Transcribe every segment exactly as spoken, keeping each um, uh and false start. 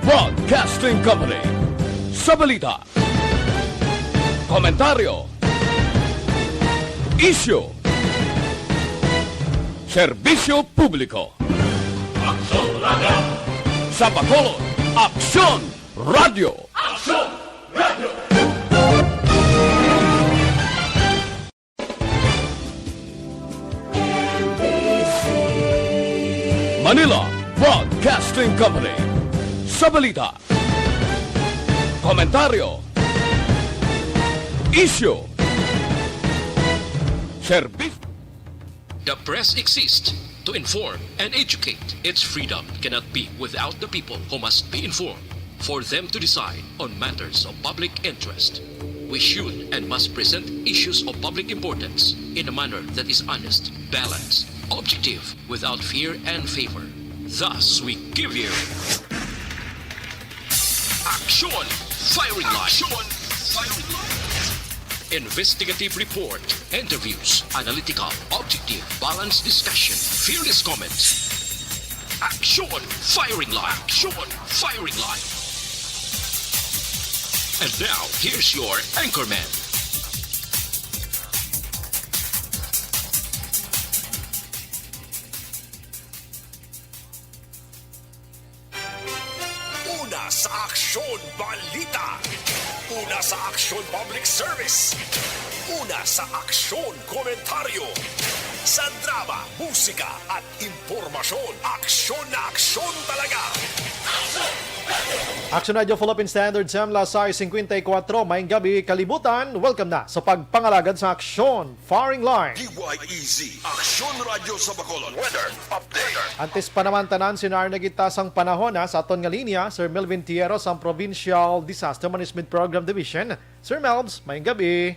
Broadcasting Company. Sa balita, komentaryo, isyu, serbisyo publiko. Aksyon Radio! Sa Bacolod, Aksyon Radio! Aksyon Radio! Manila Broadcasting Company. Sa balita, komentaryo, isyu, serbisyo. The press exists to inform and educate. Its freedom cannot be without the people who must be informed for them to decide on matters of public interest. We should and must present issues of public importance in a manner that is honest, balanced, objective, without fear and favor. Thus, we give you Action Firing Line. Action Firing Line. Investigative report, interviews, analytical, objective, balanced discussion, fearless comments. Action Firing Line. Action Firing Line. And now, here's your anchorman. Una sa Aksyon Balita. Una sa Aksyon Public Service. Una sa Aksyon Komentaryo. Sa drama, musika at impormasyon, aksyon na aksyon talaga. Action Radio Philippine Standard, Semla sais singkwenta y kuwatro, maayong gabi, kalibutan. Welcome na sa pagpangalagad sa Aksyon Firing Line. D Y E Z, Aksyon Radio sa Bacolod. Weather update. Antes pa naman tanan, sinar na kita sang panahon, ha, sa aton nga linya, Sir Melvin Tierro sang Provincial Disaster Management Program Division. Sir Melvs, maayong gabi.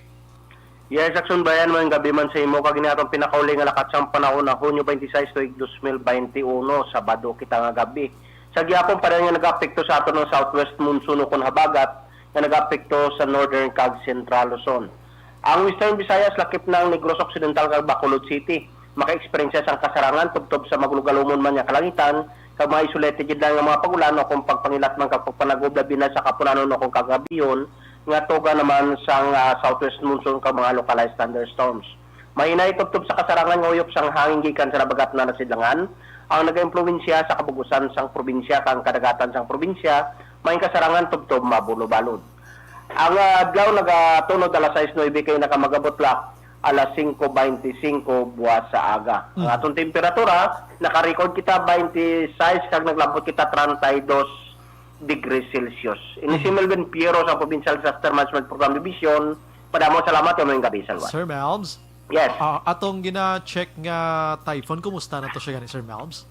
Yes, Action Brian, maayong gabi man sa imo. Kag ini atong pinakauli nga lakat sang panahon na Hunyo twenty-six tuig dos mil baynte uno, Sabado kita nga gabi. Sa gihapon pa rin nga nag-apekto sa aton ang southwest monsoon ukon habagat nga nag-apekto sa northern kag central Luzon. Ang Western Visayas, lakip na ang Negros Occidental kag Bacolod City, maka-eksperyensya sang kasarangan tubtob sa magulogalumon man nga kalangitan kag mga isolated gid lang nga mga pag-ulan o kung pagpangilat man kag pagpanagob, labi na sa kahapunanon o kung kagabihon, nga tuga naman sang, ah, southwest monsoon kag mga localized thunderstorms. Mahinay tubtob sa kasarangan nga uyop sang hangin gikan sa dagat nga nasidlangan ang nagaimpluwensya sa kabug-usan sang probinsya kag kadagatan sang probinsya, may kasarangan tubtob mabulobalod. Ang, ah, adlaw nagatunod alas sais nuebe kay nakamagabutlak alas singko baynte singko buwas sa aga. Ang Mm. atong temperatura, naka-record kita baynte sais kag naglabot kita treinta y dos degrees Celsius. Ini si Mm. Melvin Piero sa Provincial Disaster Management Program Division. Madamo salamat, maayong gabi sa luwas. Sir Melvs? Yes. Ah, atong gina-check nga typhoon, kumusta na to siya gani, Sir Melvs?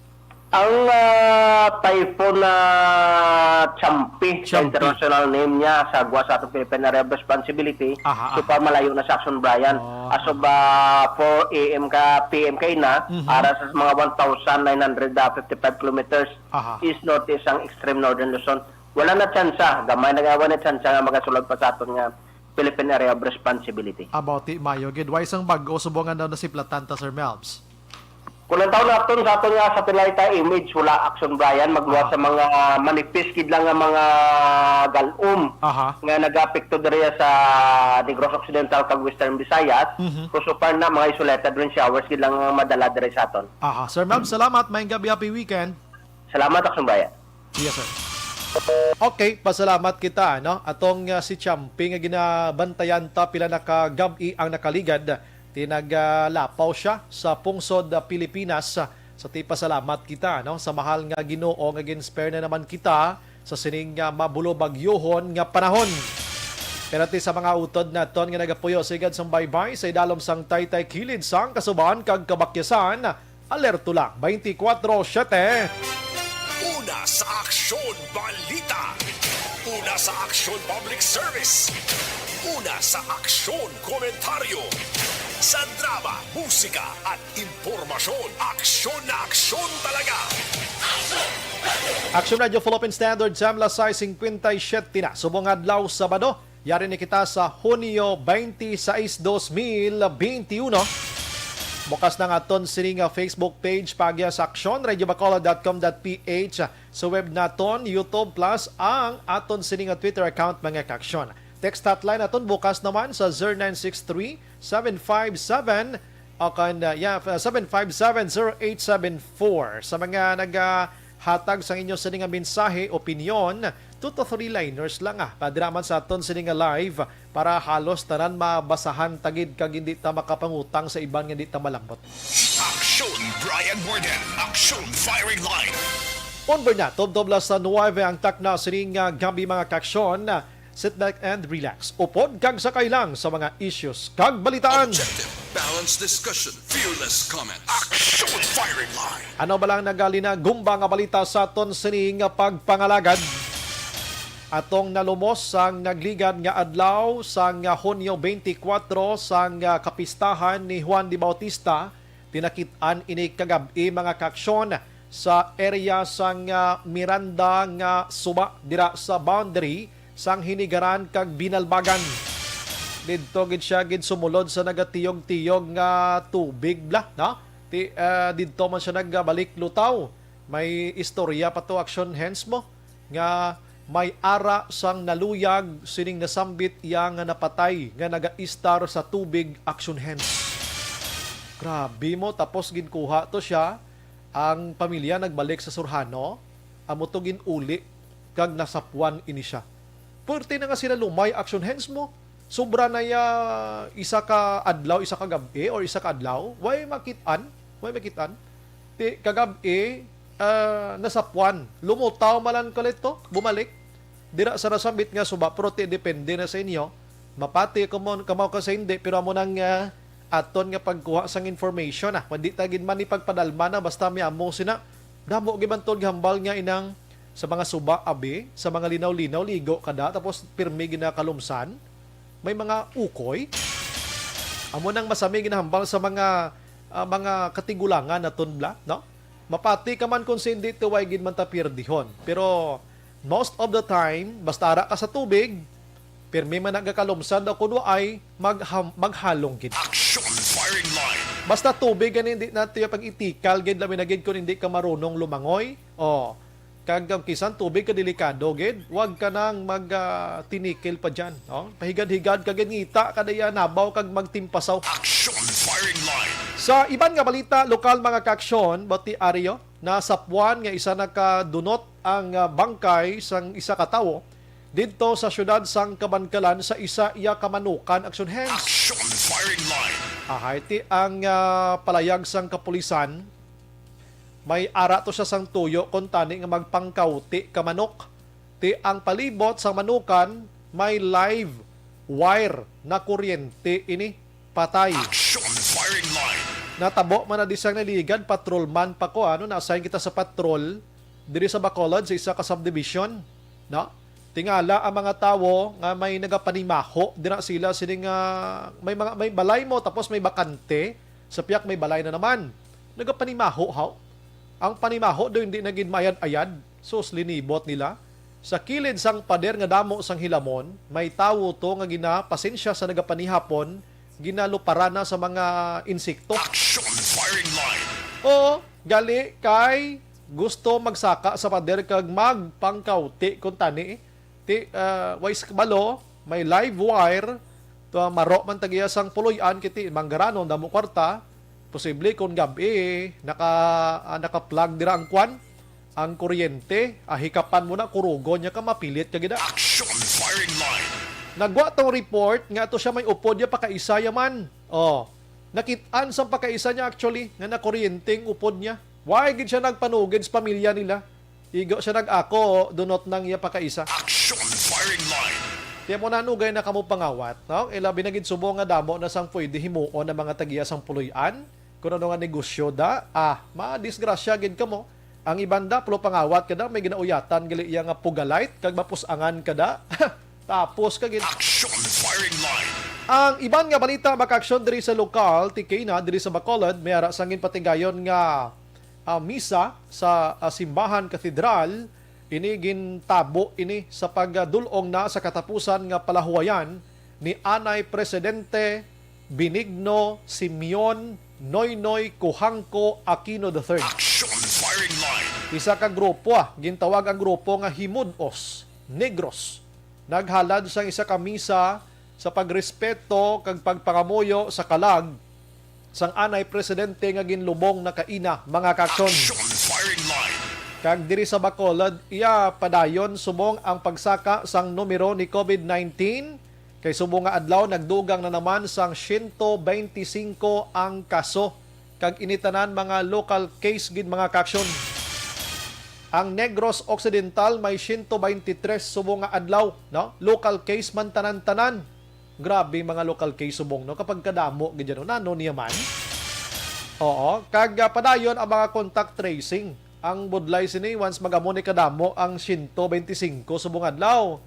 Ang, ah, typhoon na Champi, sa Champi. International name niya, sa gwa sa atong Philippine Area of Responsibility. Aha, So far, aha. malayo na sa Action Brian. Oh, As of, aha. ah, four A M ka, P M kay na, Mhm. ara sa mga one thousand nine hundred fifty-five kilometers Aha. east-northeast ang extreme northern Luzon. Wala na tsansa, gamay na nga, wala na tsansa nga magasulod pa sa aton nga Philippine Area of Responsibility. About ti mayo gid. Way sang bag-o subong nga daw nasiplatan ta, Sir Melvs? Kung ang taon naton sa aton nga satellite image, wala, Action Brian, magluwas Aha. sa mga manipis gid lang nga mga galom Aha. nga nag-apekto diri sa Negros Occidental kag Western Visayas. Mhm. Kung so far na, mga isolated rain showers gid lang nga madala diri sa aton. Aha. Sir Melvs, salamat. Maayong gabi, happy weekend. Salamat, Action Brian. Yes, sir. Okay, pasalamat kita, no? Atong, ah, si Champi nga ginabantayan ta pila na ka gab-i ang nakaligad, ti nagalapaw siya sa pungsod, ah, Pilipinas. Sa ti pasalamat kita, no, sa mahal nga Ginoo nga gin-spare na naman kita sa sining, ah, mabulo bagyohon nga panahon. Pero ti sa mga utod naton nga nagapuyo sigad sang baybay sa idalom sang taytay kilid sang kasuban kag kabakyasan, Alerto lang, twenty-four seven. Una sa Aksyon Balita. Una sa Aksyon Public Service. Una sa Aksyon Komentaryo. Sa drama, musika, at impormasyon, aksyon na aksyon talaga. Action Radio Philippine Standard Time, alas sais singkwenta y siyete na. Subong adlaw, Sabado, yari ni kita sa Hunyo twenty-six, dos mil benti uno. Bukas na nga aton sini nga Facebook page, paagya sa aksyon, radiobacolod dot com dot ph, sa web naton, YouTube, plus ang aton sini nga Twitter account, mga kaaksyon. Text hotline naton bukas naman sa zero nine six three, seven five seven, o kan, uh, yeah, seven five seven, zero eight seven four. Sa mga nagahatag sa inyo sini nga mensahe, opinyon, two to three liners lang, ah. Padira man sa aton sini nga live para halos tanan mabasahan ta gid kag hindi ta makapangutang sa iban nga hindi ta malambot. Aksyon, Brian Warden. Aksyon, Firing Line. Onward na, tubtob las nuwebe ang takna sining, ah, gabi, mga kaaksyon. Sit back and relax. Upod kag sakay lang sa mga issues kag balitaan. Objective, balanced discussion, fearless comment. Aksyon, Firing Line. Ano ba lang nagalinagumba nga balita sa aton sini nga pagpangalagad? Atong nalumos sang nagligad nga adlaw sang Hunyo twenty-four sang, ah, kapistahan ni Juan de Bautista, tinakit-an ini kagab-i, mga kaaksyon, sa area sang, ah, Miranda nga suba dira sa boundary sang Hinigaran kag Binalbagan. Didto gid siya gid sumulod sa nagatiyog-tiyog nga tubig, bla, no? Ti, ah, didto man siya nagbalik lutaw. May istorya pa to, action hands mo, nga may ara sang naluyag sining nasambit iya nga napatay nga nagaistar sa tubig, action hands. Grabe mo, tapos ginkuha to siya, ang pamilya nagbalik sa Surhano, amo to gin-uli kag nasapwan ini siya. Pwerte na nga sila lumay, action hands mo. Sobra na ya isa ka adlaw, isa ka gab-i, or isa ka adlaw. Way makit-an? Way makit-an? Ti, kagab-i, ah, nasapwan. Lumutaw malan kalit to, bumalik. Dira sa nasambit nga suba, pero ti, depende na sa inyo. Mapati kamo, kamo ka sa hindi, pero amo nang, ah, aton nga pagkuha sang information, ah. Pwede ta gid man ipagpadalma na, basta may amo sina. Damo gid man tod gihambal nga inang sa mga suba, abi, sa mga linaw-linaw, ligo ka da, tapos pirmi ginakalumsan. May mga ukoy. Amo nang masami ginahambal sa mga, ah, mga katigulangan naton, bla, no? Mapati ka man kung sa hindi, ti way gid man ta pierdihon. Pero most of the time, basta ara ka sa tubig, pirmi man nagakalumsan daw kun waay, magham-, maghalong gid. Action, Firing Line. Basta tubig gani, hindi nato ya pag-itikal gid, labi na gid kung hindi ka marunong lumangoy. Oh, kag ang kisan tubig ka delikado gid, wag ka nang mag, ah, tinikil pa diyan, no? Pahigad-higad ka gid, ngita ka diya nabaw kag magtimpasaw. Action, Firing Line. Sa iban nga balita, lokal, mga kaaksyon, Bati Ario, nasapwan nga isa nakadunot ang, ah, bangkay sang isa ka tawo didto sa siyudad sang Kabankalan sa isa iya ka manukan, action hands. Action, Firing Line. Ahay ti ang, ah, palayag sang kapulisan, may ara to siya sang tuyo kon tani nga magpangkawti ka manok. Ti ang palibot sang manukan may live wire na kuryente ini. Patay. Action, Firing Line. Natabo man na di sang naligad, patrolman pa ko, ano, na-assign kita sa patrol diri sa Bacolod sa isa ka subdivision, no? Tingala ang mga tawo nga may nagapanimaho dira sila sining, ah, may mga, may balay mo tapos may bakante, sa piyak may balay na naman. Nagapanimaho, haw? Ang panimaho do hindi na gid maayad-ayad. Sus, linibot nila. Sa kilid sang pader nga damo sang Hilamon, may tawo to nga ginapasensya sa nagapanihapon, ginaluparan na sa mga insekto. Action, Firing Line. Oo, gali kay gusto magsaka sa pader kag magpangkawti kun tani. Ti, ah, way kabalo, may live wire. To, maro man tagiya sang puloy-an, kiti manggaranon, damo kwarta. Posible kung gab-i, naka, ah, naka-plug dira ang kwan, ang kuryente, ah, hikapan mo na, kurugon niya ka, mapilit ka gid, ah. Action, Firing Line. Nagwa tong report nga ato siya may upod niya pakaisa ya man. Oh, nakit-an sang pakaisa niya actually nga nakuryente ang upod niya. Why gid siya nagpanugid sa pamilya nila? Igo siya nag-ako, dunot nang iya pakaisa. Action, Firing Line. Kaya mo nanugay na kamo pangawat, no? Ilabi na gid subo nga damo na sang pwede himuon ang mga tagiya sang puloy-an. Kung ano nga negosyo da, ah, madisgrasya gid kamo. Ang iban da, pulo pangawat ka da, may ginauyatan gali iya nga pugalite, kag mapusangan ka da. Tapos ka gid. Action, Firing Line. Ang iban nga balita, makaaksyon diri sa lokal, ti kay na diri sa Bacolod, may ara sang ginpatigayon nga, ah, misa sa, ah, simbahan katedral. Ini gintabo ini sa pagdul-ong na sa katapusan nga palahuwayan ni Anay Presidente Benigno Simeon Noynoy Cojuangco Aquino the third. Action Firing Line. Isa ka grupo, ah, gintawag ang grupo nga Himud-os Negros. Naghalad sang isa ka misa sa pagrespeto kag pagpangamuyo sa kalag sang anay presidente nga ginlubong na kaina, mga kaaksyon. Action Firing Line. Kag diri sa Bacolod, iya padayon subong ang pagsaka sang numero ni COVID nineteen, kay subong nga adlaw nagdugang na naman sang siyento bente singko ang kaso, kag ini tanan mga local case gid, mga kaaksyon. Ang Negros Occidental may siyento bente tres subong nga adlaw, no? Local case man tanan-tanan. Grabe mga local case subong, no? Kapag kadamo gid yan, no? Nano niya man? Oo, kag ah, padayon ang mga contact tracing. Ang budlay sini, once magamo ni kadamo ang siyento bente singko subong adlaw.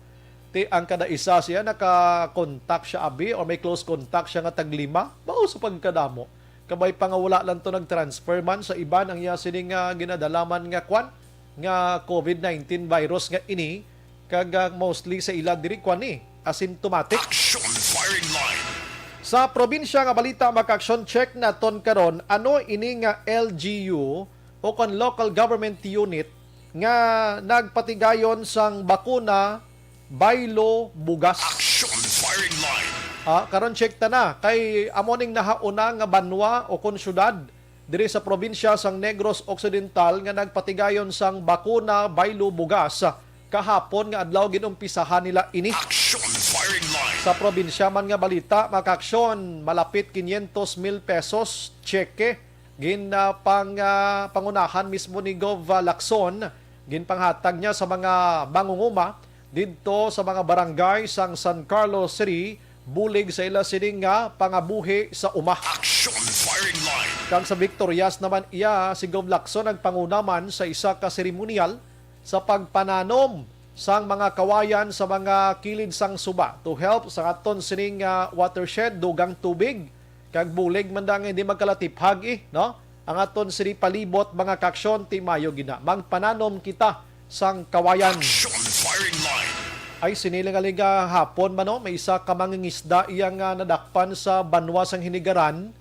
Ti ang kada isa siya naka-contact siya abi or may close contact siya nga taglima, mao sa pagkadamo. Kabay pa nga wala lang to nag-transfer man sa iban ang iya sini nga ginadalaman nga kwan, nga COVID nineteen virus nga ini, kag ah, mostly sa ila diri kwan ni asymptomatic. Action Firing Line. Sa probinsya nga balita, mga kaaksyon, check naton karon ano ini nga L G U o kon local government unit nga nagpatigayon sang bakuna baylo bugas. Action Firing Line. Ah, karon check ta na kay amo ning nahauna nga banwa o kon syudad diri sa probinsya sang Negros Occidental nga nagpatigayon sang bakuna baylo bugas. Kahapon nga adlaw ginumpisahan nila ini. Action Firing Line. Sa probinsya man nga balita, mga kaaksyon, malapit quinientos mil pesos, tseke, gin, ah, pang, ah, pangunahan mismo ni Gov, ah, Lacson, ginpanghatag niya sa mga mangunguma didto sa mga barangay sang San Carlos City, bulig sa ila sining nga pangabuhi sa uma. Action Firing Line. Kag sa Victorias naman iya, si Gov Lacson nagpanguna man sa isa ka seremonyal sa pagpananom sang mga kawayan sa mga kilid sang suba to help sa aton sining, ah, watershed, dugang tubig, kag bulig man da nga hindi magkalatiphag, eh, no? Ang aton sini palibot, mga kaaksyon, ti mayo gina. Magpananom kita sang kawayan. Action Firing Line. Ay, sini lingalinga hapon man, no? May isa ka mangingisda iya nga nadakpan sa banwa sang Hinigaran.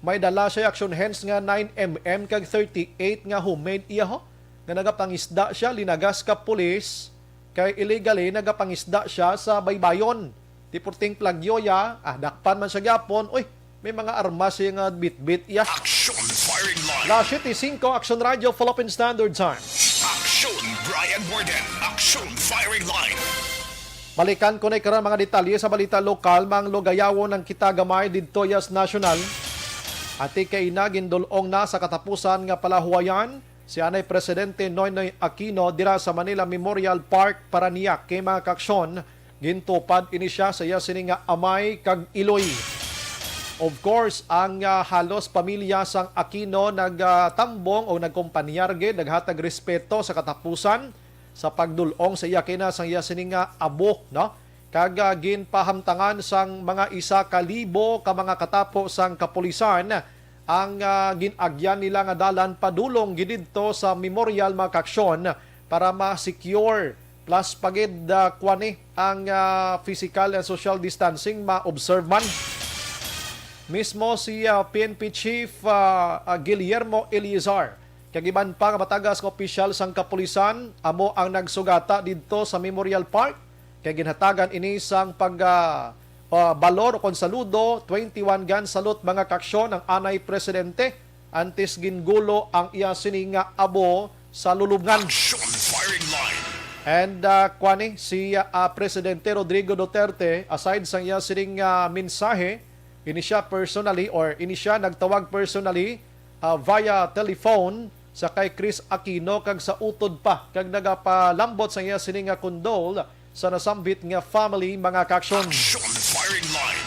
May dala siya action hens nga nine M M kag thirty-eight nga homemade iya, ho, nga nagapangisda siya, linagas ka pulis kay illegally nagapangisda siya sa baybayon. Ti purting plagyo ya, ah, dakpan man siya gyapon. Uy, may mga armas siya nga bitbit iya. Action Firing Line. Las siete singko, Action Radio, Philippine Standard Time. Action Brian Warden. Action Firing Line. Balikan ko na karon mga detalye sa balita lokal, mga lugayawon ang kita gamay didto yas nasyonal. Ati kay ina gindul-ong na sa katapusan nga palahuwayan si anay Presidente Noynoy Aquino dira sa Manila Memorial Park, Parañaque, mga kaaksyon. Gintupad ini siya sa iya sini nga amay kag iloy. Of course, ang, ah, halos pamilya sang Aquino nagatambong o nagkumpanyar gid, naghatag respeto sa katapusan sa pagdul-ong sa iya kina sang iya sini nga abo, no? Kag, ah, ginpahamtangan sang mga isa ka libo ka mga katapo sang kapulisan ang, ah, gin-agyan nila nga dalan padulong gid didto sa memorial, mga kaaksyon, para ma-secure. Plus pa gid, ah, kuwan ni ang, ah, physical and social distancing ma-observe man. Mismo si, ah, P N P Chief, ah, ah, Guillermo Eleazar kag iban pa nga matagas nga opisyal sang kapulisan amo ang nagsugata didto sa Memorial Park, kay ginhatagan ini sang pag, ah, ah, balor o kon saludo, twenty-one gun salute, mga kaaksyon, ang anay presidente antes gingulo ang iya sini nga abo sa lulubngan. Action Firing Line. And, ah, kuwan ni, si, ah, Presidente Rodrigo Duterte, aside sang iya sining, ah, mensahe, ini siya personally or ini siya nagtawag personally, ah, via telephone sa kay Chris Aquino kag sa utod pa kag nagapalambot sa iya sini nga condole sa nasambit nga family, mga kaaksyon. Action Firing Line.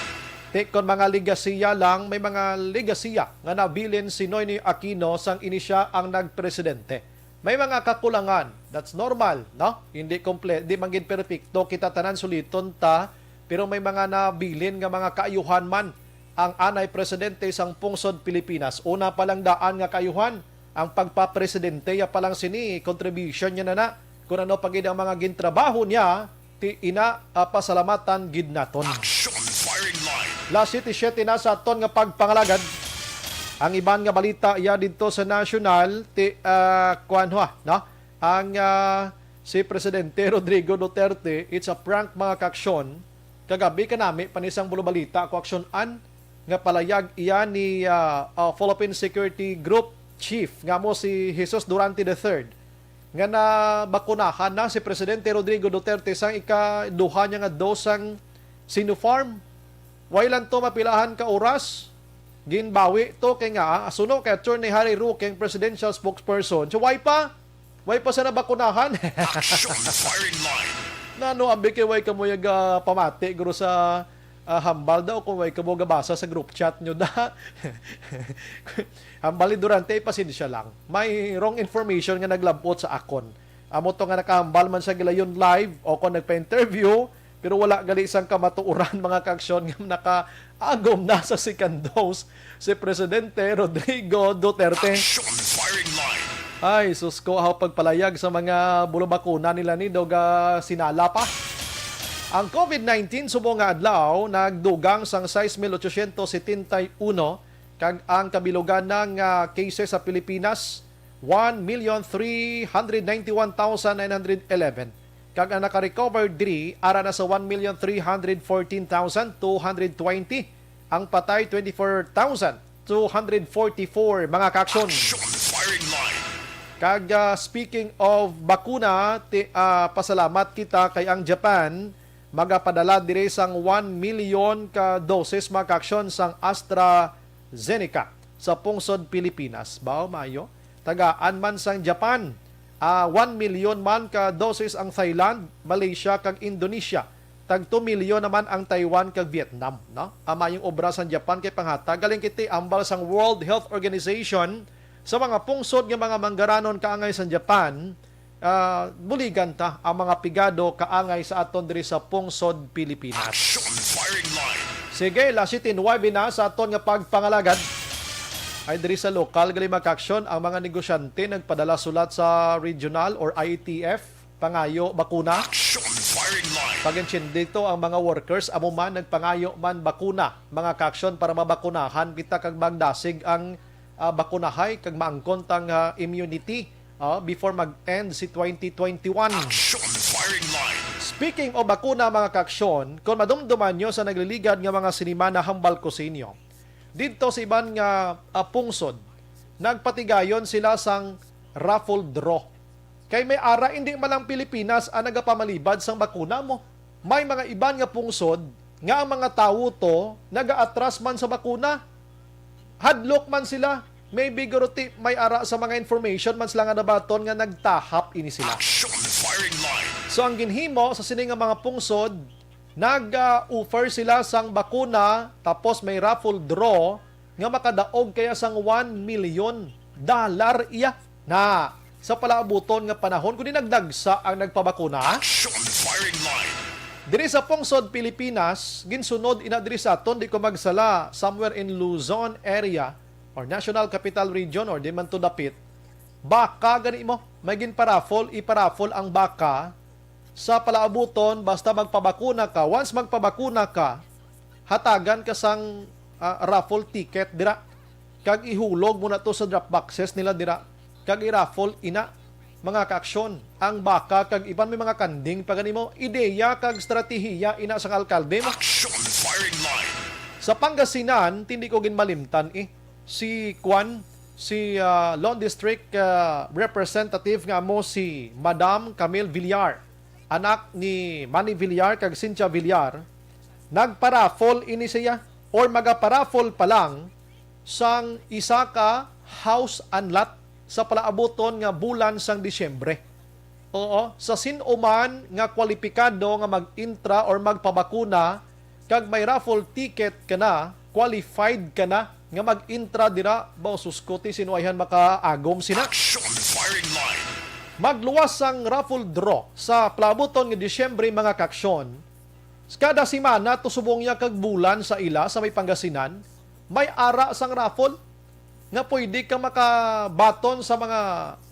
Ti kon mga legasiya lang, may mga legasiya nga nabilin si Noynoy Aquino sang ini siya ang nagpresidente. May mga kakulangan. That's normal, no? Hindi komple-, di man gid perpekto kita tanan, suliton ta, pero may mga nabilin nga mga kaayuhan man ang anay presidente sang pungsod Pilipinas. Una pa lang daan nga kaayuhan, ang pagpapresidente ya pa lang sini, contribution niya na na. Kung ano pa gid ang mga gintrabaho niya, ti ina, ah, pasalamatan gid naton. Action Firing Line. Las siyete siyete na sa aton nga pagpangalagad. Ang iban nga balita iya didto sa national, ti, ah, kuwan ho, no? Ang, ah, si Presidente Rodrigo Duterte, it's a prank, mga kaaksyon. Kagabi kanami pa ni sang bulo balita, kaaksyon-an, nga palayag iya ni, ah, ah, Philippine Security Group Chief nga mo si Jesus Durante the third, nga nabakunahan na si Presidente Rodrigo Duterte sang ikaduha niya nga dose sang Sinopharm. Way lang to mapilahan ka oras, ginbawi to kay nga, ah, suno kay Attorney Harry Roque, ang presidential spokesperson. So, way pa? Way pa sa nabakunahan? Action firing line. Nano, abi kay way ka mo yaga pamati, guro, sa, ah, hambal daw kung way ka mo gabasa sa group chat nyo da. Hambal ni Durante, pasensya lang. May wrong information nga naglabot sa akon. Amo to nga nakahambal man siya gilayon live o kung nagpa-interview, pero wala gali sang kamatuoran, mga kaaksyon, nga nakaagom na sa second dose si Presidente Rodrigo Duterte. Action firing line. Ay, sus ko, aw pagpalayag sa mga bulobakuna nila ni Doga Sinala pa. Ang COVID nineteen subong nga adlaw nagdugang sang sais mil ochocientos setenta y uno, kag ang kabilugan na nga cases sa Pilipinas, one million three hundred ninety-one thousand nine hundred eleven, kag ang naka-recover diri ara na sa one million three hundred fourteen thousand two hundred twenty, ang patay twenty-four thousand two hundred forty-four, mga kaaksyon. Action firing line. Kag, ah, speaking of bakuna, ti, ah, pasalamat kita kay ang Japan magapadala diri sang one million ka doses, mga kaaksyon, sang AstraZeneca sa pungsod Pilipinas. Bao, maayo. Tagaan man sang Japan, ah, one million man ka doses ang Thailand, Malaysia, kag Indonesia. Tag two million naman ang Taiwan kag Vietnam, no? Ang maayong obra sang Japan kay panghatag galing kiti ambal sang World Health Organization sa mga pungsod nga mga manggaranon kaangay sang Japan. Ah, buligan ta ang mga pigado kaangay sa aton diri sa pungsod Pilipinas. Action firing line. Sige, alas siyete nuwebe na sa aton nga pagpangalagad. Ay diri sa lokal gali, mga kaaksyon, ang mga negosyante nagpadala sulat sa regional or I A T F, pangayo bakuna. Action firing line. Pag-intindi to, ang mga workers amo man nagpangayo man bakuna, mga kaaksyon, para mabakunahan kita kag magdasig ang, ah, bakunahay kag maangkon tang, ah, immunity, ah, before mag-end si twenty twenty-one. Action firing line. Speaking of bakuna, mga kaaksyon, kung madumduman nyo sa nagliligad nga mga sinimana, hambal ko sa inyo, didto sa iban nga, ah, pungsod, nagpatigayon sila sang raffle draw. Kay may ara, indi man lang Pilipinas ang nagapamalibad sang bakuna mo. May mga iban nga pungsod nga ang mga tawo to nagaatras man sa bakuna. Hadlok man sila. Maybe, guro, ti, may ara sa mga information man sila nga nabaton nga nagtahap ini sila. Action firing line. So, ang ginhimo sa sini nga mga pungsod, nag-offer sila sang bakuna, tapos may raffle draw nga makadaog kaya sang one million dollar iya. Na, sa palaabuton nga panahon, kundi nagdagsa ang nagpabakuna. Action firing line. Diri sa pungsod Pilipinas, ginsunod ina diri sa aton, di ko magsala, somewhere in Luzon area or National Capital Region or di man to dapit, baka gani mo, may ginparaffle, iparaffle ang baka sa palaabuton, basta magpabakuna ka. Once magpabakuna ka, hatagan ka sang, ah, raffle ticket dira. Kag ihulog mo na to sa drop boxes nila dira. Kag i-raffle ina, mga kaaksyon. Ang baka kag iban may mga kanding pa gani mo. Ideya kag estratehiya ina sang alkalde mo. Action firing line. Sa Pangasinan, tindi ko ginmalimtan eh. Si Kwan, si, ah, Lone District, ah, Representative nga mo si Madam Camille Villar, anak ni Manny Villar kag Cynthia Villar, nagparaffle ini siya or magaparaffle pa lang sang isa ka house and lot sa palaabuton nga bulan sang Disyembre. Oo, sa sin-o man nga kwalipikado nga mag-intra or magpabakuna kag may raffle ticket ka na, qualified ka na nga mag-intra dira, ba, sus ko, ti, sin-o ayhan makaagom sina? Action firing line. Magluwas sang raffle draw sa palaabuton nga Disyembre, mga kaaksyon. Kada semana to subong niya kag bulan sa ila sa may Pangasinan, may ara sang raffle nga pwede ka makabaton sa mga,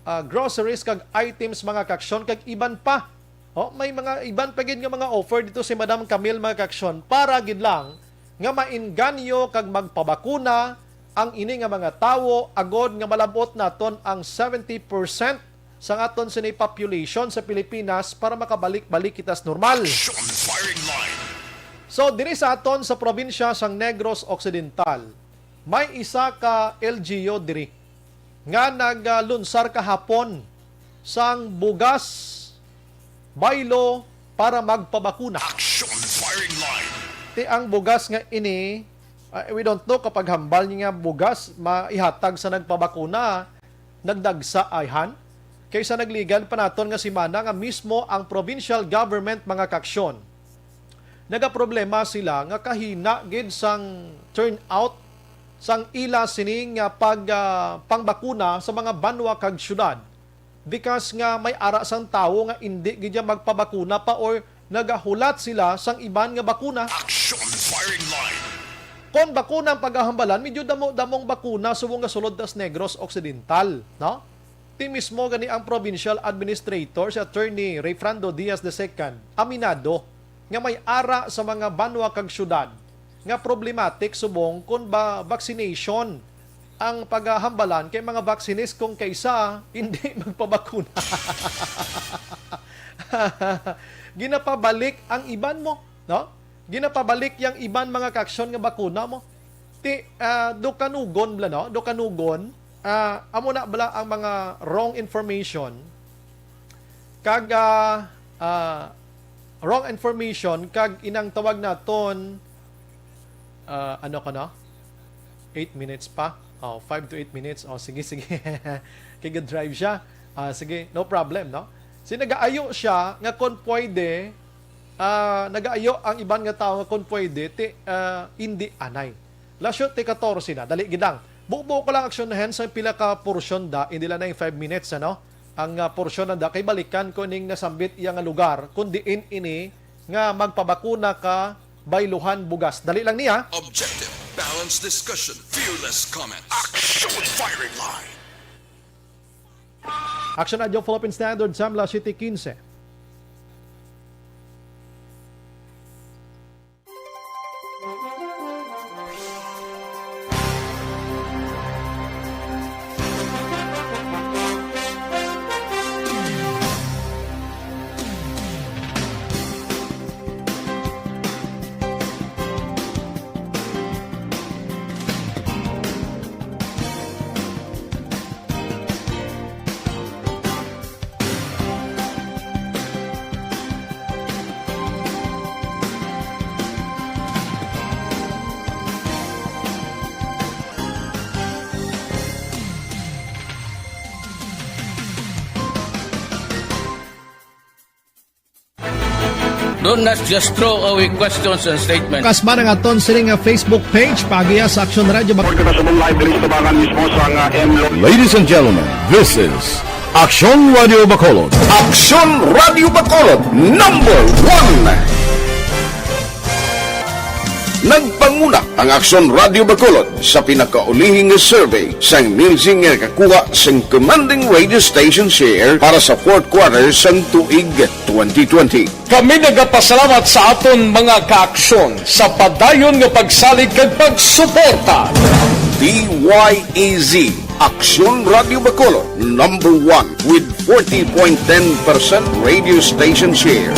ah, groceries kag items, mga kaaksyon, kag iban pa. Oh, may mga iban pa gid nga mga offer dito si Madam Camille, mga kaaksyon, para gid lang nga mainganyo kag magpabakuna ang ini nga mga tawo agod nga malab-ot naton ang seventy percent sang aton sini population sa Pilipinas para makabalik-balik kita sa normal. Action firing line. So, diri sa aton sa probinsya sang Negros Occidental, may isa ka L G U diri nga naglunsar kahapon sang bugas baylo para magpabakuna. Action firing line. Ti ang bugas nga ini, ah, we don't know kapag hambal niya nga bugas maihatag sa nagpabakuna, nagdagsa ayhan. Kaysa nagligan pa naton nga semana nga mismo ang provincial government, mga kaaksyon, nagaproblema sila nga kahina gid sang turnout sang ila sini nga pag, ah, pangbakuna sa mga banwa kag syudad. Bikas nga may ara sang tawo nga indi gid ya magpabakuna pa or nagahulat sila sang iban nga bakuna. Action firing line. Kon bakuna ang pagahambalan, medyo damo-damong bakuna subong nga sulod tas Negros Occidental, no? Ti mismo gani ang provincial administrator, si Attorney Rayfrando Diaz the second, aminado nga may ara sa mga banwa kag syudad nga problematic subong kon ba vaccination ang pagahambalan kay mga vaccinist kung kaysa hindi magpabakuna. Ginapabalik ang iban mo, no? Ginapabalik yang iban, mga kaaksyon, nga bakuna mo. Ti, ah, do kanugon bala, no? Do kanugon, ah, amo na bala ang mga wrong information kag, ah, ah, wrong information kag inang tawag naton, ah, ano ka na? Eight minutes pa. Oh, five to eight minutes. Oh, sige, sige. Kay drive siya. Ah, sige, no problem, no? Si nagaayo siya nga kon pwede, ah, nagaayo ang iban nga tawo nga kon pwede, ti, ah, indi anay. Lasyo ti katorse na, dali gid lang. Bubo ko lang aksyonahan sa pila ka porsyon da, indi lang na yung five minutes, ano? Ang, ah, porsyon na da, kay balikan ko ning nasambit iya nga lugar, kung diin ini nga magpabakuna ka bayluhan bugas. Dali lang niya. Objective, balanced discussion, fearless comments. Action firing line. Action Radio Philippine Standard, Samla City quince. Don't not just throw away questions and statements. Kasma ang aton sini nga Facebook page, paagiha sa Action Radio Bac- Report na sa live diri sa tabangan mismo sa nga M Lo- Ladies and gentlemen, this is Action Radio Bacolod. Action Radio Bacolod, number one. Nagpanguna ang Action Radio Bacolod sa pinakaulihing nga survey sang Nielsen nga nakakuha sang commanding radio station share para sa fourth quarter sang tuig twenty twenty. Kami nagapasalamat sa aton mga kaaksyon sa padayon nga pagsalig kag pagsuporta. D Y E Z, Aksyon Radio Bacolod, number one with forty point ten percent radio station share.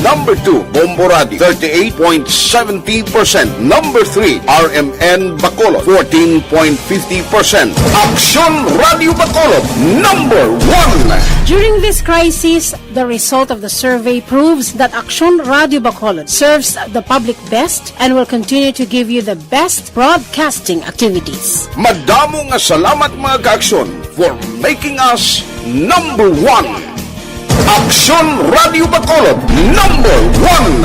Number two, Bombo Radio, thirty-eight point seventy percent. Number three, R M N Bacolod, fourteen point fifty percent. Aksyon Radio Bacolod, number one. During this crisis, the result of the survey proves that Aksyon Radio Bacolod serves the public best and will continue to give you the best broadcasting activities. Madamo nga salamat, mga kaaksyon, for making us number one. Aksyon Radio Bacolod, number one.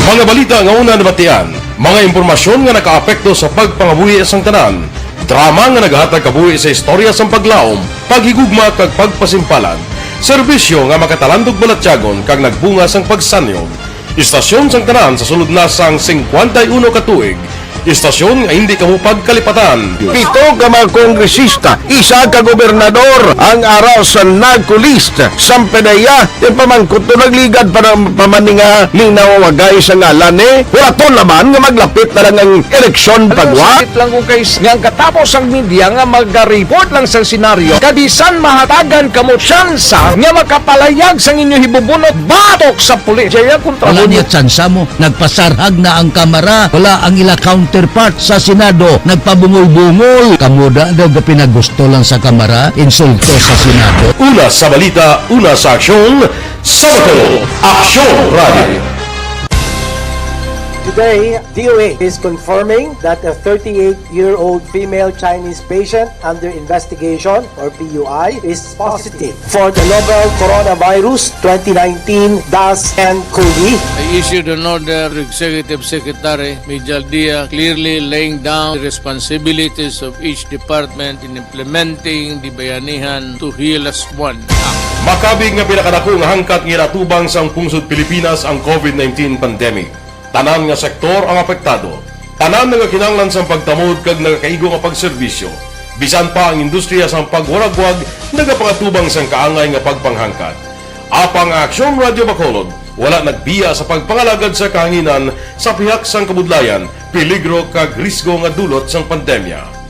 Mga balita nga una nabatian, mga impormasyon nga nakaapekto sa pagpangabuhi sang tanan, drama nga nagahatag kabuhi sa istorya sang paglaom, paghigugma kag pagpasimpalan, serbisyo nga makatalandog balatyagon kag nagbunga sang pagsanyog. Istasyon sang tanan sa sulod na sang singkwenta y uno ka tuig, Istasyon nga hindi kamo pagkalipatan. Pito ka mga kongresista, isa ka gobernador ang ara sa narco list. Sampedeya, ipamangkot to nagligad pa ng pamaninga ning nawawagay sa ngalan ni Huraton naman nga maglapit na lang ang eleksyon pagwa. Sakit lang kung kay nga ang katapos ang media nga mag-report lang sa senaryo, kabisan mahatagan kamo tsansa nga makapalayag sang inyo hibubunot batok sa pulis. Jaya kontra Wala mo. Niya tsansa mo. Nagpasarhag na ang kamara. Wala ang ila counterpart sa Senado. Nagpabungol-bungol. Kamo da daw ga pinagusto lang sa kamara. Insulto sa Senado. Una sa balita, una sa aksyon, sa Bacolod, Aksyon Radio. Today, D O A is confirming that a thirty-eight-year-old female Chinese patient under investigation, or P U I, is positive for the novel coronavirus twenty nineteen dash N cov. I issued an order to Executive Secretary Mijal Dia, clearly laying down the responsibilities of each department in implementing the Bayanihan to Heal Us One Act. Makabig nga pinakadako nga hangkat nga ginatubang sang pungsod Pilipinas ang covid nineteen pandemic. Tanan nga sektor ang apektado. Tanan nagakinahanglan sang pagtamod kag nagakaigo nga pagserbisyo. Bisan pa ang industriya sang pagwaragwag nagapangatubang sang kaangay nga pagpanghangkat. Apang ang Aksyon Radyo Bacolod wala nagbiya sa pagpangalagad sa kahanginan sa pihak sang kabudlayan, peligro kag risgo nga dulot sang pandemya.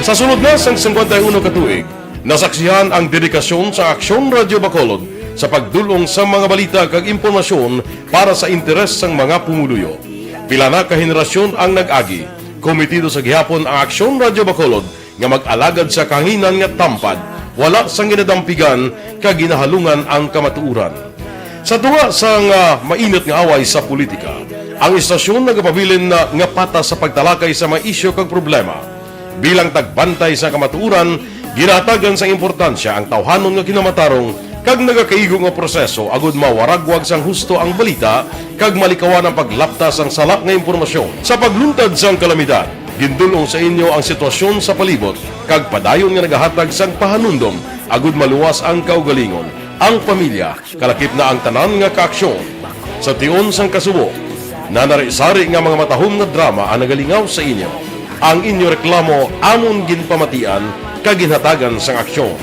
Sa sulod na sang singkwenta y uno ka tuig, nasaksihan ang dedikasyon sa Aksyon Radyo Bacolod sa pagdul-ong sa mga balita kag impormasyon para sa interes sang mga pumuluyo. Pila na ka henerasyon ang nag-agi. Komitido sa gihapon ang Aksyon Radyo Bacolod nga mag-alagad sa kahanginan nga tampad, wala sang ginadampigan kag ginahalungan ang kamatuoran. Sa tunga sang, ah, mainit nga away sa politika, ang istasyon nagapabilin na nga patas sa pagtalakay sa mga isyu kag problema. Bilang tagbantay sa kamatuoran, ginahatagan sang importansya ang tawhanon nga kinamatarong kag nagakaigo nga proseso agud mawaragwag sang husto ang balita kag malikawan ang paglapta sang sala nga impormasyon. Sa pagluntad sang kalamidad, gindul-ong sa inyo ang sitwasyon sa palibot kag padayon nga nagahatag sang pahanumdom agud maluwas ang kaugalingon, ang pamilya, kalakip na ang tanan nga kaaksyon. Sa tion sang kasubo, nanari-sari nga mga matahom nga drama ang nagalingaw sa inyo. Ang inyo reklamo amon ginpamatian kag ginhatagan sang aksyon.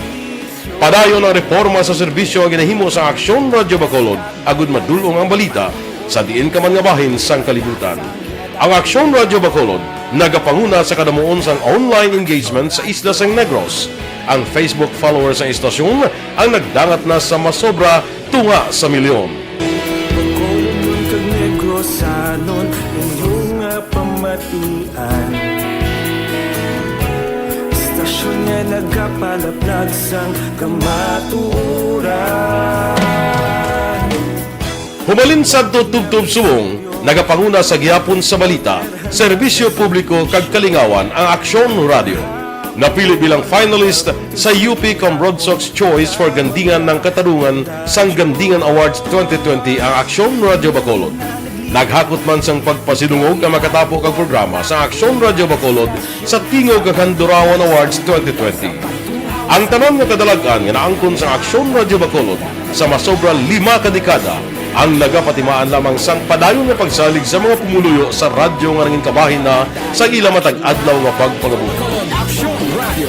Padayon ang reporma sa serbisyo nga ginahimo sang Aksyon Radyo Bacolod agud madul-ong ang balita sa diin ka man nga bahin sang kalibutan. Ang Aksyon Radyo Bacolod nagapanguna sa kadamuon sang online engagement sa isla sang Negros. Ang Facebook followers sang istasyon ang nagdangat na sa masobra tunga sa milyon. Bacolodnon kag Negrosanon, inyo nga pamatian. Istasyon nga nagapalaplag sang kamatuoran. Humalin sadto tubtob subong, nagapanguna sa gihapon sa balita, serbisyo publiko kag kalingawan ang Aksyon Radyo. Napili bilang finalist sa U P Comrodsox Choice for Gandingan ng Katarungan sang Gandingan Awards twenty twenty ang Aksyon Radyo Bacolod. Naghakot man sang pagpasidungog ang makatapo kag programa sa Aksyon Radyo Bacolod sa Tingog kag Handurawan Awards twenty twenty. Ang tanan nga kadalag-an nga naangkon sa Aksyon Radyo Bacolod sa masobra lima ka dekada ang nagapatimaan lamang sang padayon nga pagsalig sa mga pumuluyo sa radyo nga nangin kabahin na sa ila matag adlaw nga pagpangabuhi. Aksyon Radio.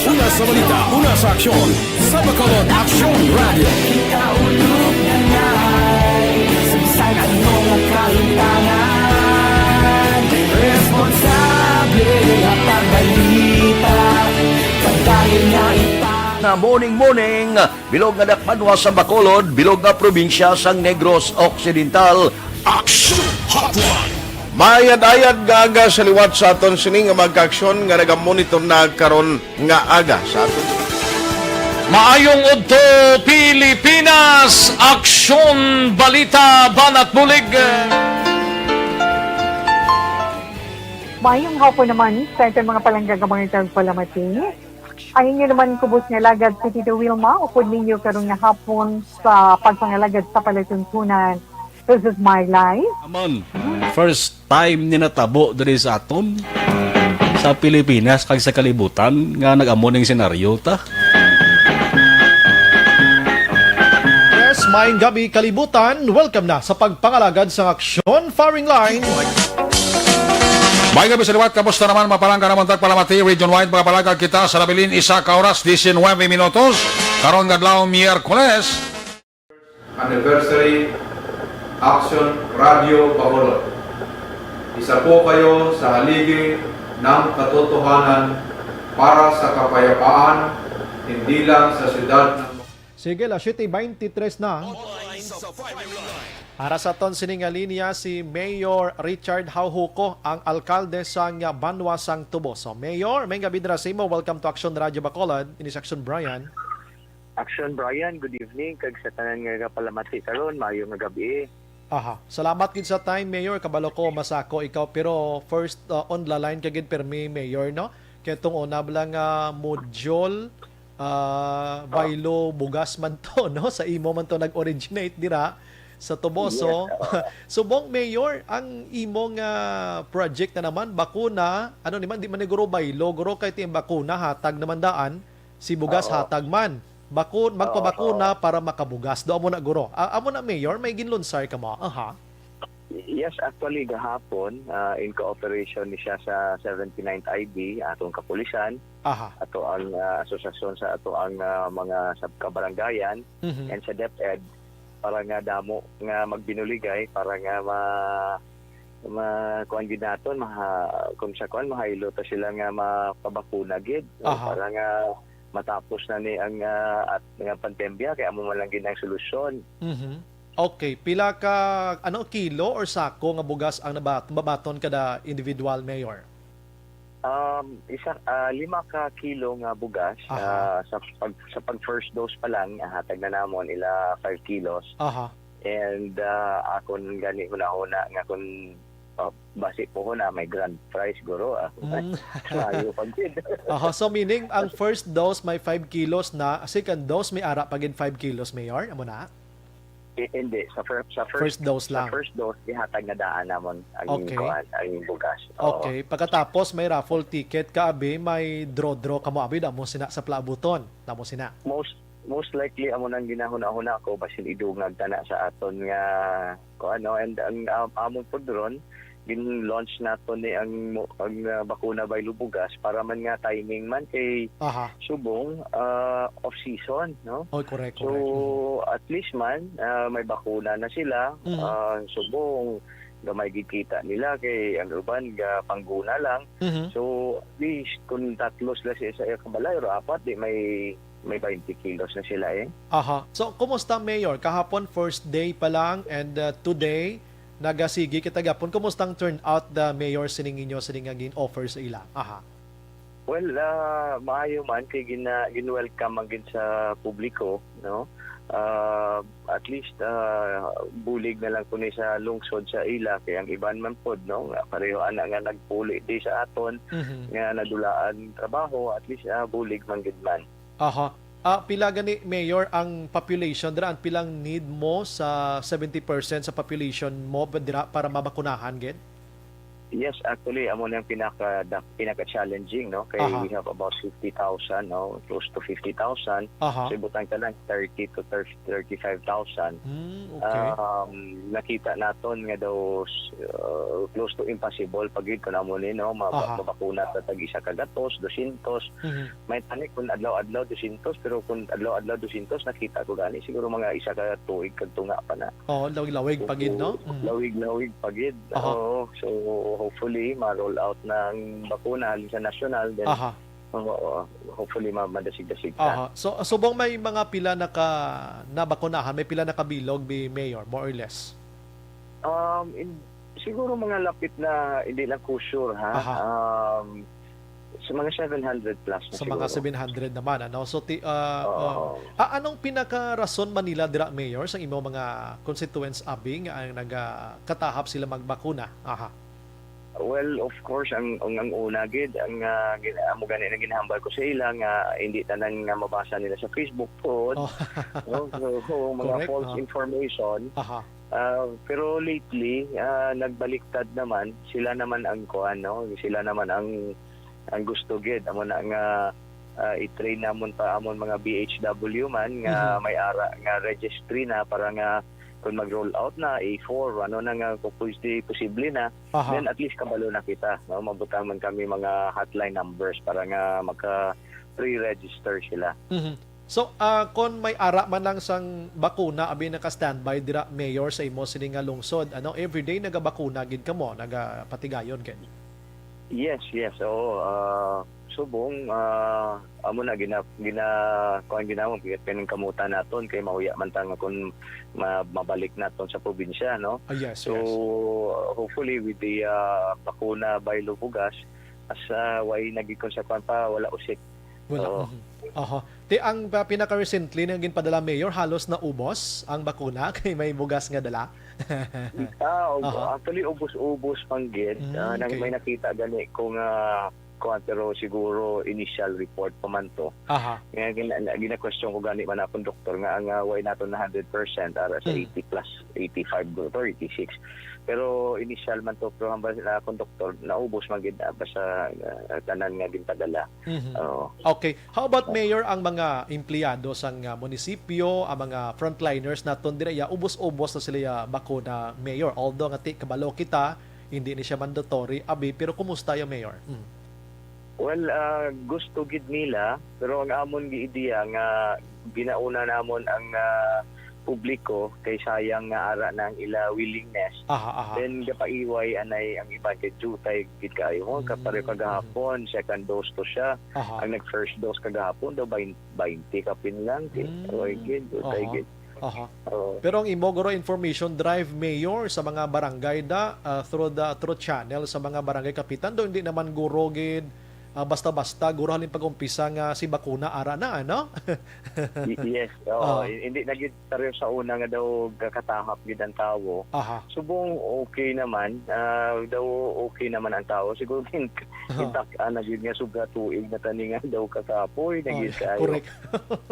Una sa balita, una sa aksyon, sa Bacolod Aksyon Radio. Kita ulog na ngay, sa bisan ano nga kahimtangan, responsable nga pagbalita, pagdayon nga ita. Na morning, morning, bilog nga dakbanwa sa Bacolod, bilog nga probinsya sang Negros Occidental. Action Hotline. Maayad-ayad nga aga sa liwat sa aton sini nga magkaaksyon nga nagamonitor na karon nga aga sa aton. Maayong udto, Pilipinas! Aksyon, balita, banat bulig. Maayong hapon naman sa aton mga palangga nga mga tagpalamati. Ang inyo naman kubos nga alagad si Tito Wilma, upod ninyo karon nga hapon sa pagpangalagad sa palatuntunan. This is my life. Amon, first time ni natabo diri sa aton. sa Pilipinas kag sa kalibutan nga nag-amo ning senaryo ta. Yes, maayong gabi, kalibutan. Welcome na sa pagpangalagad sa Aksyon Firing Line. May gabi sa liwat, kamusta naman? Mapalangga naman tagpalamati, region-wide, makapalagad kita sa nabilin isa ka oras, diecinuebe minutos. Karon nga adlaw, Miyerkules. Anniversary, Action Radio Bacolod. Isa po kayo sa haligi ng katotohanan para sa kapayapaan, hindi lang sa siyudad ng Sige, alas siyete beintitrés na. Para sa aton sini nga linya, si Mayor Richard Haujuco, ang alkalde sang banwa sang Toboso. Mayor, may gabi dira sa imo. Welcome to Action Radio Bacolod. Ini si Action Brian. Action Brian, good evening. Kag sa tanan nga nagapalamati karon, maayo nga gabi. Aha. Salamat gid sa time, Mayor. Kabalo ko, masako ikaw. Pero first, uh, on the line ka gid, permi, Mayor, no? Kaya itong una bala nga module, ah, Baylo Bugas man to, no? Sa imo man to nag-originate dira sa Toboso. Yes, oo. Subong, Mayor, ang imo nga project na naman, bakuna, ano naman, di man ni guro baylo, guro kay ti bakuna, hatag naman daan, si Bugas Oo. hatag man. Bakun-, Oo, magpabakuna oo. para makabugas. Do amo na, guro. Ah, amo na, Mayor, may ginlunsar ka mo. Aha. Yes, actually, gahapon, ah, in cooperation ni siya sa seventy-ninth I B, atong kapulisan, Aha. ato ang, ah, asosasyon sa ato ang, ah, mga sab-, kabaranggayan, Mhm. and sa DepEd, para nga damo nga magbinuligay, para nga ma-, ma-, kuwan gid naton, maha-, kung sa kuwan, mahaylo ta sila nga mapabakuna gid, no? Aha. Para nga matapos na ni ang, ah, at, nga pandemya, kay amo man lang gid ang solusyon. Mhm. Okay, pila ka, ano, kilo or sako nga bugas ang nabat-, mabaton kada individual, Mayor? Um, isa, ah, lima ka kilo nga bugas, Aha. ah, sa pag, sa pag first dose pa lang, ah, hatag na namon ila five kilos. Aha. And, ah, akon gani hunahuna nga kung, ah, basi po ko na may grand prize, guro, ah. Mm. Maayo pa gid. Aha, so meaning, ang first dose may five kilos na, second dose may ara pa gid five kilos, Mayor? Amo na? Eh, hindi. Sa fir-, sa first, First dose sa lang. first dose, ihatag na daan namon ang Okay. kuwan, ang bugas. Oo. Okay. Pagkatapos, may raffle ticket ka, abi, may draw-draw ka mo, abi, damo sina sa plabuton. Damo sina. Most, most likely, amo nang ginahuna-huna ko, basin idungag ta na sa aton nga, kuwan, no? And ang, um, amon pod ron, gin-launch naton ni ang mo-, ang, ah, bakuna Baylo Bugas para man nga timing man kay Aha. subong, ah, off-season, no? Oy, correct, So, correct. Mhm. at least man, ah, may bakuna na sila, Mhm. ah, subong gamay gid kita nila kay ang uban ga pangguna lang. Mhm. So, at least kung tatlo sila sa isa ka balay or apat, di may, may twenty kilos na sila, eh. Aha. So, kumusta, Mayor? Kahapon, first day pa lang, and, uh, today, nagasigi kita gapon. Kumusta ang turnout, the Mayor, sining inyo, sining nga gin-offer sa ila? Aha. Well, ah, maayo man kay gina-, gin-welcome man gid sa publiko, no? Ah, at least, ah, bulig na lang kuno sa lungsod sa ila, kay ang iban man pod, no, nga pareho ana nga nagpuli di sa aton, Mhm. nga nadulaan trabaho, at least, ah, bulig man gid man. Aha. Ah, pila gani, Mayor, ang population dira? Ang pilang need mo sa seventy percent sa population mo ba dira para mabakunahan gid? Yes, actually, amo na ang pinaka, da-, pinaka-challenging, no? Kay Aha. we have about fifty thousand, no? Close to fifty thousand. Aha. So, ibutang ka lang, thirty to thirty, thirty-five thousand. Hmm, okay. Um, nakita naton nga daw, uh, close to impossible pa gid kun amo ni, no? Maba-, Aha. mabakuna ta tag isa ka gatos, dosyentos. Mhm. May tani kun adlaw-adlaw dosyentos, pero kun adlaw-adlaw dosyentos, nakita ko gani siguro mga isa ka tuig kag tunga pa na. Oo, lawig-lawig pa gid, no? Oo, Mm. lawig-lawig pa gid. Aha. Oo, so hopefully ma-roll out na ang bakuna halin sa nasyonal, then Aha. oo, hopefully ma-, madasig-dasig na. Aha. So, subong may mga pila na ka nabakunahan, may pila na ka bilog, bi Mayor, more or less? Um, in, siguro mga lapit na, hindi lang ko sure, ha? Aha. Um, sa mga seven hundred plus na Sa mga siguro. seven hundred naman, ano? So, ti-, ah, Oo. ah, ah, anong pinakarason man nila dira, Mayor, sa imo mga constituents, abi, nga ang nagakatahap sila magbakuna? Aha. Well, of course, ang, ang, ang una gid, ang, ah, gin-, amo gani na ginhambal ko sa ila nga hindi tanan nga mabasa nila sa Facebook pod. Oh. No? So, mga Correct, false oh. information. Aha. Ah, pero lately, ah, nagbaliktad naman, sila naman ang kuan, no? Sila naman ang Ang gusto gid amo na nga, ah, i-train namon pa amon mga B H W man nga Mhm. may ara nga registry na para nga kung mag-roll out na, A four, ano na nga, kung pwede, posible na, Aha. then at least kabalo na kita, no? Mabutang man kami mga hotline numbers para nga maka-pre-register sila. Mhm. So, ah, kon may ara man lang sang bakuna, abi naka-standby dira, Mayor, sa imo sini nga lungsod, ano, everyday nagabakuna gid kamo, nagapatigayon gid? Yes, yes, oo. Ah, subong, ah, amo na gina-, gina-, kuwan gid namon, pinangkamutan naton kay mahuya man ta nga kun ma-, mabalik naton sa probinsya, no? Ah, yes, So, yes. hopefully with the, ah, bakuna by Lubugas, as, ah, way nagikon sa kuwan pa, wala usik. Wala. Oo. Mhm. Aha. Ti ang pa-, pinaka-recently nga ginpadala, Mayor, halos naubos ang bakuna kay may bugas nga dala? Ah, ub-, Aha. actually, ubos-ubos man gid. Mm, Ah, nang-, okay. may nakita gani ko nga kuwan, pero siguro initial report pa man to. Aha. Nga gina-, gina-question ko gani man akong doktor nga ang, ah, way nato na hundred percent ara sa Mm. eighty plus, eighty-five guro to, eighty-six. Pero initial man to, pero hambal na akong doktor, naubos man gid, ah, basta, ah, tanan nga ginpadala. Mhm. Oo. Okay. How about, Mayor, ang mga empleyado sang, ah, munisipyo, ang mga frontliners naton dira, ya, ubos-ubos na sila, ya, bakuna, Mayor? Although nga ti kabalo kita, hindi ni siya mandatory, abi, pero kumusta ya, Mayor? Mm. Well, ah, gusto gid nila, pero ang amon gi ideya nga ginauna namon ang, ah, publiko kay sayang nga ara na ang ila willingness. Aha, aha. Then gapaiway anay ang iban kay jutay gid kaayo. Mo, ka-, pareho Mm, kagahapon, second dose to siya. Aha. Ang nag-first dose kagahapon daw, bain-, bainte kapin lang. Ti-, Mm. oy, gid, jutay Aha. gid. Aha. Oo. Pero ang imo, guro, information drive, Mayor, sa mga barangay da, ah, through the, through channel sa mga barangay kapitan, do hindi naman, guro, gid, ah, basta-basta, guro, halin pag-umpisa nga si bakuna ara na, ano? Y-, yes, oo. Ah. Hi-, hindi na gid pareho sa una nga daw gakatahap gid ang tawo. Aha. Subong okay naman, ah, daw okay naman ang tawo. Siguro gin-, Aha. gintak-an na gid nga sobra tuig na tani nga daw kakapoy na Oh, gid kaayo. Correct.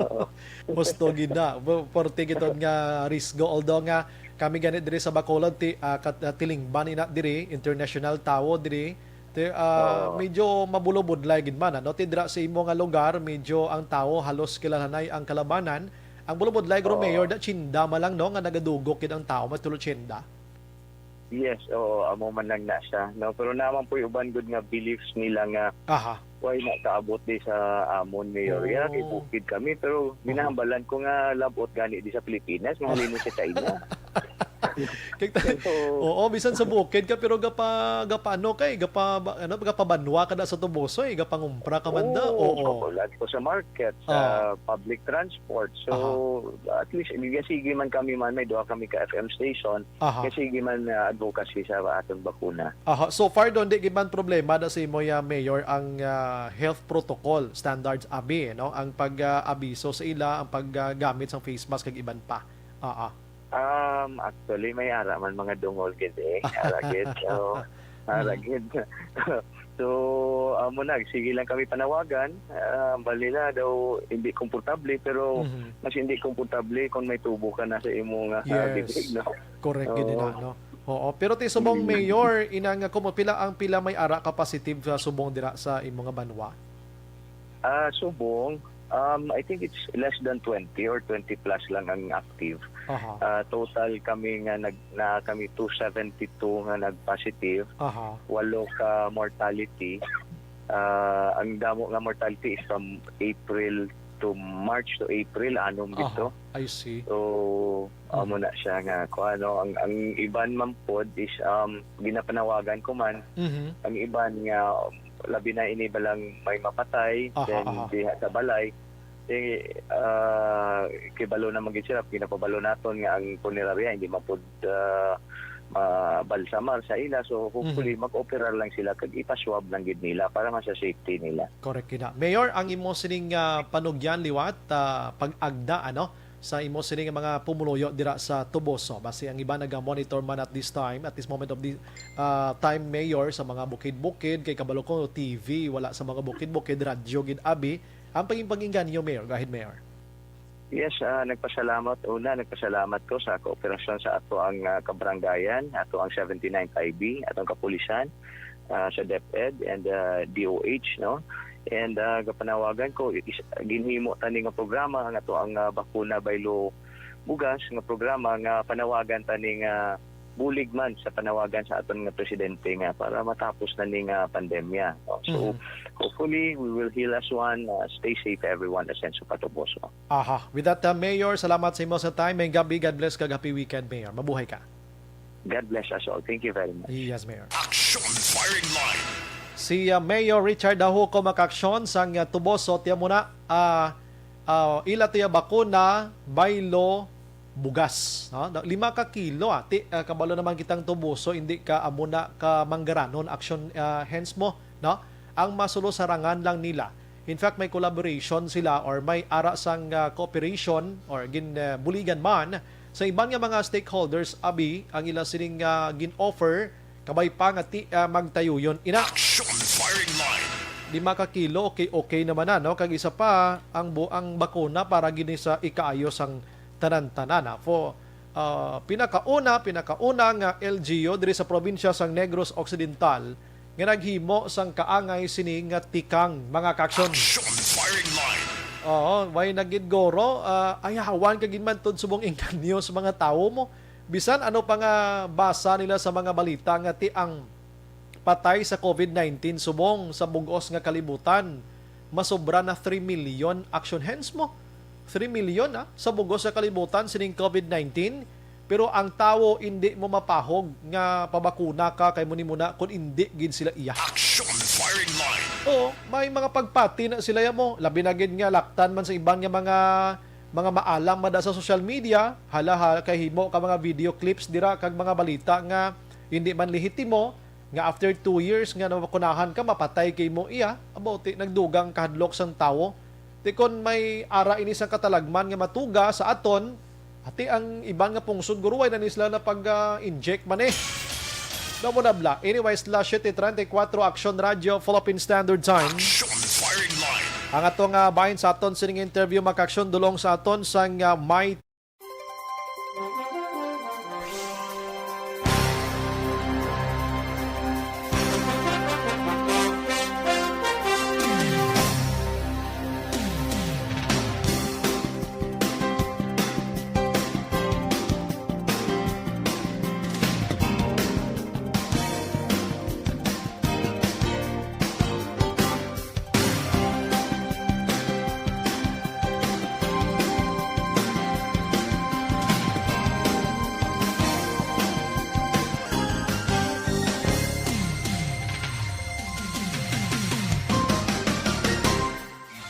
Oo. Gusto gid na. Bu-, porte gid nga risgo. Although nga kami gani diri sa Bacolod, ti-, ah, kat-, ah, tilingban ina diri, international tawo diri. Ti-, ah, Oo. medyo mabulobudlay gid man, ano? Ti dira sa imo nga lugar, medyo ang tawo halos kilalanay ang kalabanan. Ang bulobudlay, guro, Oo. Mayor, da, tsinda man lang, no, nga nagadugok gid ang tawo, may tulo tsinda. Yes, oo, amo man lang na siya, no? Pero naman po'y uban gud nga beliefs nila nga Aha. why na kaabot di sa amon, Mayor. Ya, kay Oh. bukid kami, pero Aha. ginahambalan ko nga labot gani di sa Pilipinas, nga halin sa China. Kay ta-, Oo. oo, bisan sa bukid ka, pero gapa-, gapa-, ano kay, gapa-, ba-, ano, gapabanwa ka na sa Toboso, eh, gapangumpra ka man da. Oo, Oo. pabulat ko sa market, sa Ah. public transport. So, Aha. at least, sige, sige man kami man, may duha kami ka F M station. Aha. Kaya sige man, ah, advocacy sa aton bakuna. Aha. So far, doon, di gid man problema da sa imo, ya, Mayor, ang, ah, health protocol standards, abi, no? Ang pag, ah, abiso sa ila, ang pag, ah, gamit sang face mask, kag iban pa. Ah, ah. Um, actually, may ara man mga dungol gid, eh. Ara gid. So, ara Mm. gid. So, amo na, sige lang kami panawagan. Ah, bali na daw, hindi komportable, pero Mhm. mas hindi komportable kung may tubo ka na sa imo nga, ah, Yes. bibig, no? Correct gid Oo. na, no? Oo. Pero ti subong, Mm. Mayor, ina nga, kumo pila ang, pila may ara ka positive sa subong dira sa imo nga banwa? Ah, subong, um, I think it's less than twenty or twenty plus lang ang active. Aha. Ah, total kami nga nag-, na kami two seventy-two nga nag-positive, Aha. walo ka mortality. Ah, ang damo nga mortality is from April to March to April, anom Aha, gito. I see. So, amo Mm. na siya nga, kung ano, ang, ang iban man pod is, um, ginapanawagan ko man, Mhm. ang iban nga, labi na ini balang may mapatay, Aha, then aha. diha sa balay, eh, ah, kibalo naman gid sila, ginapabalo naton nga ang punerarya, hindi man pod, ah, mabalsamar sa ila. So, hopefully, Mhm. mag-operar lang sila, kag ipaswab lang gid nila para man sa safety nila. Correct gid na. Mayor, ang imo sining, ah, panugyan liwat, ah, pag-agda, ano, sa imo sining mga pumuluyo dira sa Toboso. Basi ang iba naga-monitor man at this time, at this moment of the, ah, time, Mayor, sa mga bukid-bukid, kay kabalo ko, T V, wala sa mga bukid-bukid, radyo gid, abi. Ang paging pag-inganyo, Mayor. Go ahead, Mayor. Yes, ah, nagpasalamat. Una, nagpasalamat ko sa kooperasyon sa ato ang, ah, kabaranggayan, ato ang seventy-ninth I B, atong kapulisan. ah, sa DepEd and, ah, D O H, no? And, ah, gapanawagan ko, is-, ginhimo tani nga programa nga to ang, ah, Bakuna Baylo Bugas nga programa nga panawagan tani nga bulig man sa panawagan sa aton nga presidente nga para matapos na ni nga pandemya, no? So, Mhm. hopefully, we will heal as one. Ah, stay safe, everyone. Asenso Patuboso. Aha. With that, uh, Mayor, salamat sa imo sa time. May gabi. God bless kag happy weekend, Mayor. Mabuhay ka. God bless us all. Thank you very much. Yes, Mayor. Action Firing Line. Si, uh, Mayor Richard Dahuco, mga kaaksyon, sang, uh, Tuboso, tiya mo na, ah, ah, ila tiya bakuna, baylo, bugas, no? Na, lima ka kilo, ah. Ti, ah, kabalo naman kitang Tuboso, hindi ka amo na ka manggaranon, action, ah, hands mo, no? Ang masulo sarangan lang nila. In fact, may collaboration sila or may ara sang, ah, cooperation or gin, ah, buligan man sa iban nga mga stakeholders, abi, ang ila sining, ah, gin-offer, kabay pa nga ti, ah, magtayuyon ina. Action Firing Line. Lima ka kilo, okay, okay naman na, no? Kag isa pa, ang bu-, ang bakuna para gini sa ikaayo sang tanan-tanan, ah. Fo-, ah, pinakauna, pinakauna nga L G U diri sa probinsya sang Negros Occidental nga naghimo sang kaangay sini nga tikang, mga kaaksyon. Action Firing Line. Oo, way na gid guro, ah, ayawan ka gid man tod subong engkanyo sa mga tawo mo. Bisan ano pa nga basa nila sa mga balita nga ti ang patay sa covid nineteen subong sa bug-os nga kalibutan, masobra na three million, action hands mo. Three million, ah, sa bug-os nga kalibutan sining covid nineteen, pero ang tawo indi mo mapahog nga pabakuna ka kay muni mo na kun indi gid sila iya. Action Firing Line. Oo, may mga pagpati na sila ya mo. Labi na gid nga laktan man sa iban nga mga, mga maalam mada sa social media, hala, ha, kay himo ka mga video clips dira kag mga balita nga hindi man lehitimo, nga after two years nga nabakunahan ka, mapatay kay mo iya. Abo, ti, nagdugang kahadlok sang tawo. Ti kon may ara ini sang katalagman nga matuga sa aton, ati ang iban nga pungsod, guruway na ni sila na pag, ah, inject man eh. Daw mo na bla. Anyways, las siete treinta y cuatro, Action Radio, Philippine Standard Time. Action Firing Line. Ang ato nga bahin sa aton sining interview, makaaksyon dulong sa aton sang, ah, may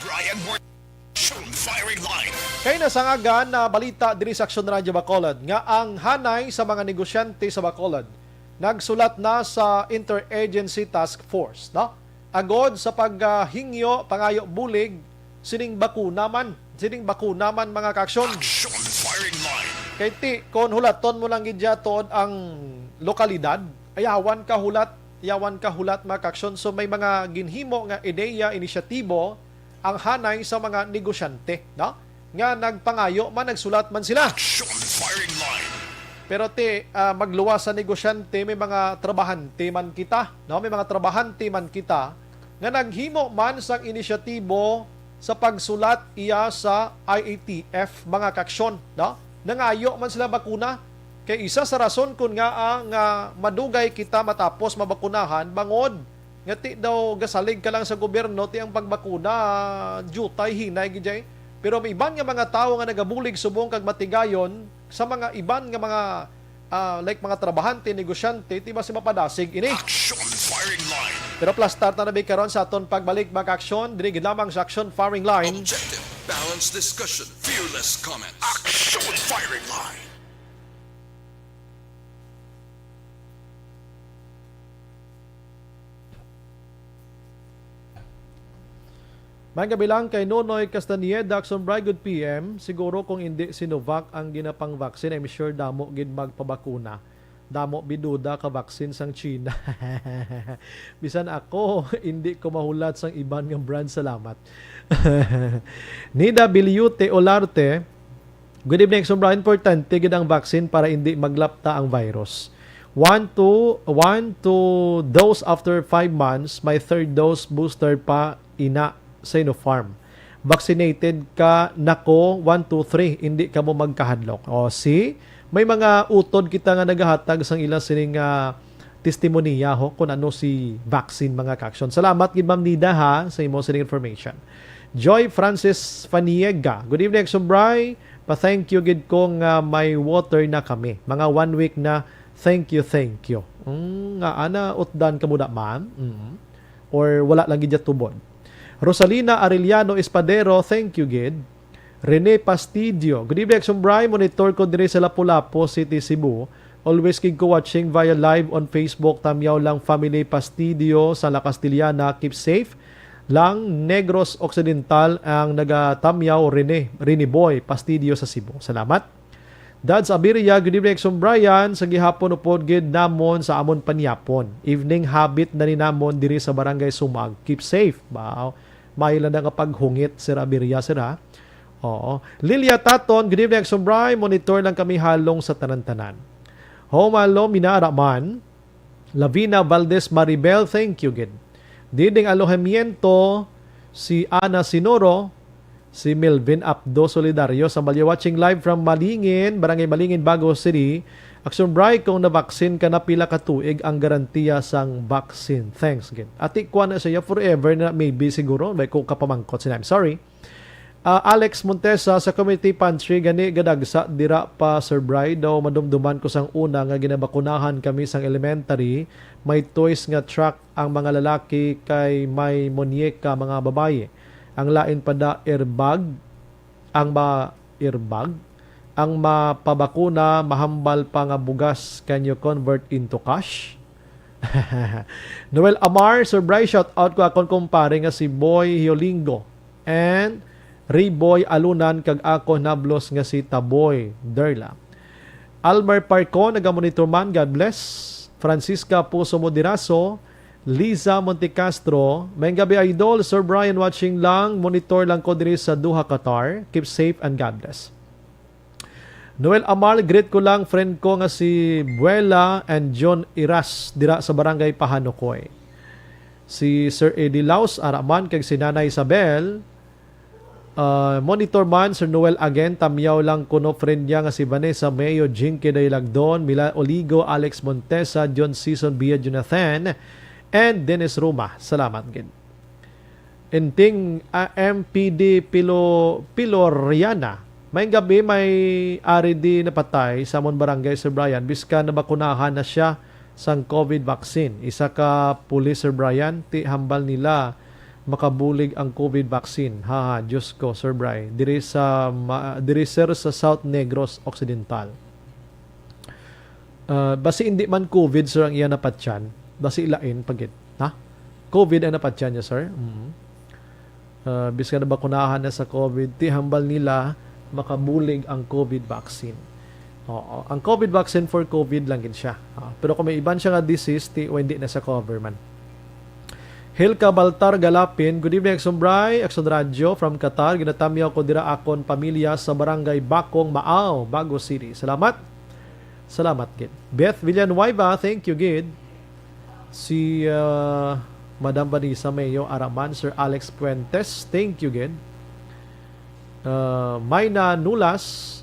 Brian Mor-, Action Firing Line. Kay nasangagan na balita diri sa Action Radio Bacolod nga ang hanay sa mga negosyante sa Bacolod nagsulat na sa Interagency Task Force, no? Agod sa paghingyo, pangayo bulig sining bakuna man, sining bakuna man, mga kaaksyon. Action Firing Line. Kay ti, kon hulaton mo lang gid dya tuod ang lokalidad, ayawan ka hulat, ayawan ka hulat, mga kaaksyon. So, may mga ginhimo nga ideya, inisyatibo ang hanay sa mga negosyante, no? Nga nagpangayo man, nagsulat man sila. Action Firing Line. Pero ti, ah, magluwas sa negosyante, may mga trabahante man kita, no? May mga trabahante man kita nga naghimo man sang inisyatibo sa pagsulat iya sa I A T F, mga kaaksyon, no? Nangayo man sila bakuna. Kay isa sa rason kun ngaa nga madugay kita matapos mabakunahan, bangod nga ti daw gasalig ka lang sa gobyerno, ti ang pagbakuna, diutay, hinay gid jay. Pero may iban nga mga tawo nga nagabulig subong kag matigayon sa mga iban nga mga, ah, like mga trabahante, negosyante, ti basi mapadasig ini. Action Firing Line. Pero plus start na nabi karon sa aton pagbalik, mga kaaksyon, diri gid lamang sa Action Firing Line. Objective, balanced discussion, fearless comment. Action Firing Line. May gabi lang kay Nonoy Castañeda, Action Bright, good P M. Siguro kung hindi Sinovac ang ginapang-vaccine, I'm sure damo gid magpabakuna. Damo biduda ka vaccine sang China. Bisan ako, hindi ko mahulat sang iban nga brand. Salamat. Nida Biliute Olarte, good evening, Action Bright. Importante gid ang vaccine para hindi maglapta ang virus. One, two, one, two dose after five months, may third dose booster pa ina Sinopharm. Vaccinated ka na ko, one, two, three, hindi ka mo magkahadlok. O, see? May mga utod kita nga nagahatag sang ila sining, ah, testimonya, ho, kung ano si vaccine, mga ka-aksyon. Salamat gid, Ma'am Nida, ha, sa imo sining information. Joy Francis Faniega. Good evening, Action Bry. Pa-thank you gid ko nga may water na kami. Mga one week na, thank you, thank you. Mm, nga ana, utdan ka muna, ma'am. Mm. Or wala lang gid ya tubod. Rosalina Arellano Espadero, thank you gid. Rene Pastidio, good evening, Action Bry. Monitor ko diri sa Lapu-Lapu City, Cebu. Always gid ko watching via live on Facebook. Tamyaw lang family Pastidio sa La Castellana. Keep safe lang. Negros Occidental ang nagatamyaw. Rene, Rene Boy Pastidio sa Cebu. Salamat. Dads Abiria, good evening, Action Brian. Sa gihapon upod gid namon sa amon panyapon. Evening habit na ni namon diri sa Barangay Sumag. Keep safe. Wow. May lang nga paghungit, Sir Abiria, sir, ha? Oo. Lilia Taton, good evening, Action Bry. Monitor lang kami halong sa tanan-tanan. Home alone, minara man. Lavina Valdez Maribel, thank you gid. Diding alojamiento, si Ana Sinoro, si Melvin Abdo Solidario sa Balyo, watching live from Malingin, Barangay Malingin, Bago City. Action Bry, kung nabaksin ka na, pila ka tuig ang garantiya sang vaccine? Thanks gid. Ati, kuha na siya forever na, maybe siguro, may ko kapamangkot sila. I'm sorry. Ah, Alex Montesa, sa community pantry gani gadagsa dira pa, Sir Bry, daw madumduman ko sang una nga ginabakunahan kami sang elementary, may toys nga truck ang mga lalaki kay may monyeka mga babayi. Ang lain pa da airbag, ang ma-, airbag, ang mapabakuna mahambal pa nga bugas, can you convert into cash? Noel Amar, Sir Bry, shout out ko akon kumpare nga si Boy Hiolingo and Riboy Alunan kag ako nablos nga si Taboy Derla. Almer Parco, nagamonitor man, God bless. Francisca Puso Moderaso, Liza Montecastro, may gabi, idol. Sir Brian, watching lang, monitor lang ko diri sa Doha, Qatar. Keep safe and God bless. Noel Amal, greet ko lang friend ko nga si Buela and John Iras dira sa Barangay Pahanukoy. Si Sir Eddie Laus, ara man, kag si Nanay Isabel. Ah, monitor man, Sir Noel again, tamyaw lang kuno friend niya nga si Vanessa Mayo, Jinky Daylagdon, Mila Oligo, Alex Montesa, John Season Bia Jonathan, and Dennis Roma. Salamat gid. Inting, ah, M P D Pilo-, Piloriana. May gabi, may ari di napatay sa amon barangay, Sir Brian. Biska nabakunahan na siya sang COVID vaccine. Isa ka pulis, Sir Brian, ti hambal nila makabulig ang COVID vaccine. Ha, ha, Diyos ko, Sir Bry. Diri sa ma-, diri, sir, sa South Negros Occidental. Ah, basi hindi man COVID, sir, ang iya napatyan. Basi lain pa gid, ha? COVID ang napatyan niya, sir. Mhm. Ah, bisan nabakunahan na sa COVID, ti hambal nila makabulig ang COVID vaccine. Oo, ang COVID vaccine for COVID lang gid siya. Ah, pero kung may iban siya nga disease, ti, o hindi na sa cover man. Hilka Baltar Galapin, good evening, Action Bry, Action Radio from Qatar. Ginatamyaw ko dira akon pamilya sa Barangay Bakong, Maao, Bago City. Salamat. Salamat gid. Beth Villanueva, thank you gid. Si, ah, Madam Vanessa Mayo, ara man, Sir Alex Fuentes, thank you gid. Ah, Mayna Nulas,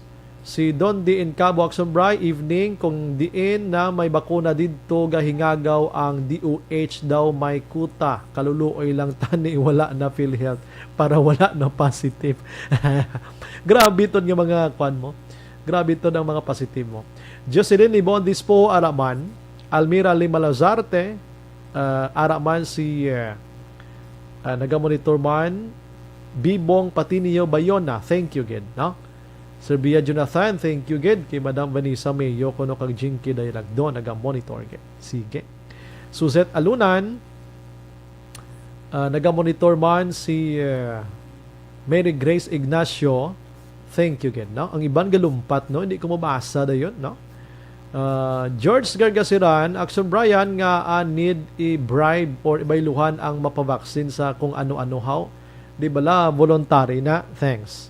si Don D N Cabo, Action Bry, evening, kung diin na may bakuna didto, gahingagaw ang D O H daw may kuta. Kaluluoy lang tani, wala na PhilHealth para wala na positive. Grabe to nga mga kwan mo. Grabe to ang mga positive mo. Jocelyn Ibon Dispo, ara man. Almira Lima Lazarte, ah, ara man si, ah, ah, nagamonitor man. Bibong Patinio Bayona, thank you gid, no? Sir Bia Jonathan, thank you gid. Kay Madam Vanessa Mayo, kuno kag Jinky Daylagdo, nagamonitor gid. Sige. Suzette Alunan, ah, nagamonitor man si, ah, Mary Grace Ignacio. Thank you gid, no? Ang iban galumpat, no? Hindi ko mabasa dayon, no? Ah, George Gargasiran, Action Brian, nga, ah, need i-bribe or ibayluhan ang mapavaksin sa kung ano-ano haw. Di bala, voluntary na? Thanks.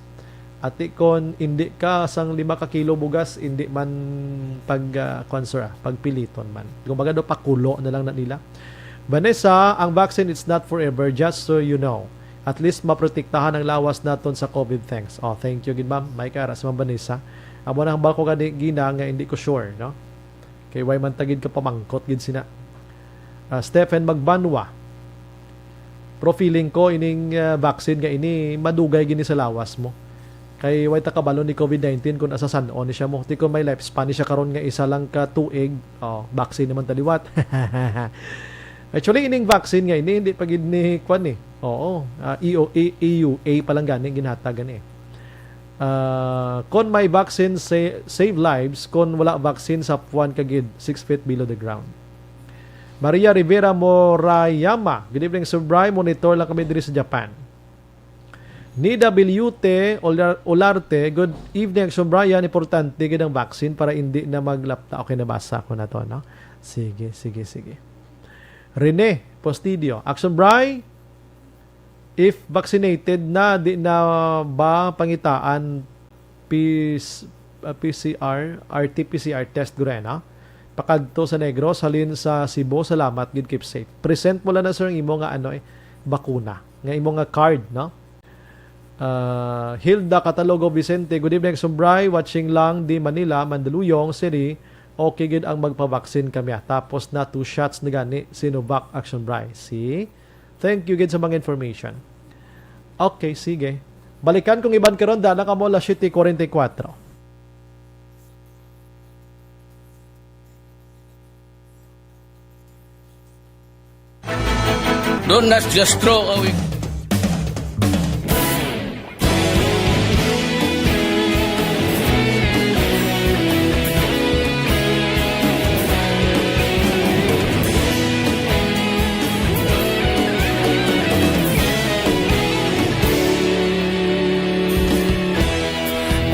Ati, kon indi ka sang lima ka kilo bugas, indi man pag, ah, kuwan, sir, ah, pagpiliton man. Kumbaga daw, pakulo na lang na nila. Vanessa, ang vaccine, it's not forever, just so you know. At least maprotektahan ang lawas naton sa COVID. Thanks. Oh, thank you gid, ma'am. May kara si Ma'am Vanessa. Amo na ang bako gani, Gina, nga hindi ko sure, no? Kay way man ta gid ka pamangkot gid sina. Ah, Stephen Magbanwa, "Pero feeling ko ining, ah, vaccine nga ini madugay gini sa lawas mo. Kay way ta kabalo ni COVID nineteen kung asa san-o ni siya mo. Ti kung may lifespan ni siya karon nga isa lang ka tuig, oh, vaccine naman ta liwat." Actually, ining vaccine nga ini, hindi pa gid ni kwan eh. Oo, ah, E O, E U A pa lang gani ginhatag gani eh. Ah, kon may vaccine, sa-, save lives. Kon wala vaccine, sapwan ka gid six feet below the ground. Maria Rivera Morayama, "Good evening, Sir Bry. Monitor lang kami diri sa Japan." Nida Biliute Olar-, Olarte, "Good evening, Action Brian. Importante gid ang vaccine para hindi na maglapta." Okay, nabasa ko na to, no? Sige, sige, sige. Rene Postidio, "Action Bry, if vaccinated na, di na ba pangitaan P-, uh, P C R, R T P C R test guro, no? Pakadto sa Negros, halin sa Cebu, salamat gid, keep safe." Present mo lang na, sir, ang imo nga, ano, eh, bakuna, nga imo nga card, no? Ah, Hilda Catalogo Vicente, "Good evening, Action Bry. Watching lang di Manila, Mandaluyong City. Okay gid ang magpabaksin kami, ah. Tapos na two shots na gani, Sinovac, Action Bry." See? Thank you gid sa mga information. Okay, sige. Balikan kong iban karon, dala ka mo, alas siyete kuwarenta y kuwatro. Don't not just throw away.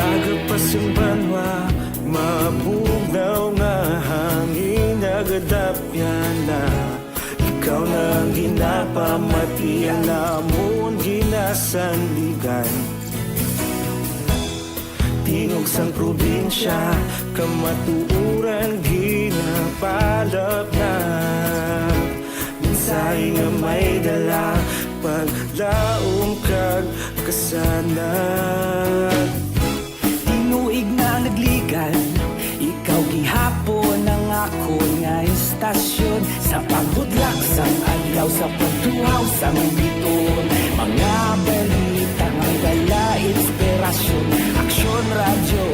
Aga pa sing banwa, mabugnaw nga hangin nagadapyan na. Ikaw na ang ginapamati, ang amon ginasandigan. Tingog sang probinsya, kamatuoran ginapalapnap. Mensahe nga may dala, paglaom kag kasanag. Tinuig na nagligan, ikaw gihapon ang akon nga istasyon. Sa pagbudlak sang adlaw, sa pagtuhaw sang biton, mga balita nga may dala inspirasyon. Aksyon Radyo,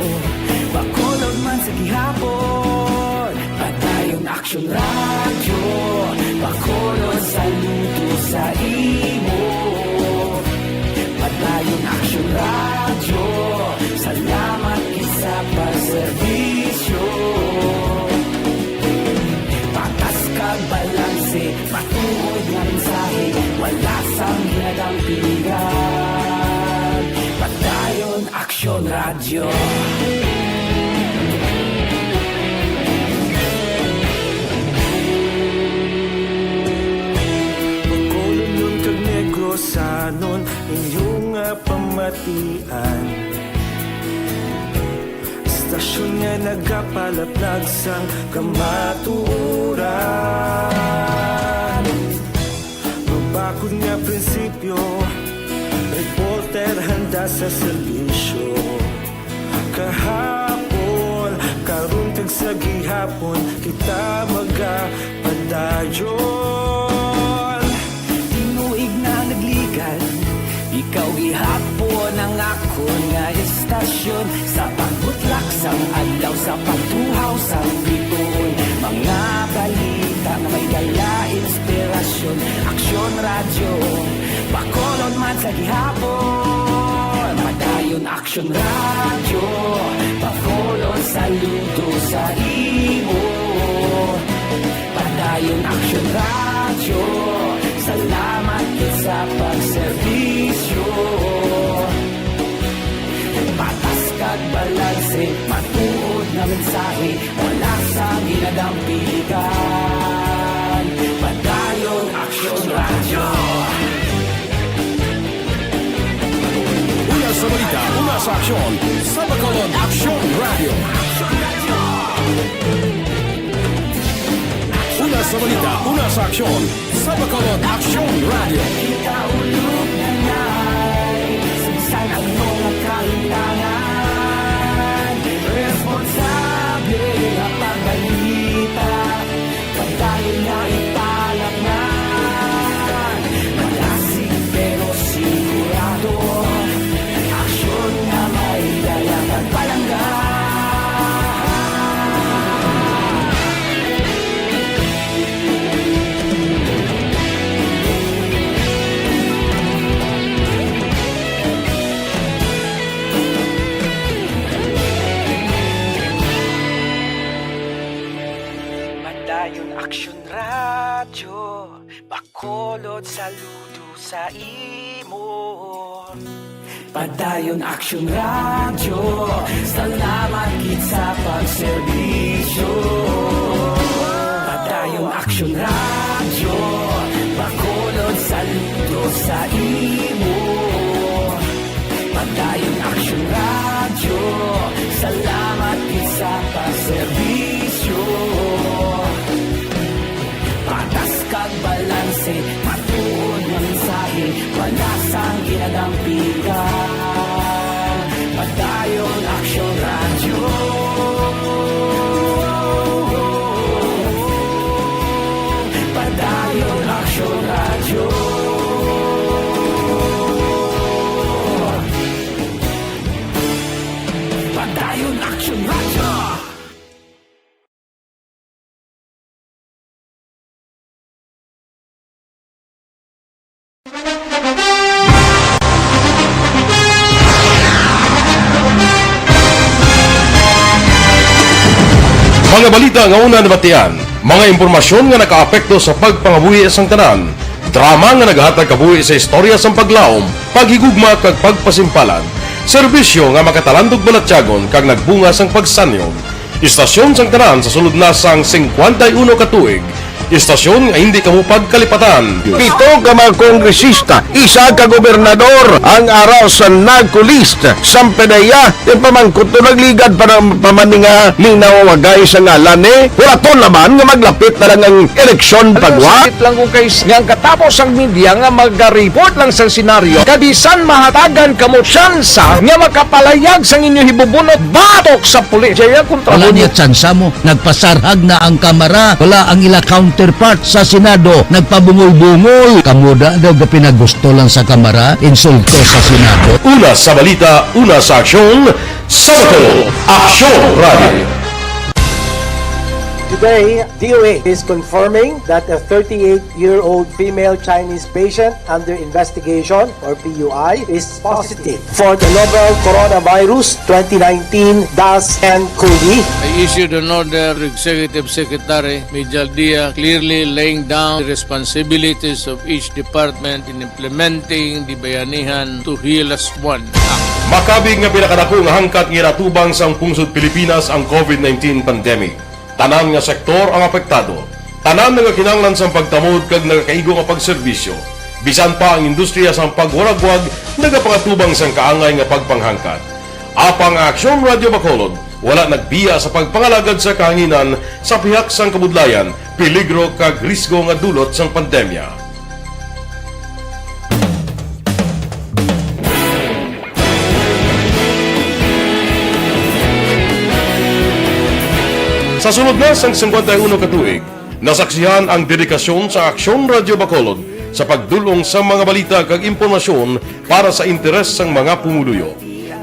Bacolod man sa gihapon. Padayon Aksyon Radyo, Bacolod, saludo sa imo. Padayon Aksyon Radyo, salamat gid sa pagserbisyo. Patas kag balanse, matuod nga mensahe, wala sang ginadampigan. Padayon Aksyon Radyo. Bacolodnon kag Negrosanon, inyo nga pamatian. Istasyon nga nagapalaplag sang kamatuoran. Mabakod nga prinsipyo, reporter handa sa serbisyo. Kahapon, karon kag sa gihapon, kita magapadayon. Tinuig na nagligan, ikaw gihapon ang akon nga istasyon. Sa pagbutlak sang adlaw, sa pagtuhaw sang bituon, mga balita nga may dala inspirasyon. Aksyon Radyo, Bacolod man sa gihapon. Padayon Aksyon Radyo, Bacolod, saludo sa imo. Padayon Aksyon Radyo, salamat gid sa pagserbisyo. Patas kag balanse, matuod nga mensahe, wala sang ginadampigan. Padayon Aksyon Radyo. Una sa balita, una Sa aksyon, sa Bacolod Aksyon Radio. Una sa balita, una sa aksyon, sa Bacolod Aksyon Radio. Kita ulog na nai, sa bisan ano nga kahitangan, responsable nga pagbalita. Padayon na ipalaknag, malasig pero sigurado, aksyon nga may dala kag palangga. Padayon Aksyon Radyo, Bacolod, saludo sa imo. Padayon Aksyon Radyo, salamat gid sa pagserbisyo. Padayon Aksyon Radyo, Bacolod, saludo sa imo. Padayon Aksyon Radyo, salamat gid sa pagserbisyo. Patas kag balanse, matuod nga mensahe, wala sang ginadampigan. Padayon Aksyon Radyo. Padayon Aksyon Radyo. Padayon Aksyon Radyo. Mga balita nga una nabatian, mga impormasyon nga nakaapekto sa pagpangabuhi sang tanan, drama nga naghatag kabuhi sa istorya sang paglaom, paghigugma kag pagpasimpalan, serbisyo nga makatalandog balatyagon kag nagbunga sang pagsanyon. Istasyon sang tanan sa sulod na sang singkwenta y uno ka tuig. Istasyon nga hindi kamo pagkalipatan. Pito ka mga kongresista, isa ka gobernador ang ara sa NAGCO list. Sampe na iya, yung pamangkot to nagligad pa ng pamaninga, ning nawawagay sa ngalan ni. Wala to naman nga maglapit na lang ang eleksyon pagwa. Sakit lang kung kay nga ang katapos ang media nga magariport lang sa senaryo. Kabisan mahatagan kamo tsansa nga makapalayag sang inyo hibubunot batok sa pulis. Jaya kontra Wala mo niya tsansa mo. Nagpasarhag na ang Kamara. Wala ang ila counterpart sa Senado. Nagpabungol-bungol. Kamo da daw gapinagusto lang sa Kamara. Insulto sa Senado. Una sa balita, una sa aksyon, sa Bacolod Aksyon Radio. Today, D O A is confirming that a thirty-eight-year-old female Chinese patient under investigation, or P U I, is positive for the novel coronavirus twenty nineteen dash N COVID. I issued an order to Executive Secretary Mijal Dia, clearly laying down the responsibilities of each department in implementing the Bayanihan to Heal Us One Act. Makabig nga pinakadako nga hangkat nga ginatubang sang pungsod Pilipinas ang COVID nineteen pandemic. Tanan nga sektor ang apektado. Tanan nga kinahanglan sang pagtamod kag nagakaigo nga pagserbisyo. Bisan pa ang industriya sang pagwaragwag nagapangatubang sang kaangay nga pagpanghangkat. Apang ang Aksyon Radio Bacolod wala nagbiya sa pagpangalagad sa kahanginan sa pihak sang kabudlayan, peligro kag risgo nga dulot sang pandemya. Sa sulod na sang singkwenta y uno ka tuig, nasaksihan ang dedikasyon sa Aksyon Radio Bacolod sa pagdul-ong sa mga balita kag impormasyon para sa interes sang mga pumuluyo.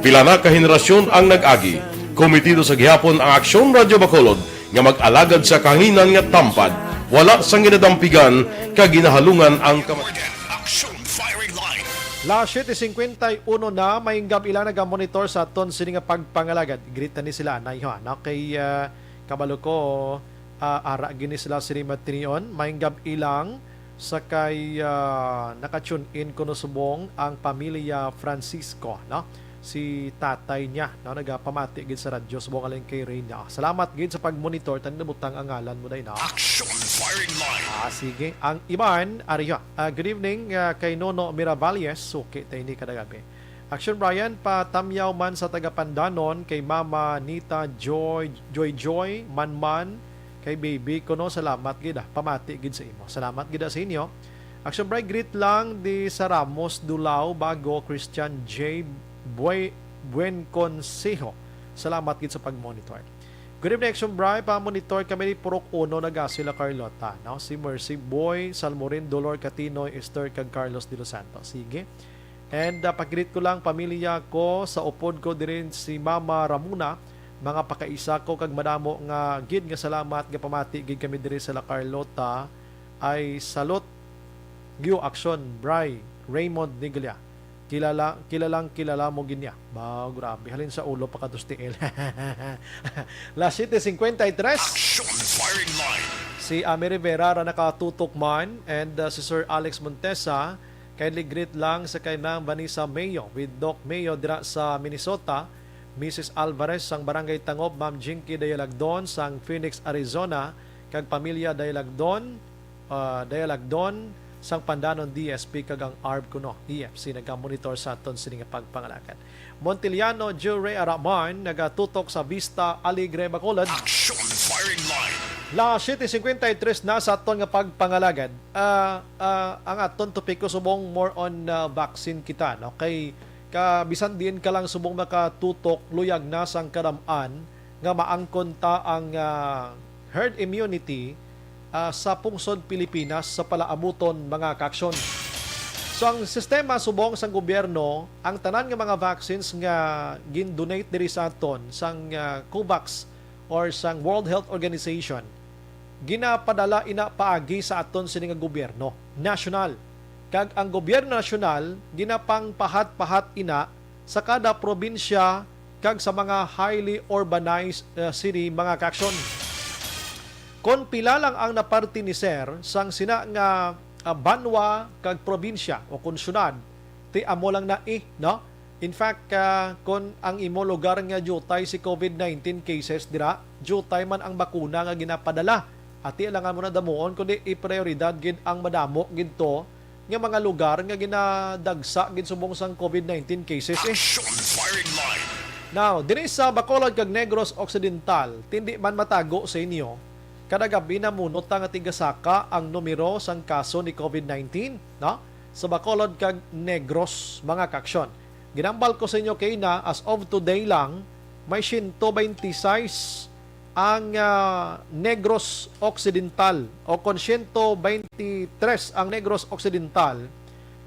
Pila na ka henerasyon ang nag-agi. Komitido sa gihapon ang Aksyon Radio Bacolod nga mag-alagad sa kahanginan nga tampad, wala sang ginadampigan kag ginahalungan ang kamatuoran. Aksyon Firing Line. Las siete cincuenta y uno na, maayong gab-i lang nagamonitor sa aton sini nga pagpangalagad. Greet na ni sila, anay ho, ano? Kay, ah, kabalo ko, ah, ara gini sila sini matinion. Maayong gab-i lang sa kay, ah, naka-tune in kuno subong ang pamilya Francisco, no? Si tatay niya, no, nagapamati gid sa radyo subong halin kay Reyna. Salamat gid sa pag-monitor, tani nabutang ang ngalan mo, day, no? Action Firing Line. Ah, sige. Ang iban, ari ho. Ah, good evening, ah, kay Nono Miravalles. Suki tayo ni kada gabi. Action Brian, patamyaw man sa taga Pandanon kay Mama Nita Joy, Joy Joy, Manman, kay Baby kuno, salamat gid ah. Pamati gid sa imo. Salamat gid ah sa inyo. Action Brian, greet lang di sa Ramos Dulao, Bago, Christian J Bue-, Buen Consejo. Salamat gid sa pag-monitor. Good evening, Action Brian. Pa-monitor kami ni Purok Uno, Nagasila, Carlota, no? Si Mercy Boy, Salmorin, Dolor, Katinoy, Esther, kag Carlos de los Santos. Sige. And uh, pag-greet ko lang pamilya ko sa upod ko diri, si Mama Ramona, mga pakaisa ko, kag madamo nga gid nga salamat nga pamati gid kami diri sa La Carlota. Ay salot, Gyo Action, Bry, Raymond Niglia. Kilala, kilalang kilala mo gid niya. Ba, grabe. Halin sa ulo pa kadto sa tiil. Las siete cincuenta y tres. Action Firing Line. Si Ami Rivera ra nakatutok man, and uh, si Sir Alex Montesa, kindly greet lang sa kay Ma'am Vanessa Mayo with Doc Mayo dira sa Minnesota, Missus Alvarez sang Barangay Tangob, Ma'am Jinky Dayalagdon sang Phoenix, Arizona, kag pamilya Dayalagdon, ah, Dayalagdon sang Pandanon D S P, kag ang arb kuno E F C nagamonitor sa aton sini nga pagpangalagad. Montiliano Jure Araman nagatutok sa Vista Alegre, Bacolod. Action Firing Line. Las siete cincuenta y tres na sa aton nga pagpangalagad. Ah, ah, ang aton topiko subong more on, ah, vaccine kita, no? Kay ka bisan diin ka lang subong makatutok, luyag na sang kadam-an nga maangkon ta ang, ah, herd immunity, ah, sa pungsod Pilipinas sa palaabuton, mga kaaksyon. So, ang sistema subong sang gobyerno, ang tanan nga mga vaccines nga gin-donate diri sa aton sang, ah, COVAX or sang World Health Organization, ginapadala ina paagi sa aton sini nga gobyerno nasyonal. Kag ang gobyerno nasyonal ginapangpahat-pahat ina sa kada probinsya kag sa mga highly urbanized, uh, city, mga kaaksyon. Kon pila lang ang napartiniser sang sina nga, ah, banwa kag probinsya o kon syudad, ti amo lang na, eh, no? In fact, ah, kon ang imo lugar nga diutay si COVID nineteen cases dira, diutay man ang bakuna nga ginapadala. Ati lang mo na damuon, kundi iprioridad gid ang madamo gid to nga mga lugar nga ginadagsa gid subong sang COVID nineteen cases, eh. Action Firing Line. Now, diri sa Bacolod kag Negros Occidental, tindi man matago sa inyo, kada gabi namunot ta nga tigasaka ang numero sang kaso ni COVID nineteen, no? Sa Bacolod kag Negros, mga kaaksyon. Ginambal ko sa inyo kay na, as of today lang, may siyento beintiseis ang, ah, Negros Occidental, o kon siyento beintitres ang Negros Occidental,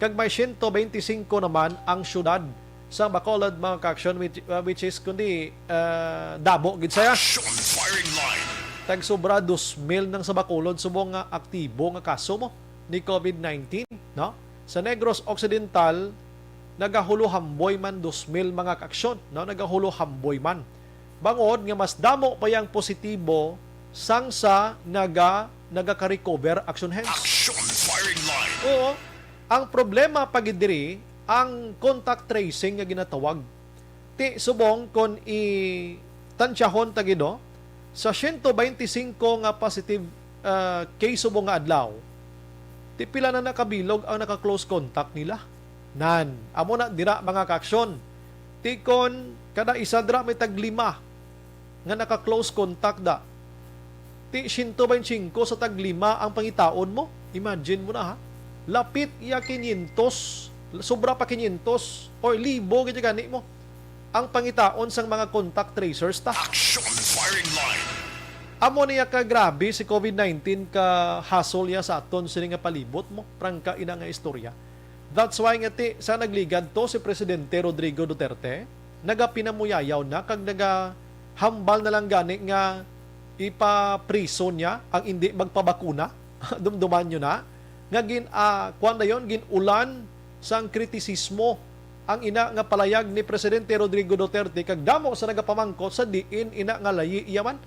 kag may siyento beintisingko naman ang syudad sa Bacolod, mga kaaksyon, which, ah, which is kundi, ah, damo gid saya. Action Firing Line. Tag sobra dos mil nang sa Bacolod subong nga aktibo nga kaso mo ni COVID nineteen, no? Sa Negros Occidental, nagahulohamboy man dos mil, mga kaaksyon, no? Nagahulohamboy man. Bangod nga mas damo pa yang positibo sang sa naga-, nagaka-recover, action hands. Action Firing Line. Oo. Ang problema pa gid diri, ang contact tracing nga ginatawag. Ti subong kon i-tansyahon ta gid, no? Sa siyento beintisingko nga positive, ah, case subong nga adlaw, ti pila na nakabilog ang naka-close contact nila? Nan, amo na dira, mga kaaksyon. Ti kon kada isa dira may taglima nga naka-close contact da, ti siyento beintisingko sa taglima ang pangitaon mo. Imagine mo na, ha. Lapit ya quinientos, sobra pa quinientos, or libo gid gani mo ang pangitaon sang mga contact tracers ta. Action Firing Line. Amo niya ka grabe si COVID nineteen, ka hassle ya sa aton sini nga palibot mo. Prangka ina nga istorya. That's why nga ti, sa nagligad to si Presidente Rodrigo Duterte, nagapinamuyayaw na kag nagahambal na lang gani nga ipapriso niya ang indi magpabakuna. Dumduman nyo na nga gin, ah, kuwan dayon, gin-ulan sang kritisismo ang ina nga palayag ni Presidente Rodrigo Duterte, kag damo sa nagapamangkot sa diin ina nga layi iya man.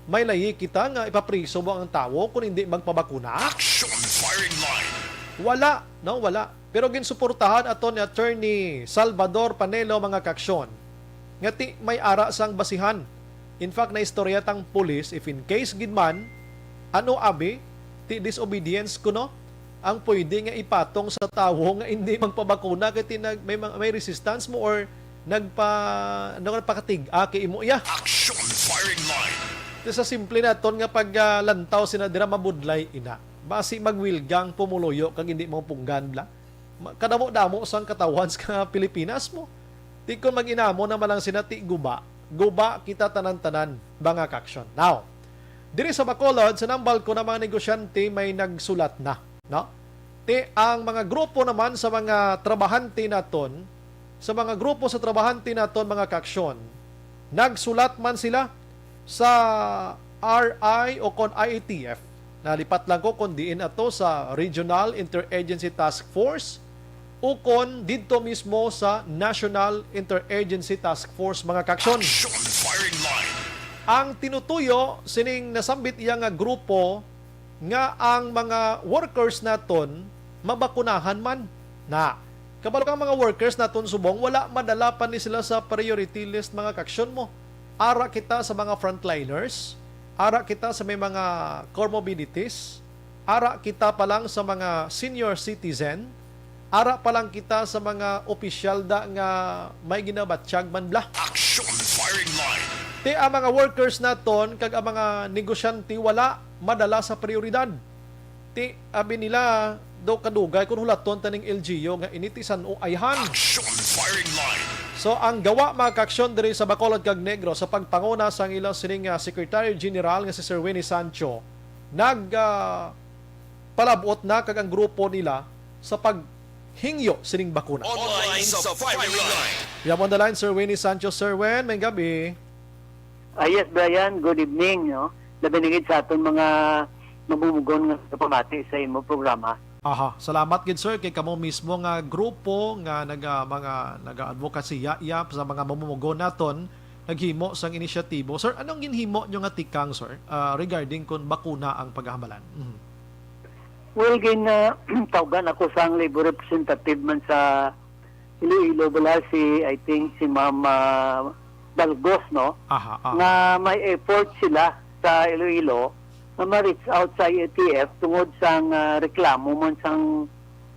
May layi kita nga ipapriso mo ang tawo kung hindi magpabakuna? Action Firing Line. Wala, no, wala. Pero ginsuportahan ato ni Attorney Salvador Panelo, mga kaaksyon, nga ti may ara sang basihan. In fact, naistorya tang pulis, if in case gid man, ano abi, ti disobedience kuno, ang pwede nga ipatong sa tawo nga hindi magpabakuna kay tinag-, may mga, may resistance mo or nagpa-, ano, nagpakatig-a kay imo iya? Action firing line. Sa simple naton nga paglantaw sina dira mabudlay ina. Basi magwilgang pumuluyo kag hindi mo punggan bla. Ma-, kadamo-damo sang katawhan sa Pilipinas mo. Ti kon mag-inamo naman lang sina ti guba, guba kita tanan-tanan, mga kaksyon. Now, diri sa Bacolod, sa nambal ko na mga negosyante may nagsulat na, no? Ti ang mga grupo naman sa mga trabahante naton, sa mga grupo sa trabahante naton, mga kaksyon, nagsulat man sila sa R I o kon I A T F. Nalipat lang ko kung diin ato sa Regional Interagency Task Force o kon didto mismo sa National Interagency Task Force, mga kaksyon. Action firing line. Ang tinutuyo sining nasambit iya nga grupo nga ang mga workers naton mabakunahan man. Na, kabalo kang mga workers naton subong, wala madala pa ni sila sa priority list, mga kaksyon mo. Ara kita sa mga frontliners, ara kita sa may mga comorbidities, ara kita pa lang sa mga senior citizen, ara pa lang kita sa mga opisyal da nga may ginabatyag man bla. Action firing line. Ti ang mga workers naton kag ang mga negosyante wala madala sa prioridad. Ti abi nila, daw kadugay kun hulaton ta ning L G U nga ini ti san-o ayhan. Action firing line. So, ang gawa, mga kaaksyon, diri sa Bacolod kag Negros sa pagpanguna sang ila sining, ah, Secretary General nga si Sir Winnie Sancho, nag, ah, palab-ot na kag ang grupo nila sa paghingyo sining bakuna. Online sa firing line. We have on the line, Sir Winnie Sancho. Sir Wen, may gabi. Ah, yes, Brian, good evening, no? Labi na gid sa aton mga mamumugon nga pamati sa imo programa. Aha, salamat gid, sir, kay kamo mismo nga grupo nga naga-, mga naga-advokasya iya sa mga mamumugon naton naghimo sang inisyatibo. Sir, anong ginhimo nyo nga tikang, sir, ah, regarding kun bakuna ang pagahamalan? Mhm. Well, gin, ah, tawgan ako sang labor representative man sa Iloilo bala si, I think, si Ma'am, ah, Balgos, no? Aha, aha. Nga may effort sila sa Iloilo nga ma-reach out sa I A T F tungod sang, ah, reklamo man sang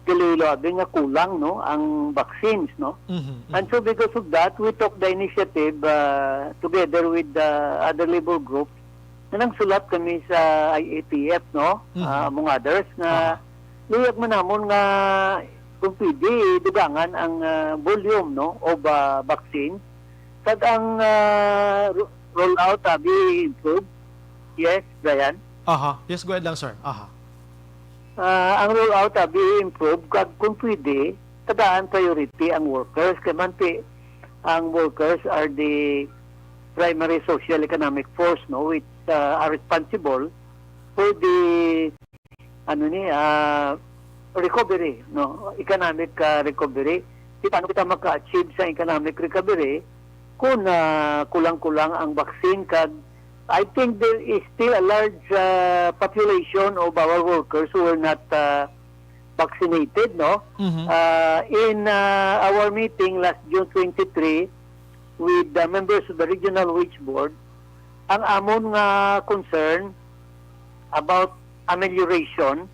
Iloilo abi nga kulang, no, ang vaccines, no? Mhm, mhm. And so because of that, we took the initiative, ah, together with the other labor groups, nga nagsulat kami sa I A T F, no? Mhm. Ah, among others, nga Aha. luyag man namon nga kung pwede, dugangan ang, ah, volume, no, of, ah, vaccine. Kag ang, ah, ro-, rollout, abi, improve. Yes, Brian? Aha. Yes, go ahead lang, sir. Aha. Ah, ang rollout, abi, improve. Kag kung pwede, tagaan priority ang workers. Kay man ti, ang workers are the primary social economic force, no, which, uh, are responsible for the, ano ni, uh, recovery, no, economic, uh, recovery. Di paano kita maka-achieve sa economic recovery kung, uh, kulang-kulang ang vaccine? Kag I think there is still a large, uh, population of our workers who were not, uh, vaccinated, no? Mhm. Uh, in, uh, our meeting last June twenty-three with the members of the Regional Wage Board, ang amon nga concern about amelioration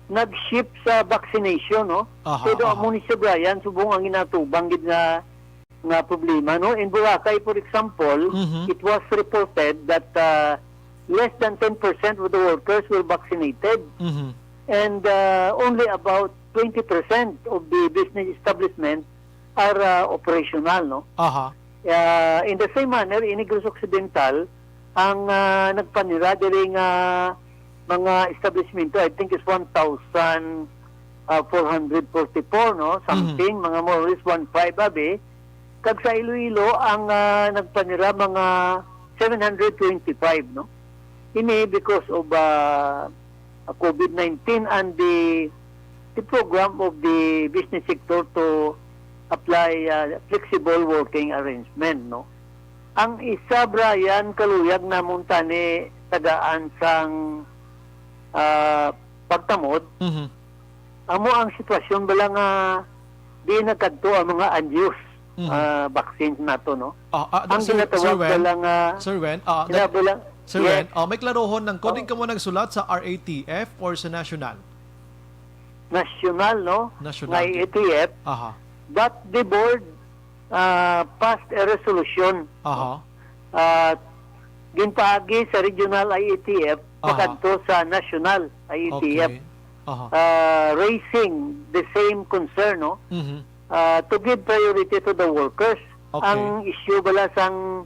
nag-shift sa vaccination, no? Aha, Pero aha. amo ni si Brian, subong ang ginatubang gid nga nga problema, no? In Boracay, for example, Mhm. it was reported that, uh, less than ten percent of the workers were vaccinated Mhm. and, uh, only about twenty percent of the business establishment are, uh, operational, no? Aha. Uh, in the same manner, in Negros Occidental, ang, uh, nagpanira diri nga mga establishmento, I think, is one thousand, uh, four hundred forty-four, no? Mhm. Something, mga more or less one five, abi. Kag sa Iloilo, ang, ah, nagpanira mga seven hundred twenty-five, no? Ini because of, ah, COVID nineteen and the, the program of the business sector to apply, ah, flexible working arrangement, no? Ang isa, Brian, kaluyag namon tani tagaan sang, ah, pagtamod, Mhm. amo ang sitwasyon bala nga di nagkadto ang mga unused, Mhm. ah, vaccines nato, no? Ah, ah, Ang Sir, ginatawag Sir Wen, bala nga Sir Wen, ah, ina-, bala Sir Yes. Wen, ah, may klarohon lang ko, Oh. din kamo nagsulat sa R A T F or sa national? national, no, National nga gid. E T F, Aha. but the board, ah, passed a resolution, Aha. ah, ginpaagi sa regional I E T F Aha. pakadto sa national I E T F, Okay. Aha. ah, raising the same concern, no, Mhm. ah, to give priority to the workers. Okay. Ang issue bala sang,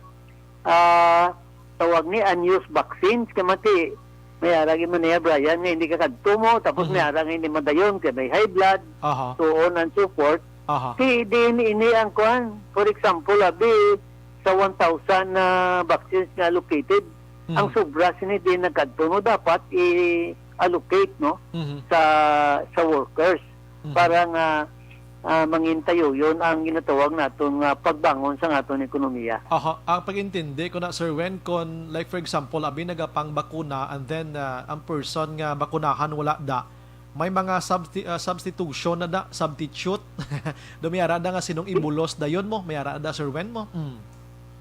ah, tawag ni unused vaccines, kay mati, may ara gyud man niya, Brian, nga hindi ka kadto mo, tapos Mhm. may ara nga hindi madayon, kay may high blood, Aha. so on and so forth. Aha. Ti, diin ini ang kuan. For example, abi, sa one thousand na vaccines nga allocated, Mhm. ang sobra sini din nagkadto, no, dapat i-allocate, no, Mhm. sa, sa workers Mhm. para nga, ah, mangin tayo yon ang ginatawag naton nga pagbangon sa aton ekonomiya. Aha, ang pag-intindi ko na, Sir Wen, kon, like, for example, abi nagapangbakuna and then, ah, ang person nga bakunahan wala da, may mga substi-, ah, substitution na da, substitute. Do may ara da nga sinong ibulos dayon mo, may ara da, Sir Wen, mo. Mm.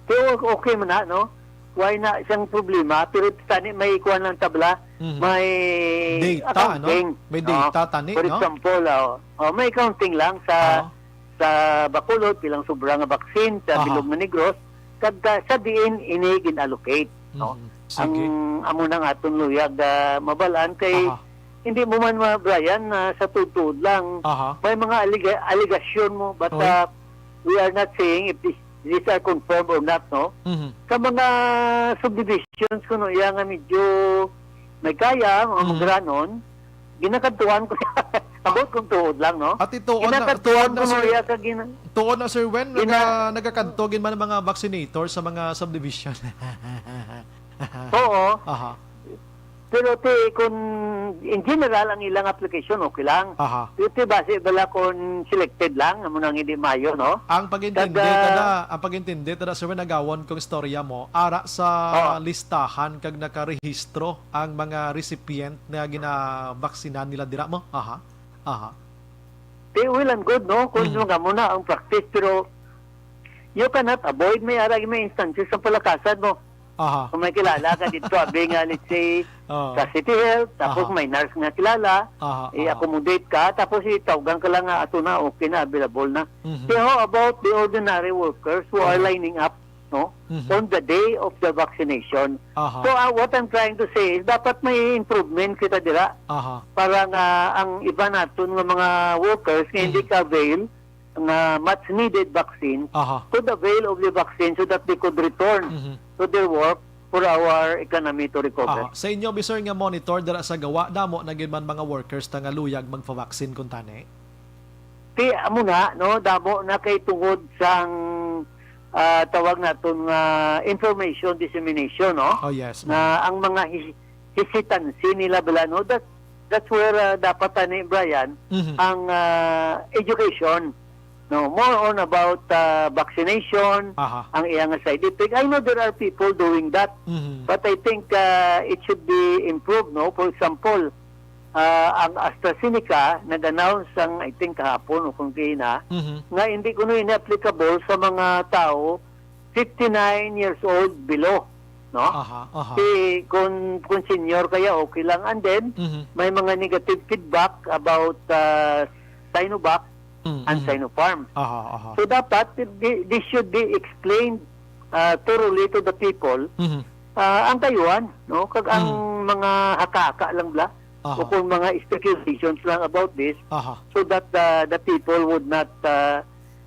Pero okay man na, no? Why na siyang problema? Pero tani may kuwan lang tabla, Mhm. may Data, no? accounting. May Oh, data tani, for no? example, oh, oh, may accounting lang sa Oo. sa Bacolod, pilang sobra nga vaccine sa Aha. Bilog nga Negros, kag, ah, sa diin ini gin-allocate, no? Mhm. Sige. Ang amo nang aton luyag, ah, mabalaan kay Aha. hindi mo man ma-, Brian, na sa tuod-tuod lang, Aha. may mga aliga-, alegasyon mo, but, Oy. ah, we are not saying if this, these are confirmed or not, no? Mhm. Sa mga subdivisions kuno iya nga medyo may kaya, mga Mhm. magranon, ginakadtuan ko siya. About kung tuod lang, no? At ito, tuon na, Ginakadtuan tuon na, ko sir, iya ka gina-, tuon na, Sir Wen, gina- naga-, nagakadto gid man ang mga vaccinator sa mga subdivision. Oo. Aha. Pero ti, kung in general ang ilang application, okay lang. Aha. Pero ti, base bala kung selected lang, amo nang hindi mayo, no? Ang pag-intindi, Kag, ah, tada, ang pag-intindi, tada, Sir Wen, nagawon kong istorya mo, ara sa Oo. listahan kag nakarehistro ang mga recipient nga ginabaksinan nila dira mo? Aha. Aha. Ti, well and good, no? Kung Mm. nga muna ang practice, pero you cannot avoid, may arag, may instances sa palakasan mo. Aha. Kung may kilala ka dito, abi nga, let's say, Oh. sa City Health, tapos Aha. may nurse nga kilala, Aha, aha. i-accommodate ka, tapos itawgan ka lang nga, "Ato na, okay na, available na." Mhm. Pero how about the ordinary workers who are Aha. lining up, no? Mhm. On the day of the vaccination? Aha. So, ah, what I'm trying to say is, dapat may improvement kita dira Aha. para nga ang iba naton nga mga workers nga hindi Mhm. ka-avail nga much needed vaccine Aha. could avail of the vaccine so that they could return Mhm. to their work for our economy to recover. Aha. Sa inyo, bi, sir, nga monitor dira sa gawa, damo na gyud man mga workers ta nga luyag magpa-vaccine kuntani? Ti, amo na, no, damo na kay tungod sang, ah, tawag naton nga information dissemination, no? Oh, yes, Nga ma'am. ang mga his-, hesitancy nila bala, no? That, that's where, ah, dapat ani, Brian, Mhm. ang, ah, education, no? More on about, ah, vaccination, Aha. ang iyang side effect. I know there are people doing that, Mhm. but I think, ah, it should be improved, no? For example, ah, ang AstraZeneca nag-announce ang, I think, kahapon o kung kina, Mhm. nga hindi kuno ini applicable sa mga tao fifty-nine years old below, no? Aha, aha. Si, kung, kung senior kaya, okay lang. And then, Mhm. may mga negative feedback about, ah, Sinovac Mm, and mhm. Sinopharm. Aha, aha. So, dapat, thi-, this should be explained, ah, thoroughly to the people. Mhm. Ah, ang kayuhan, no? Kag ang Mm. mga haka-haka lang bla, Aha. o kung mga speculations lang about this, Aha. so that, ah, the people would not, ah,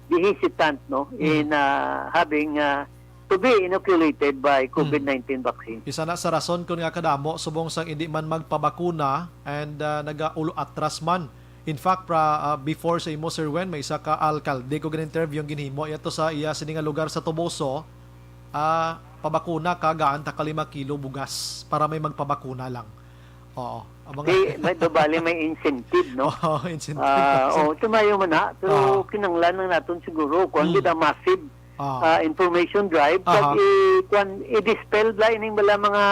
be hesitant, no, Mm. in, ah, having, ah, to be inoculated by Mm. COVID nineteen vaccine. Isa na sa rason kun nga kadamo subong sang indi man magpabakuna and, ah, nagaulo atras man. In fact, pra-, ah, before sa imo, Sir Wen, may isa ka alkalde ko gin-interview ang ginhimo yato sa iya sini nga lugar sa Toboso. Ah, pabakuna ka, gaan ta ka lima kilo bugas para may magpabakuna lang. Oo. Ang mga Di, may, do bali may incentive, no? Oo, incentive. Ah, oo, tumayo man na, pero Ah. kinahanglan lang naton siguro, kung Mm. gid ang massive, Ah. ah, information drive, Aha. pag i-, kwan, i-dispel bla ining bala mga,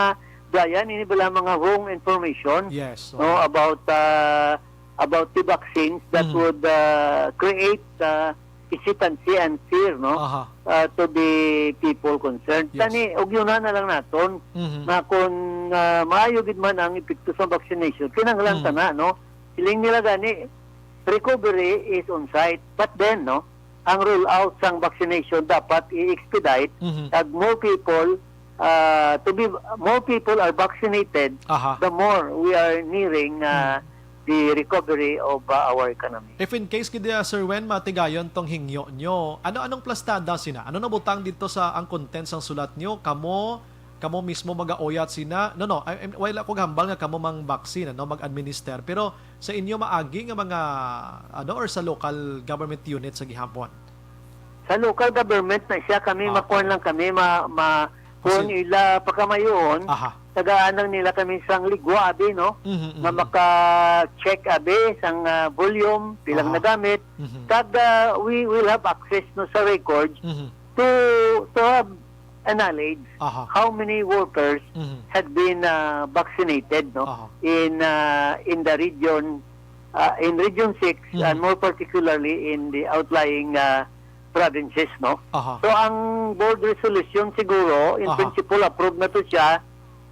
Brian, ini bala mga wrong information, Yes, no, oo. about, ah, about the vaccines that Mm. would, ah, create, ah, hesitancy and fear, no? Aha. Ah, to the people concerned. Yes. Tani, ugyunan na lang naton Mhm. na kung, ah, maayo gid man ang epekto sa vaccination, kinahanglan Mm. ta na, no? Siling nila gani, recovery is on site. But then, no, ang rollout sang vaccination dapat i-expedite, Mhm. kag more people, ah, to be, more people are vaccinated, Aha. the more we are nearing, ah, Mm. the recovery of, ah, our economy. If in case gid, ah, Sir Wen, matigayon tong hingyo nyo, ano, anong plastada sina? Ano nabutang dito sa ang content sang sulat nyo? Kamo, kamo mismo magauyat sina? No, no, I, I, wala ko hambal nga kamo mang vaccine, ano, mag-administer. Pero sa inyo maagi nga mga, ano, or sa local government unit sa gihapon? Sa local government na siya, kami, Ah, makuan okay. lang kami, ma, ma, Kasi kung ila pakamayoon, Aha. tagaan lang nila kami sang ligwa, abi, no? Mhm, Nga mhm. maka-check, abi, sang, ah, volume, pilang Aha. nagamit. Mhm. Kag, ah, we will have access, no, sa records Mhm. to, to have a knowledge Aha. how many workers Mhm. had been, ah, vaccinated, no? Aha. In, ah, in the region, ah, in Region six, Mhm. and more particularly in the outlying, ah, provinces, no? Aha. So, ang board resolution siguro, in Aha. principle, approve na to siya,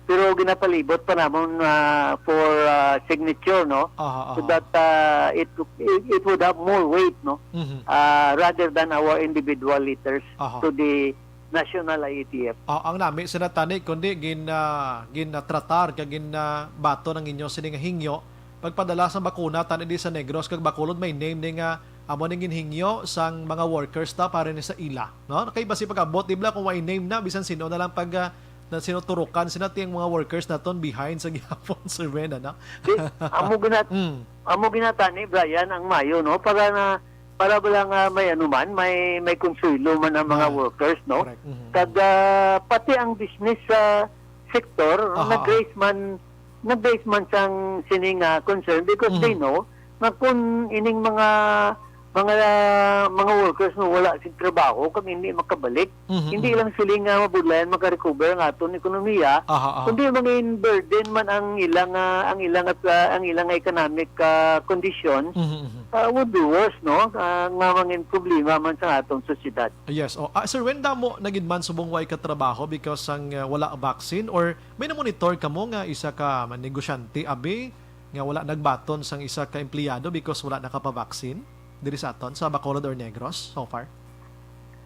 pero ginapalibot pa namon, ah, for, ah, signature, no? Aha, So aha. that, ah, it, it, it would have more weight, no? Mhm. Ah, rather than our individual letters Aha. to the national I A T F. Ah, ang nami sila tani, kundi gin, ah, ginatratar kag gin, ah, baton ang inyo sini nga hingyo pagpadala sa bakuna tani di sa Negros kag Bacolod may name ni nga amo ning ginhingyo sang mga workers ta para ni sa ila, no? Kay basi pag-abot di bala kung way name na bisan sino na lang pag, ah, na sinuturukan sila ti ang mga workers naton behind sa gihapon, Sir Ben, ano? Di, amo gina-, Mm. amo ginatani, Brian, ang mayo, no? Para na, para bala nga may ano man, may, may konsuelo man ang mga Ah, workers, no? correct. Mhm. Kag, ah, pati ang business, ah, sector, Aha, aha. nag-raise man, nag-raise man sang sining, ah, concern because Mhm. they know nga kung ining mga, mga, mga workers nga wala sing trabaho kag hindi makabalik, Mhm, hindi mhm. lang sila nga mabudlayan makarecover ang aton ekonomiya, Aha, aha. kundi mangin burden man ang ilang, ah, ang ilang, ah, ang ilang economic, ah, condition, Mhm, mhm. ah, would be worse, no? Ah, nga mangin problema man sa aton sosyedad. Yes, oh. Ah, Sir, when damo na gid man subong way ka trabaho because sang, ah, wala vaccine, or may na-monitor kamo nga isa ka man negosyante, abi, nga wala nagbaton sang isa ka empleyado because wala nakapabaksin diri sa aton, sa Bacolod or Negros, so far?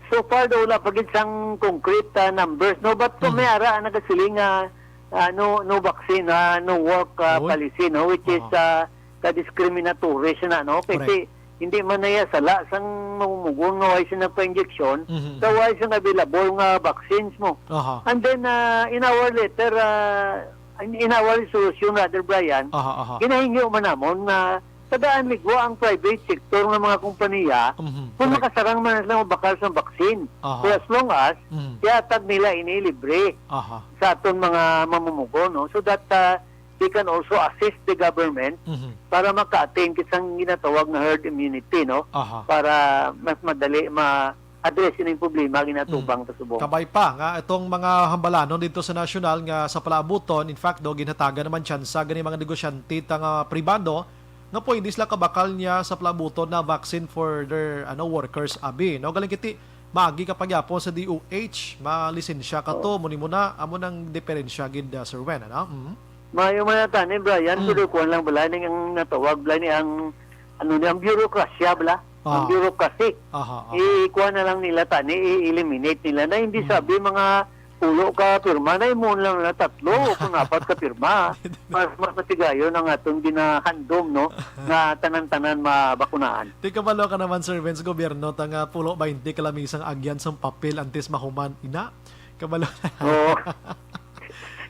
So far, daw wala pa gid sang concrete, ah, numbers, no? But kung Mhm. may ara, nagasiling nga, ah, no, no vaccine, ah, no work, ah, Oy. policy, no? Which is, Oo. ah, ka-discriminatory siya na, no? Kasi Correct. hindi man naya sala sang mamumugon nga way sila pa-injection, Mhm, sa mhm. way sang available nga vaccines mo. Aha. And then, ah, in our letter, ah, in, in our resolution, rather, Brian, Aha, aha. ginahingyo man namon nga tagaan ligwa ang private sector nga mga kompanya Mhm, kung correct. makasarang man sila mabakal sa vaccine. Aha. So, as long as Mhm. ihatag nila ini libre Aha. sa aton mga mamumugon, no? So that, ah, they can also assist the government Mhm. para maka-attain kita sang ginatawag nga herd immunity, no? Aha. Para mas madali ma-address ining problema ginatubang Mm. ta subong. Kabay pa nga itong mga hambalanon dito sa nasyonal nga sa palaabuton, in fact, do, ginhatagan naman tsansa gani mga negosyante ta nga pribado nga pwede sila kabakal niya sa palaabuton na vaccine for their, ano, workers, abi, no? Galing kiti, maagi ka pagyapon sa D O H, malisensya ka to, Oo. muni mo na, amo nang diferensya gid, ah, Sir Wen, ano? Mhm. Maayo man na tani, Brian, Mm. pero kuwan lang bala, ning ang natawag bala ni ang, ano ni, ang burokrasya bala. Ang Ah. bureaucracy. Aha, aha. I-, kuwan na lang nila tani, i-eliminate nila na hindi Mm. sabi mga pulo ka pirma, na imo lang na tatlo o kung apat ka pirma. Mas, mas matigayon ang atong ginahandom, no, nga tanan-tanan mabakunaan. Ti kabalo ka naman, Sir Vince, gobyerno ta nga pulo baynte ka lamisang agyan sang papel antes mahuman. Ina, kabalo. Oo.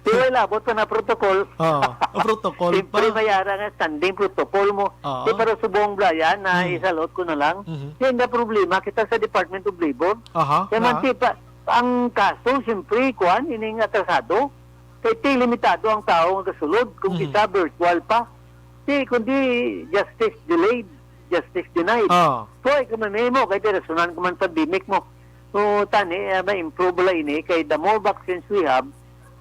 Di ba labot pa na protocol? Oo. O, protocol Siyempre, pa. May ara nga standing protocol mo. Oo. Di para subong, Brian, na Mm. isalot ko na lang. Mhm. Di na problema kita sa Department of Labor. Aha, Kaya man, na. Ti pa, ang kaso, siyempre, kuwan, ining atrasado. Kay ti limitado ang tao nga kasulod, kung Mhm. kita virtual pa. Ti, kundi justice delayed, justice denied. Oo. Kuwan, kung may mo, kay ti rasonan ko man pandemic mo. So, tani, eh, ma-improve bala ini, kay the more vaccines we have,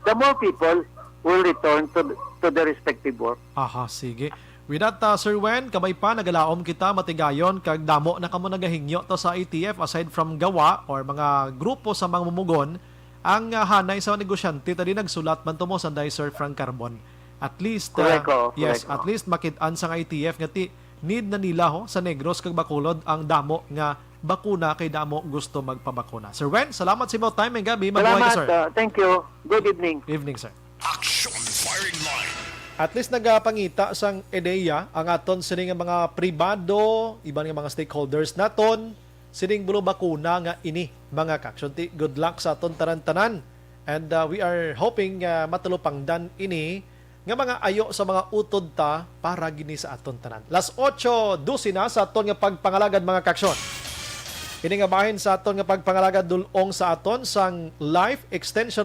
the more people will return to, to their respective work. Aha, sige. With that, uh, Sir Wen, kabay pa, nagalaom kita, matigayon, kag damo na kamo nagahingyo to sa I T F, aside from gawa or mga grupo sa mga mumugon, ang, uh, hanay sa negosyante, tadi nagsulat man to mo, sanday Sir Frank Carbon. At least, uh, Correct, oo, yes, correct, at oo. least makit-an sang I T F nga ti-, need na nila, ho, sa Negros kag Bacolod ang damo nga bakuna kay damo gusto magpabakuna. Sir Wen, salamat sa imong time and gabi. Mabuhay ka, Salamat, sir. uh, thank you. Good evening. Evening, sir. Action Firing Line. At least nagapangita sang ideya ang aton sini nga mga pribado, iban nga mga stakeholders naton, sining bulubakuna nga ini, mga ka-action. Ti-, good luck sa aton tanan-tanan. And, uh, we are hoping, uh, matalupangdan ini nga mga ayo sa mga utod ta para gini sa aton tanan. Las ocho doce na sa aton nga pagpangalagad, mga ka-action. Ini nga bahin sa aton nga pagpangalagad dul-ong sa aton sang life extension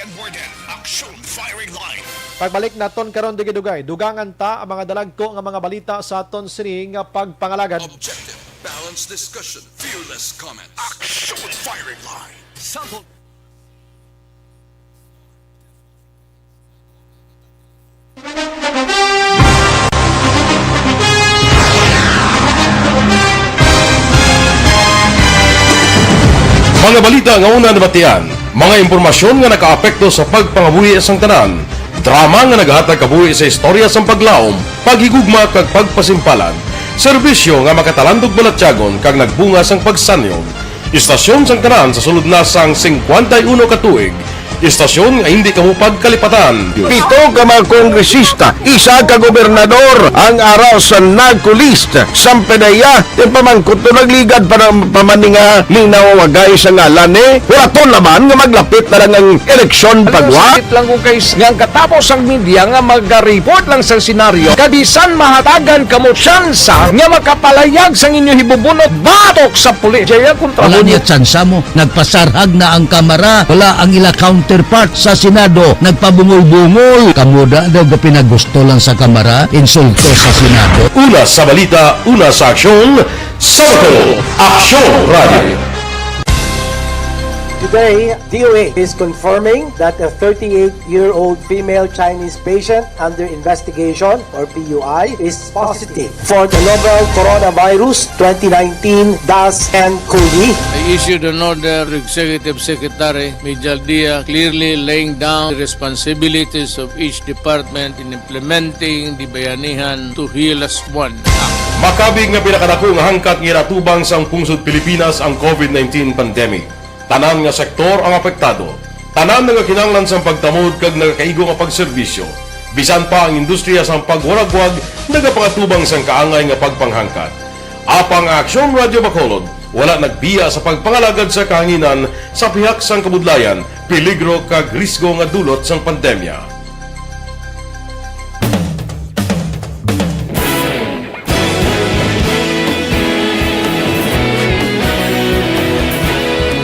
Edward N. Action Firing Line. Pagbalik naton karon, dugay-dugay, dugangan ta ang mga dalagko nga mga balita sa aton sini nga pagpangalagad. Objective, balanced discussion, fearless comments. Action Firing Line. Sample. Mga balita nga una nabatian, mga impormasyon nga nakaapekto sa pagpangabuhi sang tanan, drama nga nagahatag kabuhi sa istorya sang paglaom, paghigugma kag pagpasimpalan, serbisyo nga makatalandog balatyagon kag nagbunga sang pagsanyog. Istasyon sang tanan sa sulod na sang singkwenta y uno ka tuig. Istasyon nga hindi kamo pagkalipatan. Pito ka mga kongresista, isa ka gobernador, ang ara sa NAGCOLEST. Sampay na iya, ti pamangkot to nagligad pa ng pamaninga, minaw wagay sa ngalan ni. Wala to naman nga maglapit na lang ang eleksyon pagwa. Sakit lang kung kay nga ang katapos ang media nga magareport lang sa senaryo, kabisan mahatagan kamo tsansa nga makapalayag sang inyo hibubunot batok sa pulis. Jaya kontra Wala mo niya tsansa mo. Nagpasarhag na ang Kamara. Wala ang ila counterpart sa Senado. Nagpabungol-bungol. Kamo da daw gapinagusto lang sa Kamara, insulto sa Senado. Una sa balita, una sa aksyon, sa Bacolod, Aksyon Radio. Today, D O A is confirming that a thirty-eight-year-old female Chinese patient under investigation, or P U I, is positive for the novel coronavirus twenty nineteen dash ten COVID. I issued an order to Executive Secretary Mijal Dia, clearly laying down the responsibilities of each department in implementing the Bayanihan to Heal Us One Act. Makabig nga pinakadako nga hangkat nga ginatubang sang pungsod Pilipinas ang COVID nineteen pandemic. Tanan nga sektor ang apektado. Tanan nga kinahanglan sang pagtamod kag nagakaigo nga pagserbisyo. Bisan pa ang industriya sang pagwaragwag nagapangatubang sang kaangay nga pagpanghangkat. Apang ang Aksyon Radio Bacolod wala nagbiya sa pagpangalagad sa kahanginan sa pihak sang kabudlayan, peligro kag risgo nga dulot sang pandemya.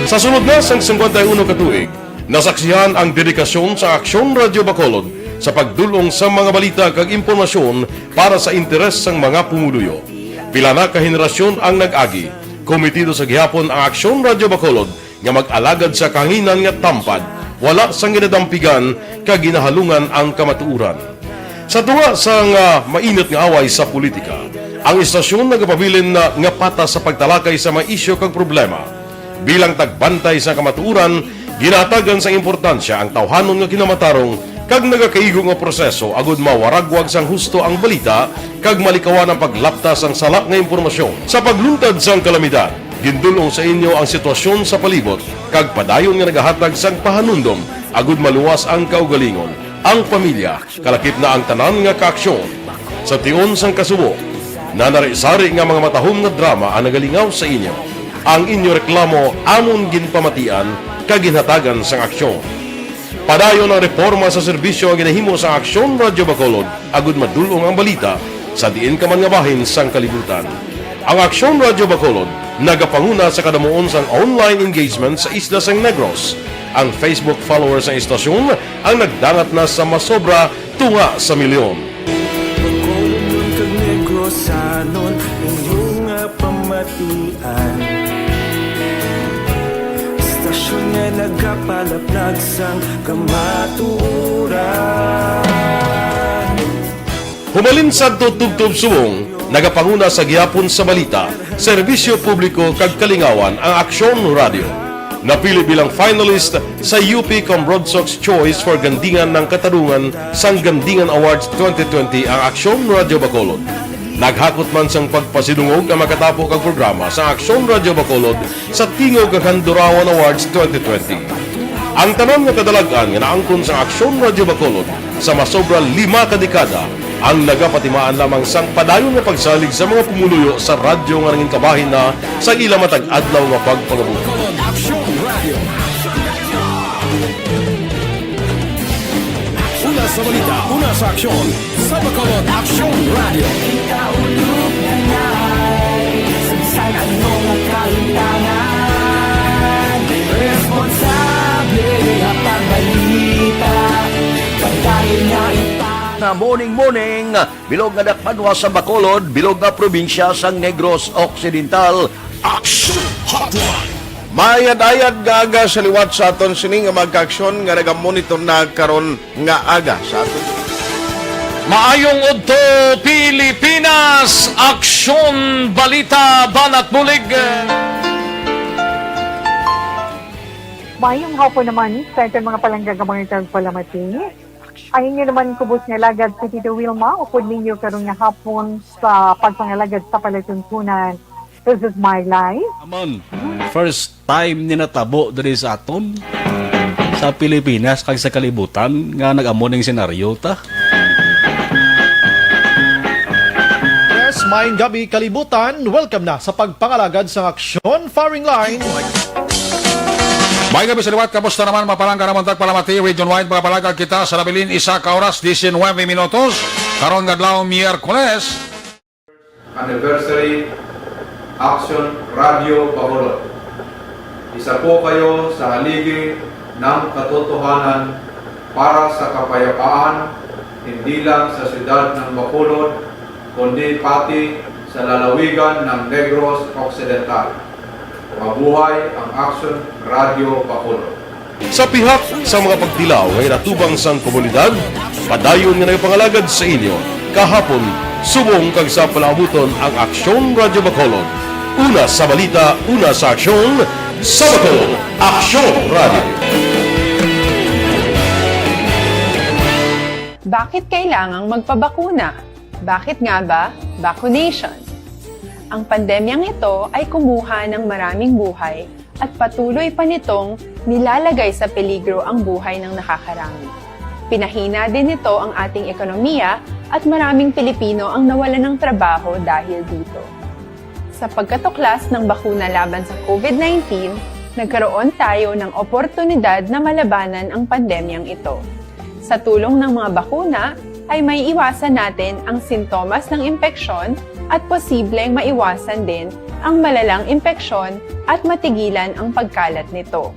Sa sulod na sang singkwenta y uno ka tuig, nasaksihan ang dedikasyon sa Aksyon Radio Bacolod sa pagdul-ong sa mga balita kag impormasyon para sa interes sang mga pumuluyo. Pila na ka henerasyon ang nag-agi. Kometido sa gihapon ang Aksyon Radio Bacolod nga mag-alagad sa kahanginan nga tampad, wala sang ginadampigan kag ginahalungan ang kamatuoran. Sa tunga sang, ah, mainit nga away sa politika, ang istasyon nagapabilin na nga patas sa pagtalakay sa mga isyu kag problema. Bilang tagbantay sa kamatuoran, ginahatagan sang importansya ang tawhanon nga kinamatarong kag nagakaigo nga proseso agud mawaragwag sang husto ang balita kag malikawan ang paglapta sang sala nga impormasyon. Sa pagluntad sang kalamidad, gindul-ong sa inyo ang sitwasyon sa palibot kag padayon nga nagahatag sang pahanumdom agud maluwas ang kaugalingon, ang pamilya, kalakip na ang tanan nga kaaksyon. Sa tion sang kasubo, nanari-sari nga mga matahom nga drama ang nagalingaw sa inyo. Ang inyo reklamo amon ginpamatian kag ginhatagan sang aksyon. Padayon ang reporma sa serbisyo nga ginahimo sa Aksyon Radio Bacolod agud madul-ong ang balita sa diin ka man nga bahin sang kalibutan. Ang Aksyon Radyo Bacolod nagapanguna sa kadamuon sang online engagement sa isla sang Negros. Ang Facebook followers sang istasyon ang nagdangat na sa masobra tunga sa milyon. Bacolod kag Negrosanon, inyo nga pamatian. Istasyon nga nagapalaplag sang kamatuoran. Humalin sadto tubtob subong, nagapanguna sa gihapon sa balita, serbisyo publiko kag kalingawan ang Aksyon Radio. Napili bilang finalist sa U P Cambrodsoc's Choice for Gandingan ng Katarungan sang Gandingan Awards twenty twenty ang Aksyon Radio Bacolod. Naghakot man sang pagpasidungog ang makatapo kag programa sa Aksyon Radio Bacolod sa Tingog kag Handurawan Awards twenty twenty. Ang tanan nga kadalag-an nga naangkon sang Aksyon Radio Bacolod sa masobra lima ka dekada ang nagapatimaan lamang sang padayon nga pagsalig sa mga pumuluyo sa radyo nga nangin kabahin na sa ila matag adlaw nga pagpangabuhi. Una sa balita, una sa aksyon, sa Bacolod Aksyon Radio. Ikaulog na nga, sagsag ang mga kalutangan. Responsable ang pagbalita, pagdahil nga ita- Na morning, morning, bilog nga dakbanwa sa Bacolod, bilog nga probinsya sang Negros Occidental. Action Hotline. Mayad-ayad nga aga sa liwat sa aton sini nga mga kaaksyon nga nagamonitor na karon nga aga sa aton. Maayong udto, Pilipinas! Aksyon, balita, banat bulig. Mayong hapon naman sa aton mga palangga nga mga tagpalamati. Ang inyo naman kubos nga alagad si Tito Wilma, upod ninyo karon nga hapon sa pagpangalagad sa palatuntunan. This is my life. Aman, first time ni natabo diri sa aton, sa Pilipinas kag sa kalibutan nga nag-amo ning senaryo ta. Yes, maayong gabi, kalibutan. Welcome na sa pagpangalagad sang Aksyon Firing Line. Maayong gabi sa liwat, kamusta naman, mga palangga namon tagpalamati, region-wide, mga palangga kita sa nabilin, isa ka oras, diecinuebe minutos, karon nga adlaw, Miyerkules. Anniversary, Aksyon Radio Bacolod. Isa po kayo sa haligi ng katotohanan para sa kapayapaan, hindi lang sa siyudad ng Bacolod, kundi pati sa lalawigan ng Negros Occidental. Mabuhay ang Aksyon Radio Bacolod! Sa pihak sa mga pagtilaw nga inatubang sang komunidad, padayon nga nagapangalagad sa inyo kahapon, subong kag sa palaabuton ang Aksyon Radio Bacolod. Una sa balita, una sa aksyon, sa Bacolod, Aksyon Radio. Bakit kailangang magpabakuna? Bakit nga ba vaccination? Ang pandemyang ito ay kumuha ng maraming buhay at patuloy pa nitong nilalagay sa peligro ang buhay ng nakakarami. Pinahina din nito ang ating ekonomiya at maraming Pilipino ang nawalan ng trabaho dahil dito. Sa pagkatuklas ng bakuna laban sa COVID nineteen, nagkaroon tayo ng oportunidad na malabanan ang pandemyang ito. Sa tulong ng mga bakuna, ay maiiwasan natin ang sintomas ng impeksyon at posibleng maiwasan din ang malalang impeksyon at matigilan ang pagkalat nito.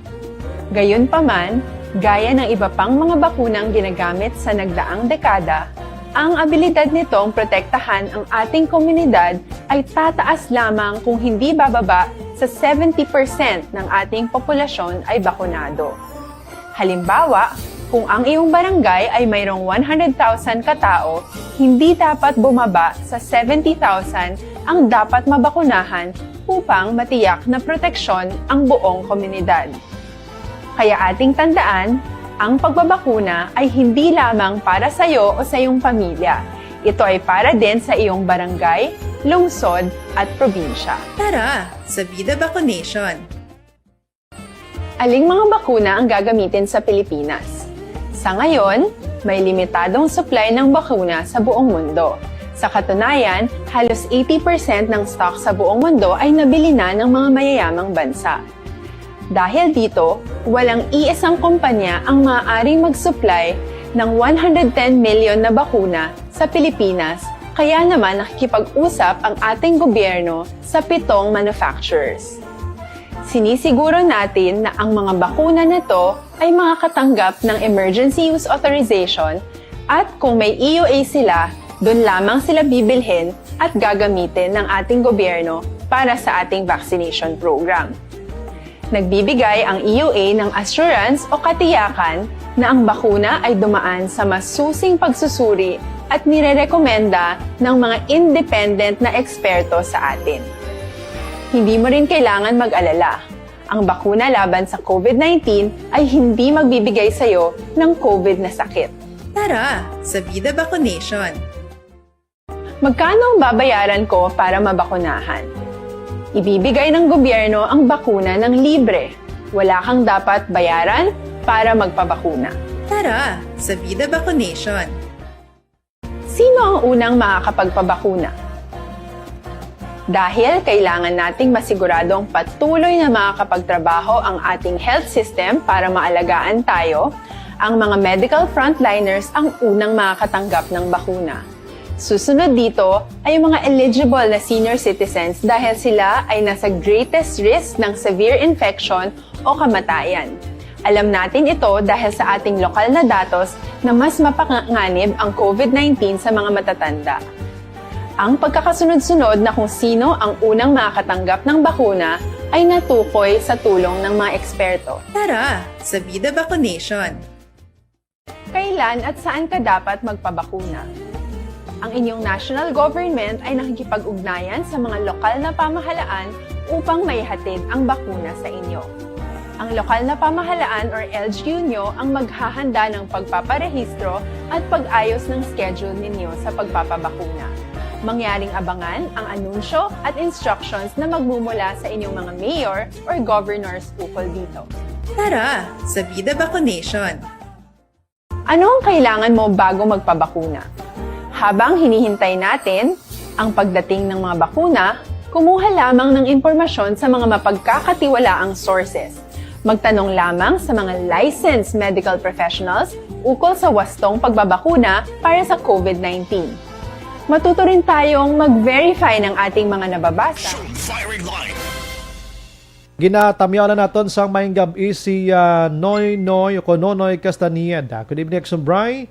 Gayunpaman, gaya ng iba pang mga bakunang ginagamit sa nagdaang dekada, ang abilidad nitong protektahan ang ating komunidad ay tataas lamang kung hindi bababa sa seventy percent ng ating populasyon ay bakunado. Halimbawa, kung ang iyong barangay ay mayroong one hundred thousand katao, hindi dapat bumaba sa seventy thousand ang dapat mabakunahan upang matiyak na proteksyon ang buong komunidad. Kaya ating tandaan, ang pagbabakuna ay hindi lamang para sa iyo o sa iyong pamilya. Ito ay para din sa iyong barangay, lungsod, at probinsya. Tara, sa Vida Vaccination! Aling mga bakuna ang gagamitin sa Pilipinas? Sa ngayon, may limitadong supply ng bakuna sa buong mundo. Sa katunayan, halos eighty percent ng stock sa buong mundo ay nabili na ng mga mayayamang bansa. Dahil dito, walang iisang kumpanya ang maaaring mag-supply ng one hundred ten million na bakuna sa Pilipinas Kaya naman nakikipag-usap ang ating gobyerno sa pitong manufacturers. Sinisiguro natin na ang mga bakuna na to ay makakatanggap ng emergency use authorization at kung may E U A sila, doon lamang sila bibilhin at gagamitin ng ating gobyerno para sa ating vaccination program. Nagbibigay ang E U A ng assurance o katiyakan na ang bakuna ay dumaan sa masusing pagsusuri at nirerekomenda ng mga independent na eksperto sa atin. Hindi mo rin kailangan mag-alala. Ang bakuna laban sa COVID nineteen ay hindi magbibigay sa iyo ng COVID na sakit. Tara, sa Vida Vaccination! Magkano ang babayaran ko para mabakunahan? Ibibigay ng gobyerno ang bakuna ng libre. Wala kang dapat bayaran para magpabakuna. Tara, sa Vida Vaccination! Sino ang unang makakapagpabakuna? Dahil kailangan nating masiguradong patuloy na makakapagtrabaho ang ating health system para maalagaan tayo, ang mga medical frontliners ang unang makakatanggap ng bakuna. Susunod dito ay ang mga eligible na senior citizens dahil sila ay nasa greatest risk ng severe infection o kamatayan. Alam natin ito dahil sa ating lokal na datos na mas mapanganib ang COVID nineteen sa mga matatanda. Ang pagkakasunod-sunod na kung sino ang unang makakatanggap ng bakuna ay natukoy sa tulong ng mga eksperto. Tara, sa Vida Vaccination! Kailan at saan ka dapat magpabakuna? Ang inyong national government ay nakikipag-ugnayan sa mga lokal na pamahalaan upang maihatid ang bakuna sa inyo. Ang lokal na pamahalaan or L G U nyo ang maghahanda ng pagpaparehistro at pag-ayos ng schedule ninyo sa pagpapabakuna. Mangyaring abangan ang anunsyo at instructions na magmumula sa inyong mga mayor or governors ukol dito. Tara, sa Vida Vaccination! Ano ang kailangan mo bago magpabakuna? Habang hinihintay natin ang pagdating ng mga bakuna, kumuha lamang ng impormasyon sa mga mapagkakatiwalaang sources. Magtanong lamang sa mga licensed medical professionals ukol sa wastong pagbabakuna para sa COVID nineteen. Matuto rin tayong mag-verify ng ating mga nababasa. Action Firing Line. Ginatamyaw na naton sang maayong gab-i si, ah, Noy Noy o Nonoy Castañeda. Good evening, Action Bri.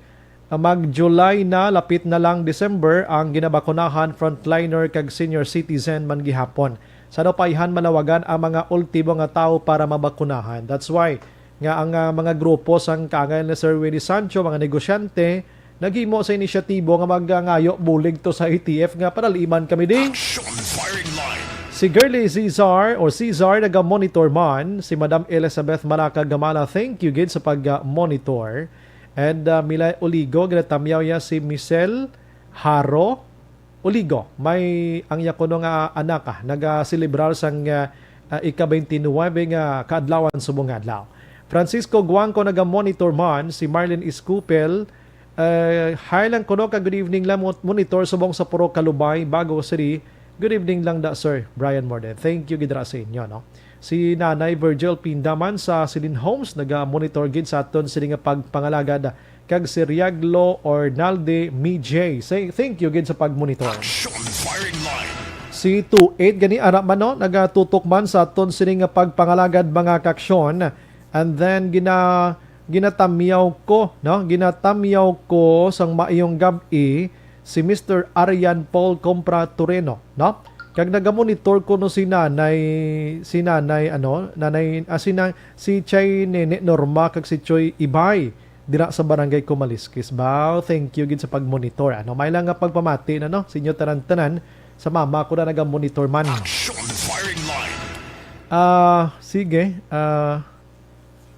Ah, mag-July na, lapit na lang December, ang ginabakunahan, frontliner kag senior citizen man gihapon. Sa ano pa ihan malawagan ang mga ultimo nga tawo para mabakunahan. That's why nga ang, ah, mga grupo sang kaangay ni Sir Willie Sancho, mga negosyante, naghimo sa inisyatibo nga magngayo bulig to sa A T F nga padaliman kami di. Action Firing Line. Si Girly Cesar o Cesar naga-monitor man, si Madam Elizabeth Malaca Gamala, thank you gid sa pag-monitor. And, ah, Milay Oligo, ginatamyaw ya si Michelle Haro Oligo. May ang iya kuno nga anak, ah, nagaselebrar sang, ah, ah, ika-twenty-nine nga kaadlawan subong nga adlaw. Francisco Guangco naga-monitor man, si Marlene Escupel, eh, hi lang kuno ka good evening lang, mo-, monitor subong sa Purok Kalubay, Bago City. Good evening lang da, Sir Brian Morden. Thank you gid ra sa inyo, no? Si Nanay Virgil Pindaman sa Silin Homes naga-monitor gid sa aton sini nga pagpangalagad, kag si Riaglo Ornalde Mijay. Say thank you gid sa pag-monitor. Action Firing Line. Si two eight gani ara man, no, nagatutok man sa aton sini nga pagpangalagad, mga kaaksyon. And then gina ginatamyaw ko, no, ginatamyaw ko sang maayong gab-i si Mister Arian Paul Compra Toreno, no? Kag nagamonitor ko no si Nanay, si Nanay, ano, Nanay, ah, si Na-, si Chay Nene Norma kag si Choy Ibay dira sa Barangay Kumaliskis. Baw, thank you gid sa pagmonitor, ano? May lang nga pagpamati na, no? Sa inyo tanan-tanan, sa mama ko na nagamonitor man. Action Firing Line. Ah, sige. Ah,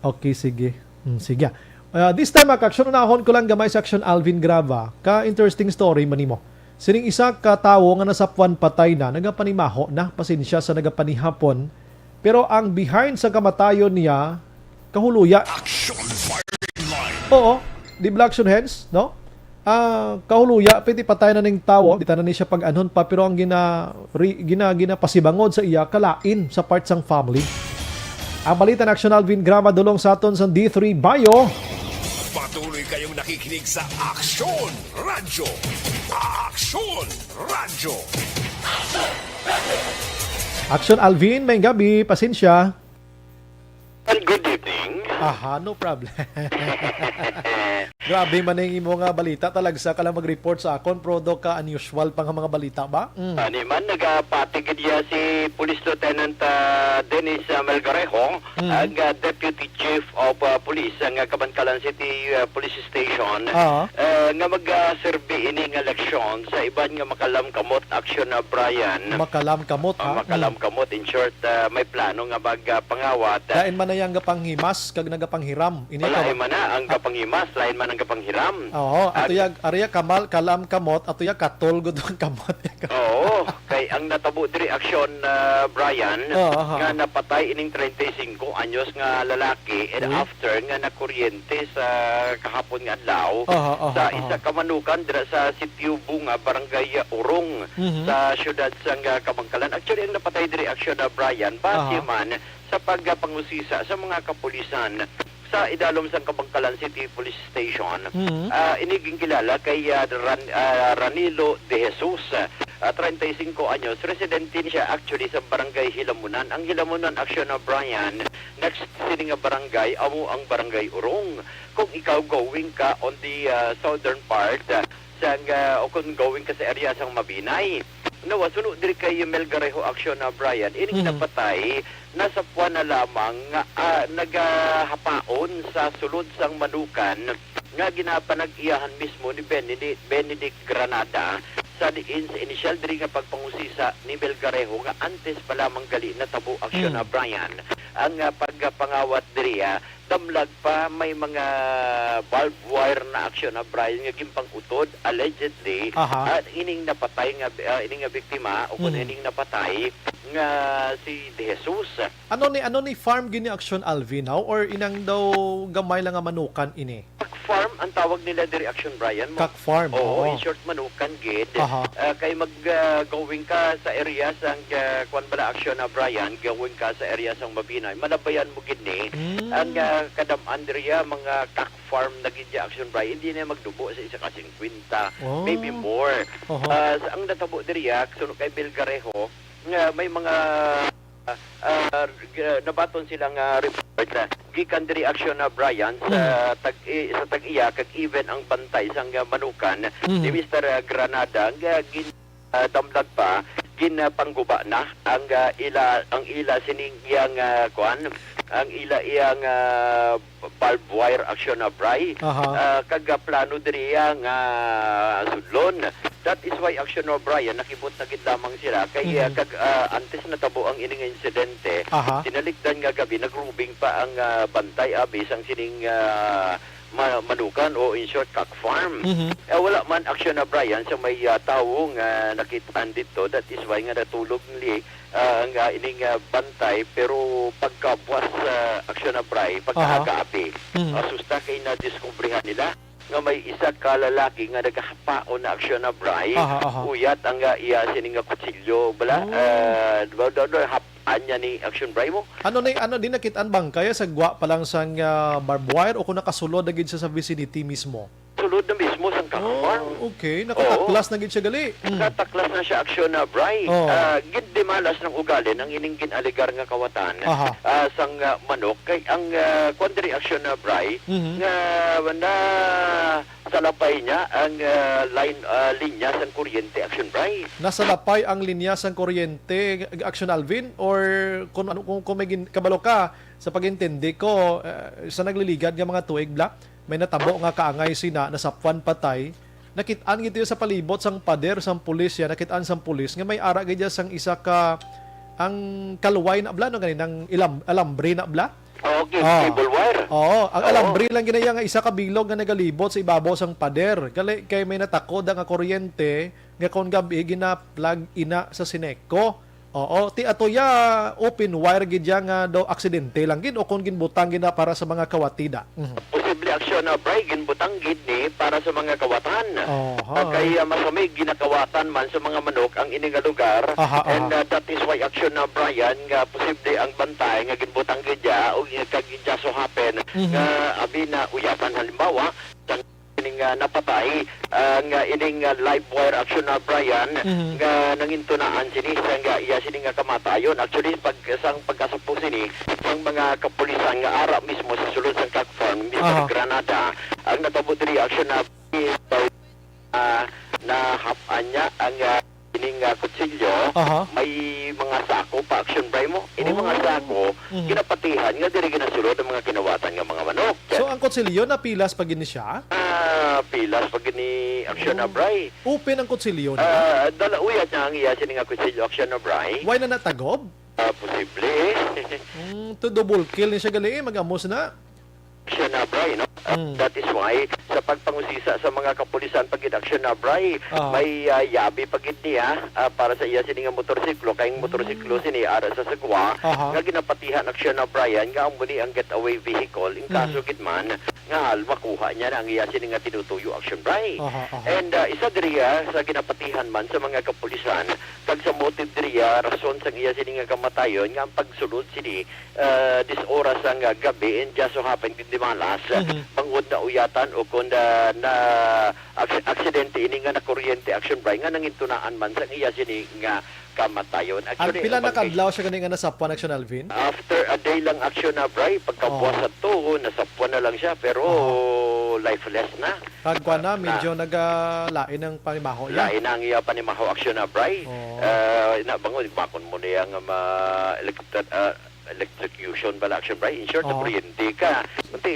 okay, sige. Hmm, sige. Ah, this time, mga kaaksyon, unahon ko lang gamay sa kaaksyon Alvin Grava. Ka-interesting story man nimo. Sining isa ka tawo nga nasapuan patay na, nagapanimaho na, pasensya sa nagapanihapon. Pero ang behind sa kamatayon niya, kahuluya. Action Firing Line. Oo, di ba, action heads, no? Ah, kahuluya, pwede patay na ning tawo, di ta na ni siya pag-anhon pa, pero ang gina-, ri-, gina-, ginapasibangod sa iya, kalain sa part sang family. Ang balita na aksyon, Alvin Grama, dulong sa aton sa D three Bio. Patuloy kayong nakikinig sa Aksyon Radyo. Aksyon! Aksyon Radyo. Action Alvin, may gabi, pasensya. And good evening. Aha, no problem. Grabe man ang imo nga balita, talagsa ka lang mag-report sa akon, pero do ka unusual pa nga mga balita ba? Mm. Ani man, nagapati gid niya si Police Lieutenant, ah, Dennis, ah, Melgarejo, Mm. ang, ah, Deputy Chief of, ah, Police, ang, ah, Kabankalan City, ah, Police Station, Ah. ah, nga mag, ah, serbi ini nga leksyon sa iban nga makalamkamot aksyon, ah, Brian. Makalamkamot, Ah, ha? Mm. makalamkamot. In short, ah, may plano nga mag, ah, pangawat. Lain man na yang gapanghimas kag nagapanghiram. Ini Wala, ka ba? Lain man na ang Ah. gapanghimas, lain man ang gapanghiram. Oo, ato Ag- yag, aria kamal, kalamkamot, ato yag katol gud ang kamot. Oo, kay ang natabo diri aksyon, ah, Brian, Oo, aha. nga napatay ining treinta y cinco anyos nga lalaki and Uy. after nga nakuryente sa kahapon nga adlaw Aha, aha, sa aha. isa ka manukan dira sa Sitio Bunga, Barangay Urong, Mhm. sa siyudad sang, ah, Kabankalan. Actually, ang napatay diri aksyon na Brian, base Aha. man sa pagpangusisa sa mga kapulisan sa idalom sang Kabankalan City Police Station. Mhm. Ah, ini ginkilala kay, ah, Ran-, ah, Ranilo De Jesus, ah, treinta y cinco anyos. Residente ni siya actually sa Barangay Hilamunan. Ang Hilamunan, aksyon na Brian, next sini nga barangay, amo ang Barangay Urong. Kung ikaw going ka on the, ah, southern part, ah, sang, ah, o kung going ka sa area sang Mabinay. Nawa, suno diri kay Melgarejo aksyon na Brian, ining Mhm. napatay, nasapuan na lamang nga, ah, nagahapaon sa sulod sang manukan nga ginapanag-iyahan mismo ni Benedict, Benedict Granada, sa diin sa inisyal diri nga pagpangusisa ni Melgarejo nga antes pa lamang gali natabo aksyon na Mm. Brian ang, ah, pagpangawat diri, ah, damlag pa may mga barbed wire na aksyon na Brian nga ginpang-utod, allegedly, Aha. ah, ining napatay nga, ah, ining nga biktima o kung Mhm. ining napatay nga si De Jesus. Ano ni, ano ni farm gini aksyon, Alvin, haw? Or inang daw gamay lang nga manukan ini? Cock farm ang tawag nila diri aksyon, Brian. Mo- Cock farm, Oo, oo. in short, manukan gid. Aha. Ah, kay mag, ah, going ka sa area sang, ah, kwan bala aksyon na Brian, going ka sa area sang Mabinay, malabayan mo gid ni. Mm. Ang, ah, kadam-an diri, ah, mga cock farm na gid ya aksyon, Brian. Hindi na magdubo sa isa ka singkwenta, Oh. maybe more. Aha. Ah, sa, ang natabo diri, ah, suno kay Melgarejo, nga may mga, ah, ah, g-, nabaton sila nga report, ah, gikan diri aksyon na Brian sa Mm. tag-, i-, sa tag-iya kag even ang bantay sang, ah, manukan Mhm. ni Mister, ah, Granada nga gin-, ah, damlag pa, ginapangguba na ang, ah, ila, ang ila sining iyang, ah, kuan, ang ila iyang, ah, barbed wire aksyon na Bray. Aha. Ah, kag, ah, plano diri nga sudlon. That is why aksyon na Bray, ah, nakibot na gid lamang sila. Kay, ah, Mhm. kag, ah, antes natabo ang ining insidente, Aha. tinalikdan nga gabi, nagrubing pa ang, ah, bantay, abi, sang sining, ah, ma-, manukan o in short, cock farm. Mhm. Eh, wala man aksyon na Bray sa may, ah, tawo nga nakit-an dito. That is why nga natulog ni ah, nga ining, ah, bantay, pero pagkabuas sa aksyon na Bray, Aha. pagkaaga-abi, Mhm. ah, susta kay nadiskubrihan nila nga may isa ka lalaki nga nagahapaon na aksyon na Bray, Aha, aha. uyat ang, ah, iya sini nga kutsilyo, bala, Oh. ah, daw, daw, daw, hap-an niya ni aksyon Bray mo. Ano ni, ano, di nakit-an bangkay sa gwa pa lang sang, ah, barbed wire o kung nakasulod na gid siya sa vicinity mismo? Sulod na mismo sang cock farm. Oh, okay. Oo. Nakataklas na gid siya gali. Mm. Nakataklas na siya, aksyon na, Bray. Oh. Ah, gindimalas ng ugalin ang ining gin-alegar nga kawatan, Aha. ah, sang, ah, manok. Kay ang, ah, kwan diri, aksyon na, Bray, Mhm. nga nasalapay niya ang, ah, line, ah, linya sang kuryente, aksyon, Bray. Nasalapay ang linya sang kuryente, aksyon, Alvin? Or kung ano, kung, kung may gin-, kabalo ka, sa pag-intindi ko, ah, sa nagliligad nga mga tuig, bla, may natabo nga kaangay sina nasapwan patay. Nakit-an gid sa palibot sang pader sang pulis ya, nakit-an sang pulis nga may ara gid ya sang isa ka, ang kaluway na bla, no, ganin ang ilam-, alambre na bla? Oo, cable, Ah. cable wire. Oo, ang Oo. alambre lang gid na ya nga isa ka bilog nga nagalibot sa ibabaw sang pader. Gali kay may natakod nga kuryente nga kon gab-i gina-plug ina sa Sineco. Oo, ti ato ya open wire gid ya nga daw aksidente lang gid o kon ginbutang gid na para sa mga kawatida. Mhm. Posible aksyon na, Bray, ginbutang gid ni para sa mga kawatan. Aha. Ah, kay, ah, masamig ginakawatan man sa mga manok ang ini nga lugar. Aha, And, aha. ah, that is why aksyon na, Brian, nga posible ang bantay nga ginbutang gid ya o kag it just so happen Mhm. nga abi na uyatan, halimbawa, sang ning, ah, napatay, ah, nga ining, ah, live wire action na Brian, Mhm. nga nangintunaan sini sa nga iya sini nga kamatayon. Actually, pag, sang pagkasapo sini, sang mga kapulisan nga ara mismo sa sulod sang Cock Farm, Mister Aha. Granada, ang natabo diri action na, ah, nahap-an niya ang, ah, ining, ah, kutsilyo, Aha. may mga sako pa action Bray mo. Ini mga Oh. sako, Mhm. ginapatihan nga diri ginasulod ang mga kinawatan nga mga manok. So, ang kutsilyo napilas pa gid ni siya? Ah, pilas pa gid ni action na Oh. Bray. Open ang kutsilyo na? Ah, dala uyat na ang iya sini nga kutsilyo action na Bray. Why na natagob? Ah, posible. Mm, to double kill ni siya gali, eh, mag-amos na. Action na Bray, no? Ah, Mm. that is why sa pagpangusisa sa mga kapulisan pag action na Bray, Ah. may, ah, yabi pa gid niya, ah, para sa iya sini nga motorsiklo, kay ang motorsiklo Mm. sini ara sa sagwa, Aha. nga ginapatihan action na Brian nga amo ni ang getaway vehicle, in kaso Mm. gid man nga hal makuha niya na ang iya sini nga tinutuyo action Bray. Aha, aha. And, ah, isa diri, ah, sa ginapatihan man sa mga kapulisan, kag sa motive diri, ah, rason sang iya sini nga kamatayon nga ang pagsulod sini ah, dis oras sang, ah, gabi, and just so happen, gid di malas, ah, Mhm. bangod na uyatan o kon, ah, na aks-, aksidente ini nga nakuryente action Bray nga nangintunaan man sa iya sini nga kamatayon. Ang Actually, pila ang na bangkay kadlaw siya gani nga nasapwan, Action Alvin? After a day lang action na Bray, pagkabuwas Oh. sa to, nasapwan na lang siya, pero Oh. lifeless na. Kag kuwan na, Ah, medyo na. nagalain ang panimaho niya. Lain na ang iya panimaho action na Bray. Oh. Ah, na bangon, bakon mo niya nga ma-, electro-, ah, electrocution bala action Bray. In short, Oo. kuryente ka. Kunti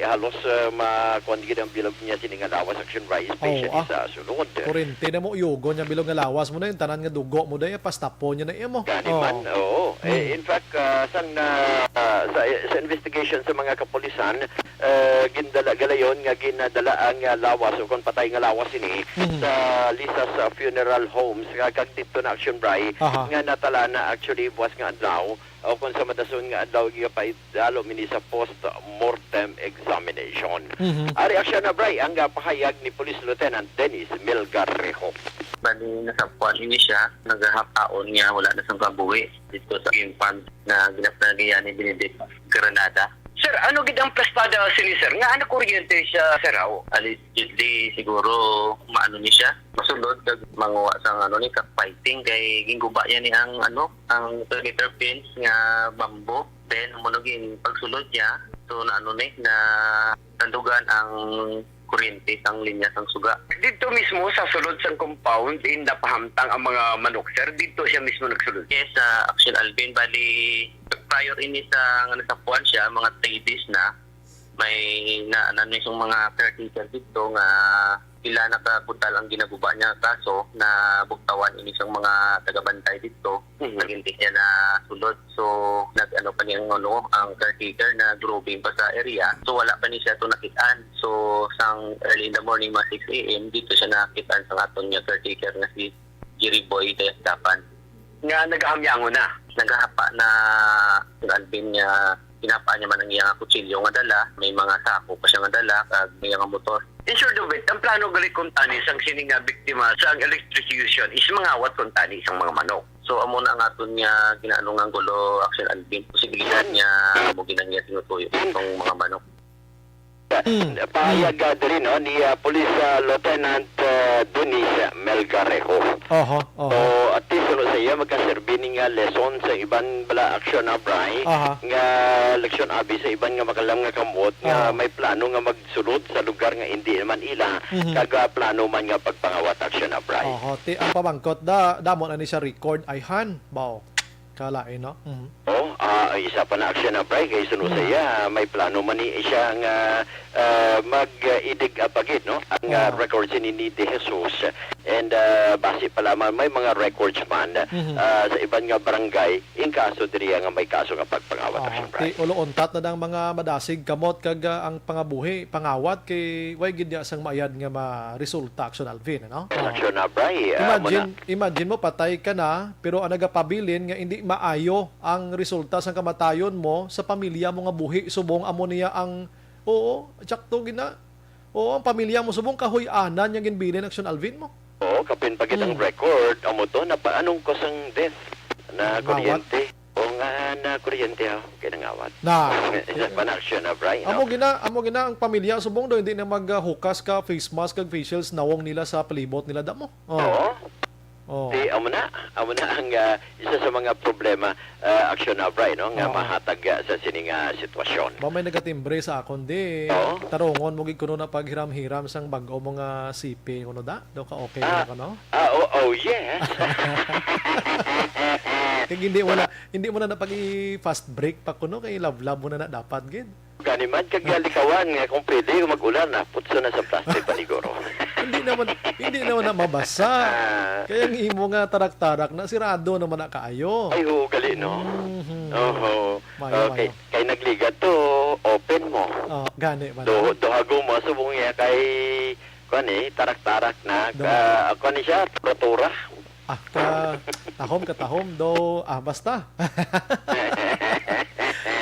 halos, ah, ma-, kuwan gid ang bilog niya sini nga lawas action Bray, especially Oo, ah. sa sulod. Kuryente na mo, uyugon niya bilog nga lawas mo na yung tanan nga dugo mo dahil pastapon niya na iya mo. Gani Oo. man, oo. Eh, Mm. in fact, ah, sang na, ah, sa, sa investigation sa mga kapulisan, ah, gindala galayon nga ginadala ang, ah, lawas o kung patay nga lawas ini Mhm. sa Lisa's, ah, Funeral Homes nga kag dito na action Bray Aha. nga natala na actually buwas nga adlaw o kung sa madason nga adlaw gipaidalo mini sa post-mortem examination. Mhm. Ari action na Bray ang, ah, pahayag ni Police Lieutenant Dennis Melgarejo. Bali, nasapwan ini siya, nagahapaon niya, wala na sang kabuhi dito sa game fund na ginapanagian ni Benedict Granada. Sir, ano gid ang plastada sini, sir? Nga ano kuryente siya, sir, haw? Allegedly, siguro, maano ni siya, masulod kag manguha sang ano ni, cockfighting, kay ginguba niya ni ang, ano, ang perimeter fence nga bamboo. Then, amo na gin pagsulod niya, so, na ano ni, na tandugan ang kuryente sang linya sang suga. Dito mismo sa sulod sang compound, in napahamtang ang mga manok, sir? Dito siya mismo nagsulod? Yes, sa Action Alvin, bali, prior ini sa nga nasapuan siya, mga three days na, may na, ano, may isang mga caretaker dito nga pila na ka kutal ang ginaguba niya, kaso na bugtawan ini sang mga tagabantay dito, Mhm. naging niya na sulod. So, nag-ano pa niya ang, ano, ang caretaker na grooming pa sa area. So, wala pa ni siya to nakitaan. So, sang early in the morning, mga six A M, dito siya nakitaan sa aton nga caretaker nga si Jerry Boy Dayastapan. Nga nagahamyangon na. Nagahapa na ang Alvin nga ginahapa niya man ang iyang kutsilyo nga dala, may mga sako pa siya nga dala, kag may nga motor. In short of it, ang plano gali kuntani sang sini nga biktima sang electrocution is mangawat kuntani sang mga manok. So, amo na ang aton nga ginaano nga gulo, Action Alvin. Posibilidad nga amo gid ang iya tinutuyo itong mga manok. Mm, Pahayag, mm. ah, diri, no, ni, ah, Police, ah, Lieutenant, ah, Dennis Melgarejo. Oho, oho. So, at least, ano, sa iya, magkaserbi ni nga lesson sa iban bala action na, Bray, Aha. nga leksyon abi sa iban nga makalam nga kamot nga Aha. may plano nga magsulod sa lugar nga indi naman ila, Mhm. kag, ah, plano man nga pagpangawat action na, Bray. Oho, ti, ang pamangkot da, damo na ni sa record, ayhan, bao. Kalain, no? Mhm. Oh, ah, isa pa na action na, Bray, kay suno sa Mm. iya, may plano man ni siya nga, ah, mag-idig apagid, no? Ang, ah, Oo. record sini ni De Jesus. And, ah, basi pa lamang may mga records man, Mhm. ah, sa iban nga barangay, in kaso diriya nga may kaso nga pagpangawat Oo, action, Bray. Ti ulo untat na dang mga madasig kamot kag, ah, ang pangabuhi, pangawat kay way gid niya sang maayad nga maresulta, Action Alvin, ano? Oo. Action na, Bray, ah, Imagine, muna. Imagine mo, patay ka na, pero ang nagapabilin nga indi maayo ang resulta sang kamatayon mo sa pamilya mo nga buhi subong amo niya ang, oo, tsakto gina. Oo, ang pamilya mo subong kahuy-anan nga ginbilin, Action Alvin mo. Oo, kapin pa gid ang Hmm. record, amo to, napa-, anong cause ang death na Ngawat. kuryente? Oo, Ah, na kuryente, oh, kay nangawat. Na. Isa pa na action na, Bray, Amo no? gina, amo gina ang pamilya subong do, hindi na maghukas ka face mask kag facials, nawong nila sa palibot nila damo. Oh. Oo. Oh. Di, amo na, amo na ang, ah, isa sa mga problema, ah, action na, Bray, no, nga Oo. mahatag, ah, sa sini nga sitwasyon. Ba may nagatimbre sa akon di. Oo. Tarungon mo gid kuno na paghiram-hiram sang bag-o mo nga sipi, kuno da? Do ka okay Ah, na kuno? ah, oh, oh, yes. Kag hindi mo na, hindi mo na napag-i-fast break pa kuno kay love-love mo na na dapat gid. Gani man, kag likawan nga kung pwede, kung mag-ulan, na, putso na sa plastic paniguro. Hindi naman, hindi naman na mabasa. Ah. Kaya ang imo nga tarak-tarak na sirado naman na kaayo. Ay, oo, gali, no? Mhm. Oho. Mayo, Okay. mayo. Kay nagligat to, open mo. Oh, gani ba Do, na? Duhago mo, subong niya kay, kuwan eh, tarak-tarak na. Do. Ka, kuwan ni siya, tura-tura. Ah, ka tahom, ka tahom, do, ah, basta.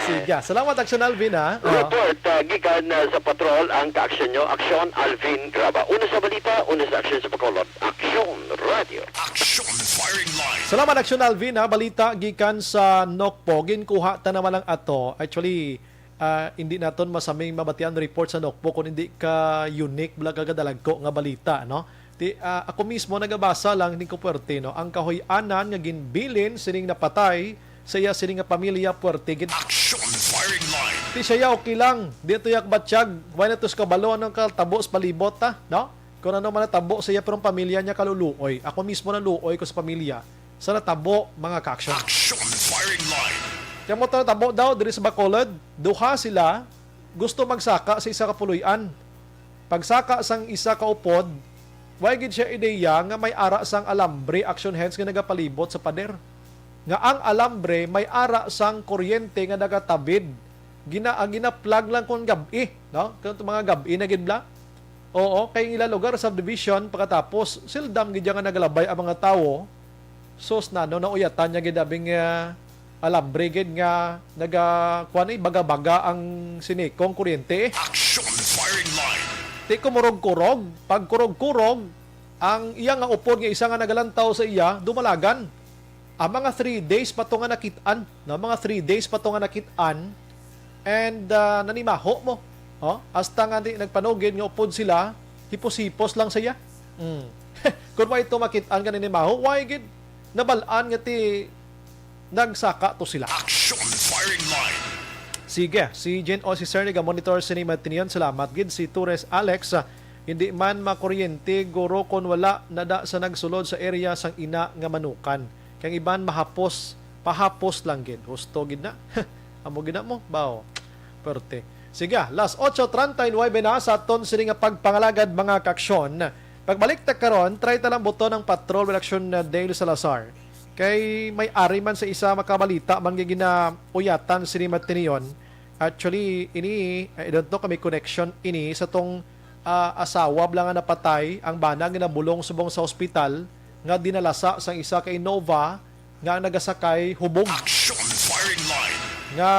Sige, salamat, Action Alvin, ha? Oh. Report, ah, gikan, ah, sa patrol ang ka-aksyon nyo. Aksyon, Alvin Graba. Una sa balita, una sa aksyon sa Bacolod. Aksyon Radio. Action Firing Line. Salamat, Action Alvin, ha. Balita gikan sa Nokpo. Ginkuha ta naman lang ato. Actually, ah, hindi naton masaming mabatian report sa Nokpo kung hindi ka unique, bala ka kadalagko nga balita, no? Ti, ah, ako mismo nagabasa lang, hindi ko puwerte, no? Ang kahoy-anan nga ginbilin sining napatay sa iya sining nga pamilya, puwerte gid. Action Firing Line. Ti siya, okay lang. Di to yak batyag. Why na to sa kabalo? Anong katabo sa palibot, ta? No? Kung ano man natabo sa iya, pero ang pamilya niya kaluluoy. Ako mismo naluoy ko sa pamilya sa natabo, mga ka-action. Action Firing Line. Kaya mo to natabo daw, diri sa Bacolod, duha sila gusto magsaka sa isa ka puloy-an. Pagsaka sang isa ka upod, way gid siya ideya nga may ara sang alambre, action hands, nga nagapalibot sa pader. Nga ang alambre may ara sang kuryente nga nagatabid. Gina-, ang gina-plug lang kung gab-i, no? Kung mga gab-i na gid bala. Oo, kay ang ila lugar, subdivision, pagkatapos, sildam gid nga nagalabay ang mga tawo. Sus, nano, nauyatan niya gid abing, ah, alambre gid nga naga-, kuwan, eh, baga-baga ang sinikong kuryente, eh. Action Firing Line. Ti kumurog-kurog, pagkurog-kurog, ang iya nga upod nga isa nga nagalantaw sa iya, dumalagan. Ang mga three days pa to nga nakit-an, no? Mga three days pa to nga nakit-an, and, ah, nanimaho mo. Oh, hasta nga di nagpanugid nga upod sila, hipos-hipos lang sa iya. Mm. Kung may to makit-an nga nanimaho, why gid nabal-an nga ti nagsaka to sila? Action Firing Line. Sige, si Jen o si Sir naga-monitor sini matinion. Salamat gid. Si Torres Alex, ah, hindi man makuryente, guro, kon wala nada sa nagsulod sa area sang ina nga manukan. Kay ang iban mahapos, pahapos lang gid. Husto gid na. Amo gid na mo, baw. Perte. Sige, las ocho treinta y nueve na sa aton sini nga pagpangalagad, mga kaaksyon. Pagbalik ta karon, try ta lang buton ang Patrol with Action, uh, Dale Salazar. Kay may ari man sa isa makabalita man nga ginauyatan sini matinion. Actually, ini, I don't know kung may connection ini sa tong, ah, asawa bala nga napatay, ang bana nga nabulong subong sa ospital, nga dinalasa sang isa ka Innova nga ang nagasakay hubog. Action Firing Line. Nga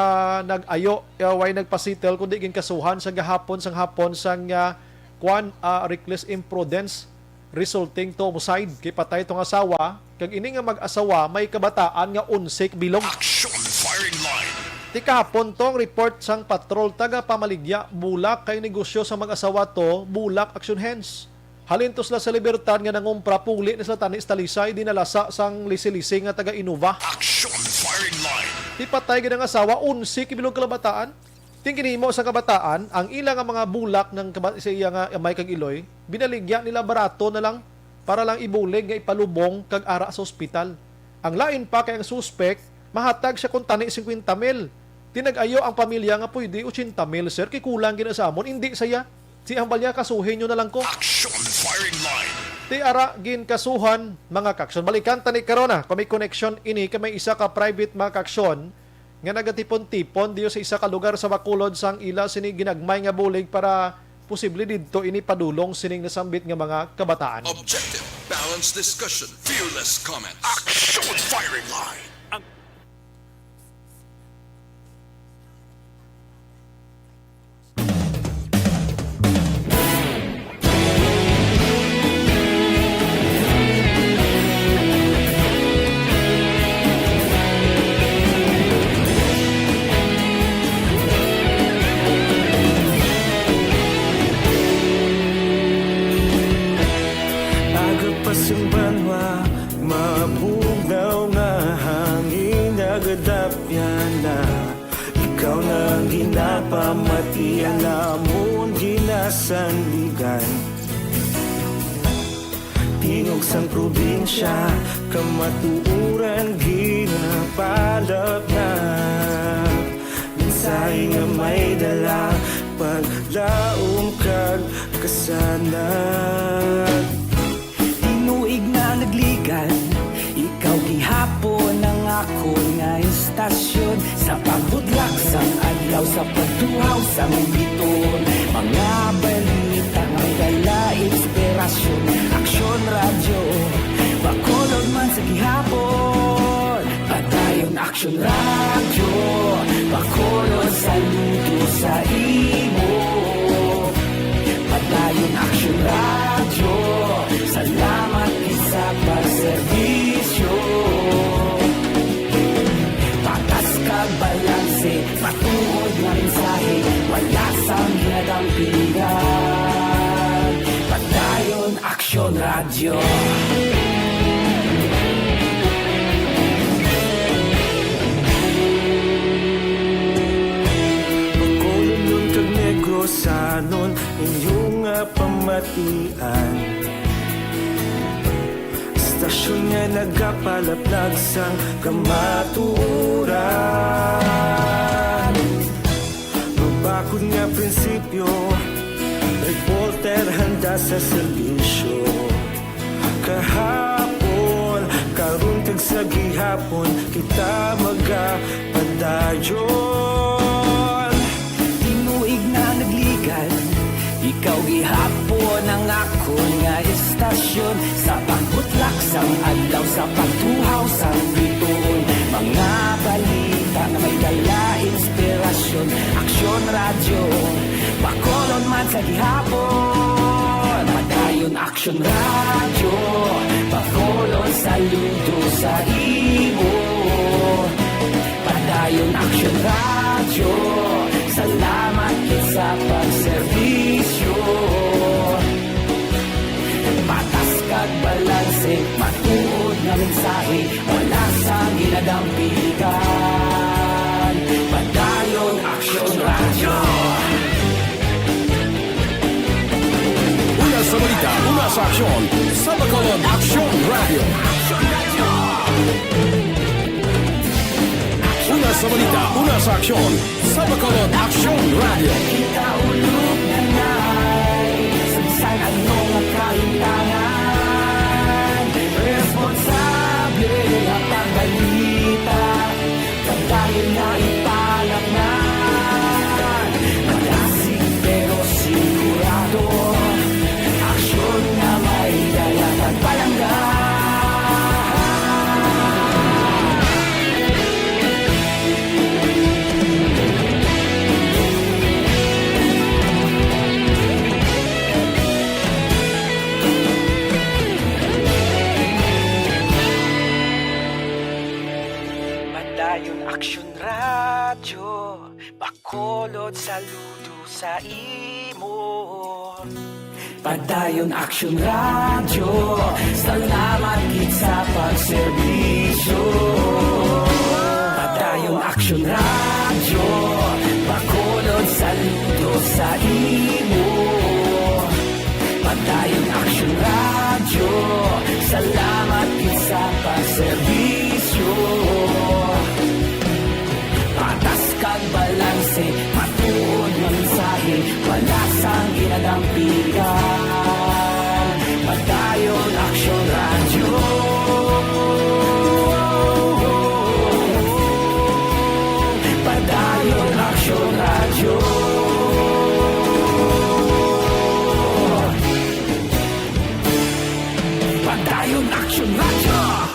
nag-ayo, uh, way nagpasettle, kundi ginkasuhan sa gahapon, sang hapon, sang, ah, kwan, ah, reckless imprudence resulting to homicide. Kay patay tong asawa, kag ini nga mag-asawa may kabataan nga onse ka bilog. Action Firing Line. Ti kahapon tong report sang patrol taga Pamaligya, bulak kay negosyo sa mag-asawa to, bulak, action hands. Halin to sila sa Libertad nga nangumpra, puli na sila tani sa Talisay, dinalasa sang lisi-lisi nga taga Innova. Action Firing Line. Ti patay gid ang asawa, onse ka bilog kalabataan. Ting ginhimo sa kabataan, ang ila nga mga bulak ng kaba-, sa iya nga amay kag iloy, binaligya nila barato na lang para lang ibulig nga ipalubong kag ara sa ospital. Ang lain pa kay ang suspek, mahatag siya kun tani singkwenta mil. Tinag-ayo ang pamilya nga pwede ochenta mil, sir, kay kulang gid na sa amon, indi sa iya. Si ang balya, kasuhin nyo na lang ko. Action Firing Line. Ti ara, ginkasuhan, mga kaaksyon. Balikan ta ni karon, ah, kung may connection ini, kay may isa ka private, mga kaaksyon, nga nagatipon-tipon diyo sa isa ka lugar sa Bacolod sang ila sini ginagmay nga bulig para posible didto ini padulong sining nasambit nga mga kabataan. Objective, balanced discussion, fearless comments. Action Firing Line. Iya namon ginasandigan. Tingog sang probinsya, kamatuoran ginapalapnag. Mensahe nga may dala, paglaom kag kasanag. Tinuig na nagligan, ikaw gihapon ang akon nga istasyon. Sa pagbutlak sang adlaw, sa pagtuhaw sang bituon, mga balita nga may dala inspirasyon. Aksyon Radyo, Bacolod man sa gihapon. Padayon Aksyon Radyo, Bacolod, saludo sa imo. Padayon Aksyon Radyo, salamat gid sa pagserbisyo. Patas kag balanse, matuod nga mensahe, wala sang ginadampigan. Padayon Aksyon Radyo. Bacolodnon kag Negrosanon, inyo nga pamatian. Istasyon nga nagapalaplag sang kamatuoran. Mabakod nga prinsipyo, reporter handa sa serbisyo. Kahapon, karon kag sa gihapon, kita magapadayon. Tinuig na nagligan, ikaw gihapon ang akon nga istasyon. Sa pagbutlak sang adlaw, sa pagtuhaw sang bituon, mga balita nga may dala inspirasyon. Aksyon Radyo, Bacolod man sa gihapon. Padayon Aksyon Radyo, Bacolod, saludo sa imo. Padayon Aksyon Radyo, salamat gid sa pagserbisyo. Patas kag balanse, matuod nga mensahe, wala sang ginadampigan. Padayon Aksyon Radyo. Una sa balita, una sa aksyon, sa Bacolod Aksyon Radyo. Una sa balita, una sa aksyon, sa Bacolod Aksyon Radyo. Kita ulog na nay, sa bisan ano nga kahimtangan, responsable nga pagbalita. Padayon na ipalapngan, malasig pero sigurado, aksyon nga may dala kag palangga. Padayon Aksyon Radyo, Bacolod, saludo sa imo. Padayon Aksyon Radyo, salamat gid sa pagserbisyo. Padayon Aksyon Radyo, Bacolod, saludo sa imo. Padayon Aksyon Radyo, salamat gid sa pagserbisyo. Patas kag balanse, matuod nga mensahe, wala sang ginadampigan. Padayon Aksyon Radyo. Padayon Aksyon Radyo. Padayon Aksyon Radyo.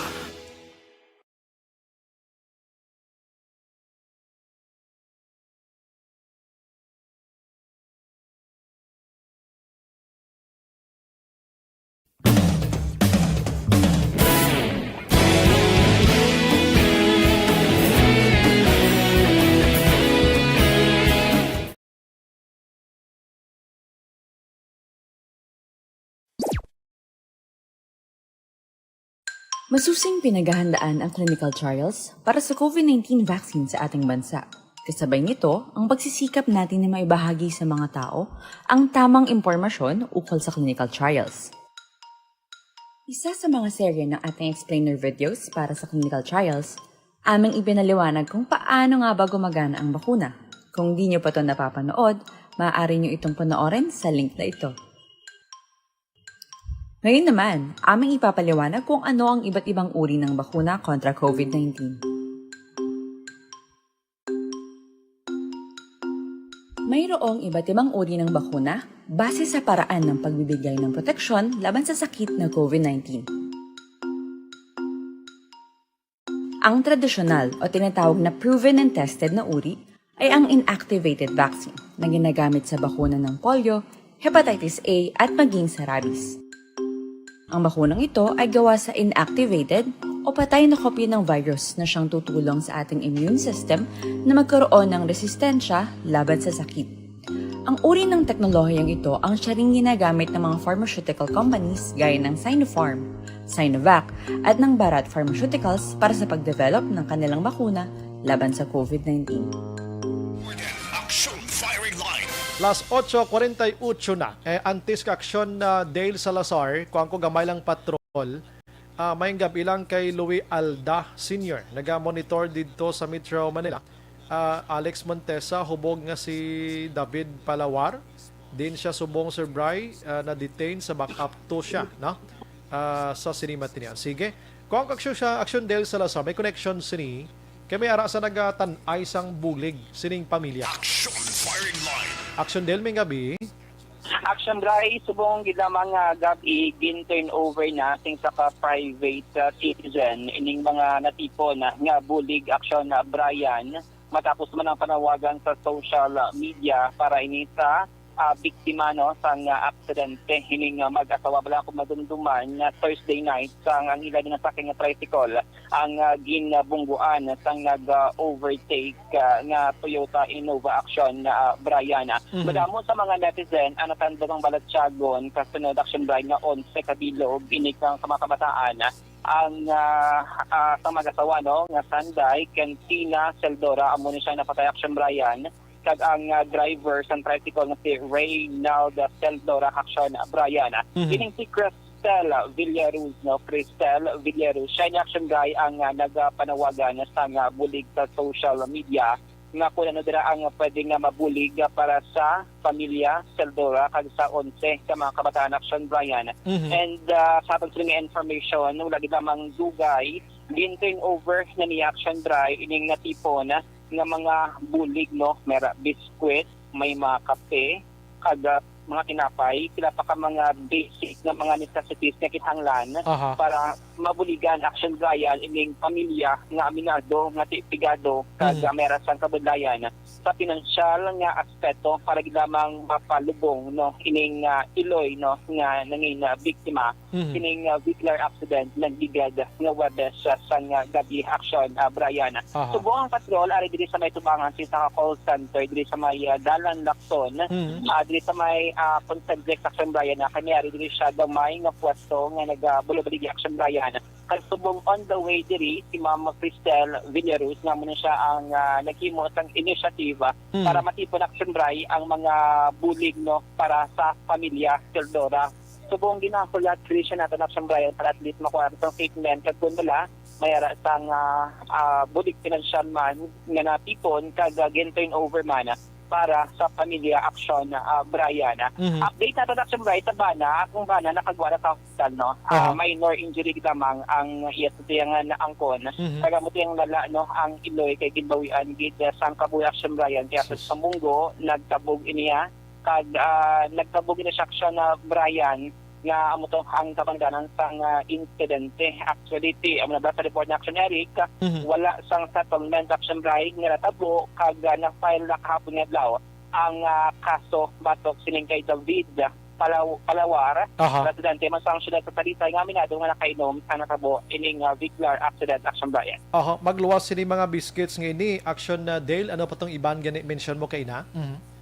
Masusing pinagahandaan ang clinical trials para sa COVID nineteen vaccine sa ating bansa. Kasabay nito, ang pagsisikap natin na maibahagi sa mga tao ang tamang impormasyon ukol sa clinical trials. Isa sa mga serye ng ating explainer videos para sa clinical trials, aming ipinaliwanag kung paano nga ba gumagana ang bakuna. Kung di nyo pa ito napapanood, maaari nyo itong panoorin sa link na ito. Ngayon naman, aming ipapaliwanag kung ano ang iba't ibang uri ng bakuna kontra COVID nineteen. Mayroong iba't ibang uri ng bakuna base sa paraan ng pagbibigay ng proteksyon laban sa sakit na COVID nineteen. Ang tradisyonal o tinatawag na proven and tested na uri ay ang inactivated vaccine na ginagamit sa bakuna ng polio, hepatitis A, at maging sa rabies. Ang bakunang ito ay gawa sa inactivated o patay na kopya ng virus na siyang tutulong sa ating immune system na magkaroon ng resistensya laban sa sakit. Ang uri ng teknolohiyang ito ang siya ring ginagamit ng mga pharmaceutical companies gaya ng Sinopharm, Sinovac, at ng Bharat Pharmaceuticals para sa pagdevelop ng kanilang bakuna laban sa COVID nineteen. Las ocho cuarenta y ocho na. Eh, antes ka aksyon na Dale Salazar, kuan ko gamay lang patrol. Ah, may gabi lang kay Louis Alda Senior, naga-monitor didto sa Metro Manila. Ah, Alex Montesa, hubog nga si David Palawar. Din siya subong, Sir Bry, ah, na-detain sa back-up to siya, no? Ah, sa Cinema Tinian. Sige. Kung ang aksyon siya, aksyon Del Salazar, may connection sini kay may ara sa nagatan-ay sang bulig sining pamilya. Action Firing Line. Action Del, may gabi. Action Bry, subong gid lamang nga gabi gin-turn over na sing sa ka private uh, citizen ining mga natipon uh, nga bulig action uh, Brian matapos man ang panawagan sa social uh, media para ini sa uh, biktima no sang uh, aksidente ining uh, mag-asawa bala kung madumduman nga Thursday night sang ang ila dinasakyan nga tricycle ang uh, ginbungguan sang nag-overtake uh, nga Toyota Innova Action uh, Brian. Mm-hmm. Madamo sa mga netizen ang natandog ang balatyagon kasunod Action Brian nga onse ka bilog inig kang sa mga kabataan ang uh, uh, sa mag-asawa no nga Sanday Kentina Seldora amo ni siya napatay Action Brian kag ang uh, driver sang tricycle nga si Reynald Seldora Action Brian. Mm-hmm. Kining si Chris Cristel Villaruz, no? Cristel Villaruz. Siya ni Action Guy ang uh, nagapanawagan sa nga bulig sa social media nga kung ano dira ang pwede nga mabulig para sa pamilya Seldora kag sa onse ka mga kabataan Action Brian. Mm-hmm. And uh, sa aton sila nga information, wala gid lamang dugay, gin-turn over na ni Action Brian ining natipon nga mga bulig, no? May biskwit, may mga kape, kag uh, mga tinapay, pila pa ka mga basic nga mga necessities nga kinahanglan uh-huh. para mabuligan Action Brian ining pamilya nga aminado nga ti pigado kag mm-hmm. may sang kabudlayan sa pinansyal nga aspeto para gid lamang mapalubong no ining uh, iloy no nga nangin uh, biktima mm-hmm. kining uh, vehicular accident nagligad nga Webes uh, sang uh, gabi Action uh, Brian. Uh-huh. Subong ang patrol ari diri sa may tubangan sa isa ka call center diri sa may uh, Dalan Lacson. Mm-hmm. Uh, diri sa may uh, Concentric Action Brian na kami ari diri siya gamay nga pwesto nga nagabulo-baligi Action Brian. Kag subong on the way diri si Ma'am Cristel Villaruz nga muna siya ang uh, naghimo sang initiative mm-hmm. para matipon Action Brian ang mga bulig no para sa pamilya Seldora. Subong ginahulat diri siya nato Action Brian para at least makuha ang statement kag kun wala may ara sang uh, uh, bulig pinansyal man nga natipon kag uh, gin-turn over man para sa pamilya Action uh, Brian. Mm-hmm. Update nato Action Brian sa bana, akong bana nakagwa na sa hospital no. Uh, uh-huh. Minor injury lamang ang iya sa tiyang angkon. Mm-hmm. Kag amo tiyang lala no ang iloy kay ginbawian gid uh, sang kabuhi Action Brian kaya sa munggo nagtabog iniya kag uh, nagtabog ini siya Action uh, Brian nga amo to ang kabangdanan sang uh, insidente. Actually, ti amo na ba sa report ni Action Eric, mm-hmm. wala sang settlement Action Brian nga natabo kag uh, na-file na kahapon nga adlaw ang uh, kaso batok sining kay David Palaw Palawar, uh-huh. residente man sang siyudad sa Talisay nga aminado nga nakainom sa natabo ining uh, vehicular accident Action Brian. Aha, magluwas sini mga biscuits nga ini Action uh, Dale, ano pa tong iban gani mention mo kay ina? Mm-hmm.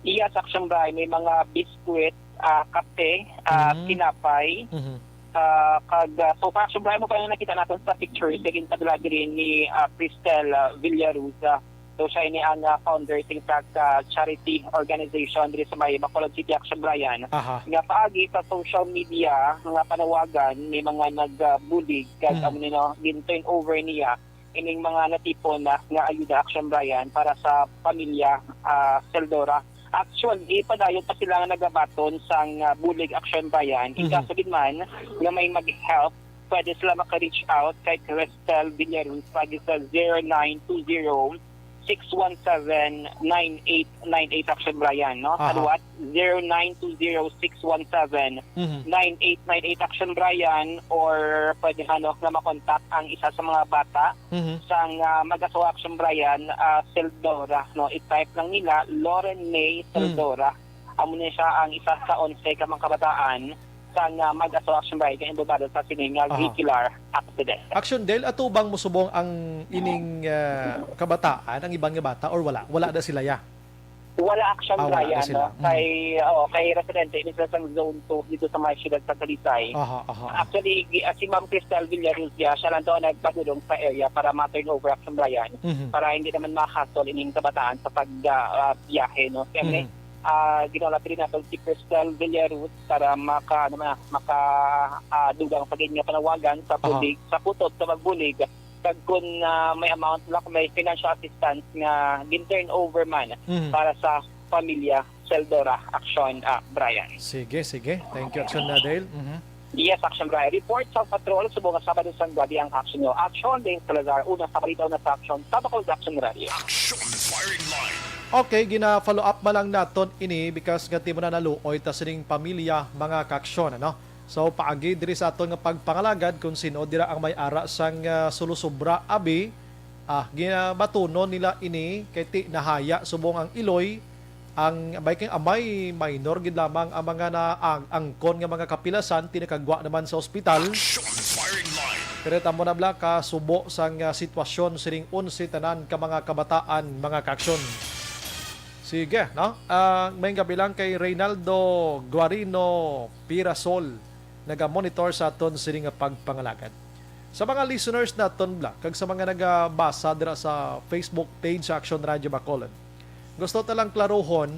Iya sa Action Brian may mga biscuit uh, kape, uh, mm-hmm. tinapay, mm-hmm. Uh, kag uh, so pa sobra mo pa yung nakita natin sa pictures kay ginpadala diri ni uh, Cristel uh, Villarosa So, siya ini ang, ah, founder sing sa, sa charity organization diri sa may Bacolod City, Action Brian, Aha. nga paagi sa social media nga panawagan, may mga nagbulig kag Mm. amo nino, gin-turn over niya ining mga natipon na nga ayuda, Action Brian, para sa pamilya, ah, Seldora. Actually, padayon pa sila nga nagabaton sang, ah, bulig, Action Brian. Mhm. Ikaso gid man nga may mag-help, pwede sila maka-reach out kay Cristel Villaruz pagi sa zero nine two zero, six one seven, nine eight nine eight, Action Brian, no? Aha. Kaluwat, zero nine two zero, six one seven, Mhm. nine eight nine eight, Action Brian, or pwede nga, no, nga makontak ang isa sa mga bata Mhm. sang, ah, mag-asawa, Action Brian, ah, Seldora, no? I-type lang nila, Lauren May Mm. Seldora. Amo na siya ang isa sa onse ka mga kabataan sang, ah, mag-asawa, Action Brian, nga involbado sa sining, ah, Aha. vehicular accident. Action Del, atubang mo subong ang ining, ah, kabataan, ang iban nga bata, or wala? Wala na sila ya? Wala, Action Ah, wala na Brian, sila. no? Mm. Kay, oo, kay residente ini sila sa Zone two dito sa may siyudad sa Talisay. Aha, aha, aha. Actually, gi-, ah, si Ma'am Cristel Villaruzia, siya lang daw ang nagpadulong sa area para ma-turn over, Action Brian, Mhm. para hindi naman ma-hassle ining kabataan sa pag, ah, ah, biyahe, no? Kaya Mhm. ah, ginalapit nato si Cristel Villaruz para maka, ano man, maka, ah, dugang pa gid nga panawagan sa Aha. bulig, sa kutob sa magbulig, kag kung, ah, may amount lang, kung may financial assistance nga gin-turn over man Mhm. para sa pamilya Seldora, Action, ah, Brian. Sige, sige. Thank you, Action Nadel. Mhm. Yes, Action Brian. Report sa patrol, subong nga Sabado sang gabi ang action nyo. Action, Ding Salazar, una sa balita, una sa action, sa Bacolod Action Radio. Action Firing Line. Okay, gina-follow up man lang naton ini because nga timo na naluoy ta sining pamilya, mga kaaksyon, ano? So, paagi diri sa aton nga pagpangalagad kung sino dira ang may ara sang, ah, sulusubra, abi, ah, ginabatunon nila ini kay ti nahaya subong ang iloy, ang, bay, kay amay minor gid lamang ang mga naang-, angkon nga mga kapilasan, ti nakagwa naman sa ospital. Action Firing Line. Pero tamo na bala ka subo sang, ah, sitwasyon sining onse tanan ka mga kabataan, mga kaaksyon. Sige, no? Ah, may gabi lang kay Reynaldo Guarino Pirasol, naga-monitor sa aton sini nga pagpangalagad. Sa mga listeners naton bala, kag sa mga nagabasa dira sa Facebook page sa Action Radio Bacolod, gusto ta lang klarohon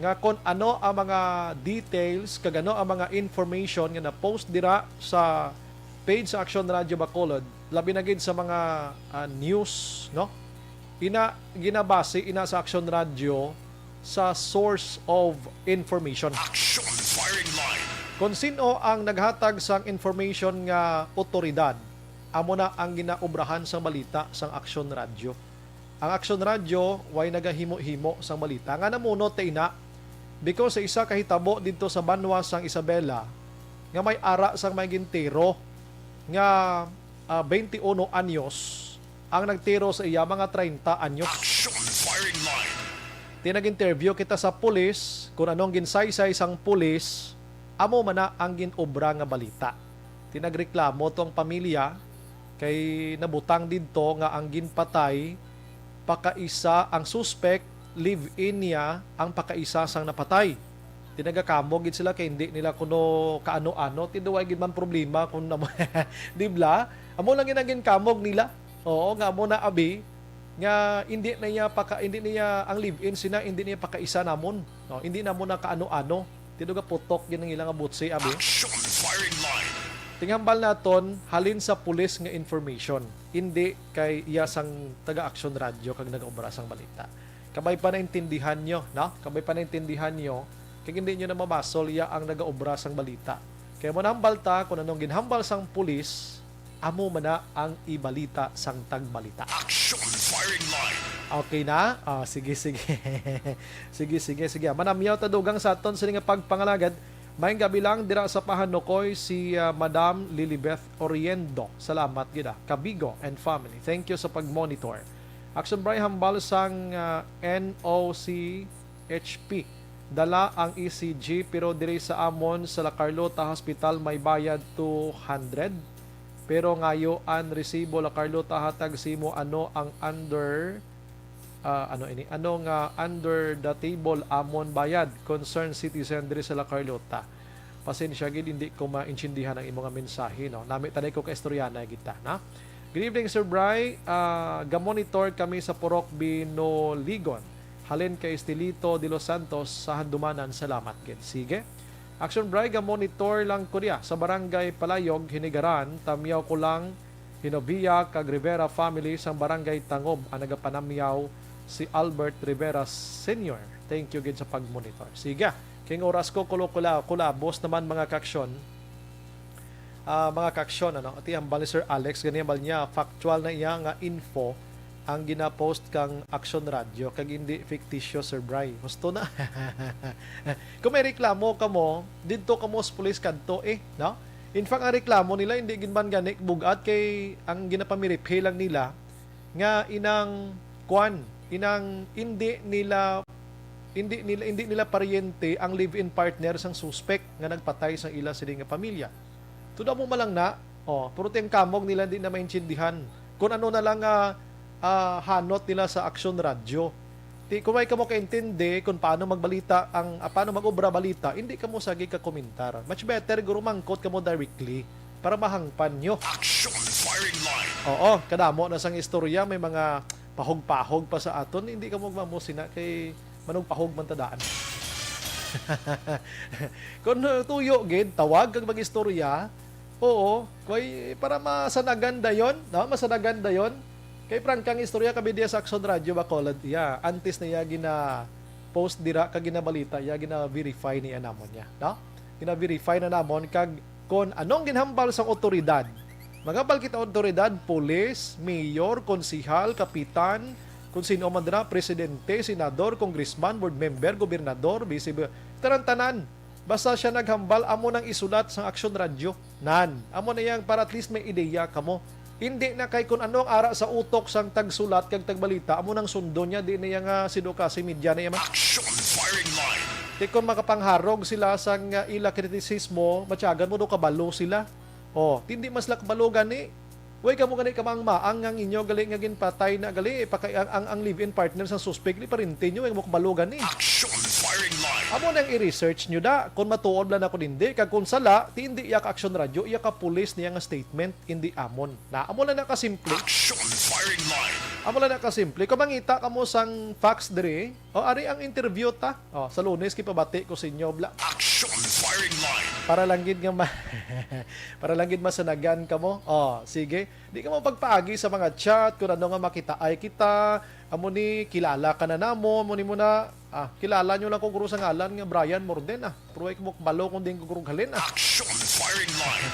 nga kon ano ang mga details kag ano ang mga information nga na-post dira sa page sa Action Radio Bacolod, labi na gid sa mga, ah, news, no? Ina, ginabase ina sa Action Radio sa source of information. Action Firing Line. Kon sin-o ang naghatag sang information nga otoridad, amo na ang ginaobrahan sang balita sang Action Radio. Ang Action Radio way nagahimo-himo sang balita. Nga namunot ta ina, because sa isa ka hitabo didto sa banwa sang Isabela, nga may ara sang may gintiro nga, ah, twenty-one anyos, ang nagtiro sa iya mga treinta anyos. Action Firing Line. Ti nag-interview kita sa pulis kung anong ginsaysay sang pulis, amo man na ang gin-obra nga balita. Ti nagreklamo to ang pamilya kay nabutang didto nga ang ginpatay pakaisa, ang suspect, live-in niya ang pakaisa sang napatay. Ti nagakamog gid sila kay hindi nila kuno kaano-ano, ti duway gid man problema kung nam-, di bla? Amo lang gid ang ginkamog nila. Oo, nga amo na abi nga hindi na niya paka-, hindi niya ang live-in sina, hindi niya pakaisa namon. No, hindi namon na kaano-ano. Ti duga putok gid ang ila nga butsi, abi. Action Firing Line. Ti ang hambal naton halin sa pulis nga information, hindi kay iya sang taga Action Radio kag nagaobra sang balita. Kabay pa naintindihan nyo, no? Kabay pa naintindihan nyo, kay hindi nyo na mabasol iya ang nagaobra sang balita. Kaya mo nahambal ta kung anong ginhambal sang pulis, amo man na ang ibalita sang tagbalita. Action Firing Line. Okay na? Ah, sige, sige. Sige, sige, sige. Manamyaw ta dugang sa aton sini nga pagpangalagad. Maayong gabi lang dira sa Pahanukoy si, ah, Madam Lilibeth Oriendo. Salamat gid, ah. Kabigo and family. Thank you sa pag-monitor. Action Bray, hambal sang, ah, N O C H P. Dala ang E C G, pero diri sa amon sa La Carlota Hospital may bayad two hundred. Pero ngayo ang resibo, La Carlota, hatag simo, ano ang under, ah, ano ini? Ano nga under the table amon bayad? Concerned citizen diri sa La Carlota. Pasensya gid, hindi ko maintindihan ang imo nga mensahe, no? Nami tanay ko ka istoryanay kita, na? Good evening, Sir Bry. Ah, gamonitor kami sa Purok Binoligon. Halin kay Estelito de los Santos sa Handumanan. Salamat gid. Sige. Action Bry, gamonitor lang ko diya sa Barangay Palayog, Hinigaran. Tamyaw ko lang Hinovia kag Rivera family sang Barangay Tangob ang nagapanamyaw si Albert Rivera Senior. Thank you gid sa pag-monitor. Sige, king oras ko, kulo-kula, kulabos naman, mga kaaksyon. Ah, mga kaaksyon, ano, ati hambal ni Sir Alex, gani hambal niya, factual na iya nga info ang gina-post kang Action Radio, kag hindi fictitious, Sir Bry. Husto na. Kung may reklamo kamo, didto kamo sa pulis kadto, eh, no? In fact, ang reklamo nila, hindi gid man gani bug-at, kay ang ginapamiriphi lang nila nga inang, kwan, inang hindi nila, hindi nila, hindi nila paryente ang live-in partner sang suspek nga nagpatay sang ila sini nga pamilya. Tuda mo man lang na, oh, pero ti ang kamog nila di na maintindihan kung ano na lang nga, ah, hanot nila sa Action Radio. Ti, kung may kamo kaintindi kung paano magbalita ang, ah, paano mag-obra balita, hindi kamo sagi ka komentar. Much better, guro, mangkot kamo directly para mahangpan nyo. Action Firing Line. Oo, kadamo na sang istorya, may mga pahog-pahog pa sa aton, hindi kamo mamusina kay manugpahog man ta daan. Kung, uh, tuyo gid, tawag kag mag-istorya, oo, kay para masanagan dayon, no? Masanagan dayon. Kay prangkang istorya kami diya sa Action Radio Bacolod, iya, antes na iya gina-post dira kag ginabalita, iya gina-verify niya namon niya, no? Gina-verify na namon kag kon anong ginhambal sang otoridad. Maghambal kita otoridad, pulis, mayor, konsihal, kapitan, kung sino man dira, presidente, senador, congressman, board member, gobernador, vice, tanan-tanan. Basta siya naghambal, amo nang isulat sang Action Radio. Nan, amo na yang para at least may ideya kamo. Hindi na kay kung ano ang ara sa utok sang tagsulat kag tagbalita, amo nang sundo niya, di na iya nga sido kasi media na iya man. Action Firing Line. Di kon makapangharog sila sang, uh, ila kritisismo, matyagan mo daw kabalo sila. Oh, hindi man sila kabalo gani. Way kamo gani kamangmaang nga ang inyo gali nga ginpatay na gali, paka-, ang, ang, ang live-in partner sa suspect, di paryente nyo, way mo kabalo gani. Action Firing Line. Amo nang i-research nyo da, kung matuod lang ako hindi, kag kung sala, ti hindi iya ka Action Radio, iya ka pulis niya nga statement, hindi amon. Na, amo lang na kasimple. Action Firing Line. Amo lang na kasimple. Kung mangita kamo sang facts diri, o, ari ang interview ta. O, sa Lunes, kipabati ko sa inyo, bla. Action Firing Line. Para lang gid nga ma-, para lang gid masanagan kamo. O, sige. Di ka mo pagpaagi sa mga chat kung ano nga makitaay kita. Amo ni, kilala ka na namo, amo ni mo na, ah, kilala nyo lang ko guro sa ngalan nga Brian Morden, ah. Pero ay mo kabalo kung diin ko guro halin, ah. Action Firing Line.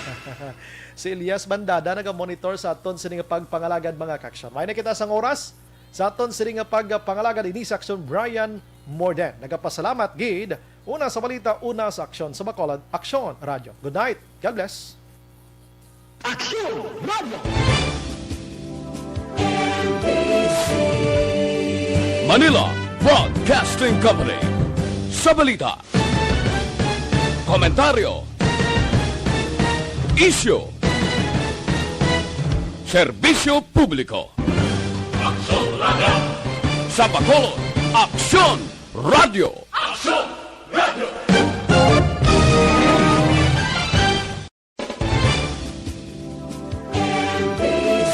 Si Elias Bandada nagamonitor sa aton sini nga pagpangalagad, mga kaaksyon. May na kita sang oras sa aton sini nga pagpangalagad ini sa Action, Brian Morden. Nagapasalamat gid. Una sa balita, una sa aksyon sa Bacolod, Aksyon Radio. Good night. God bless. Aksyon Radio. Manila Broadcasting Company. Sa balita, komentaryo, isyu, serbisyo publiko. Aksyon Radio. Sa Bacolod, Aksyon Radio.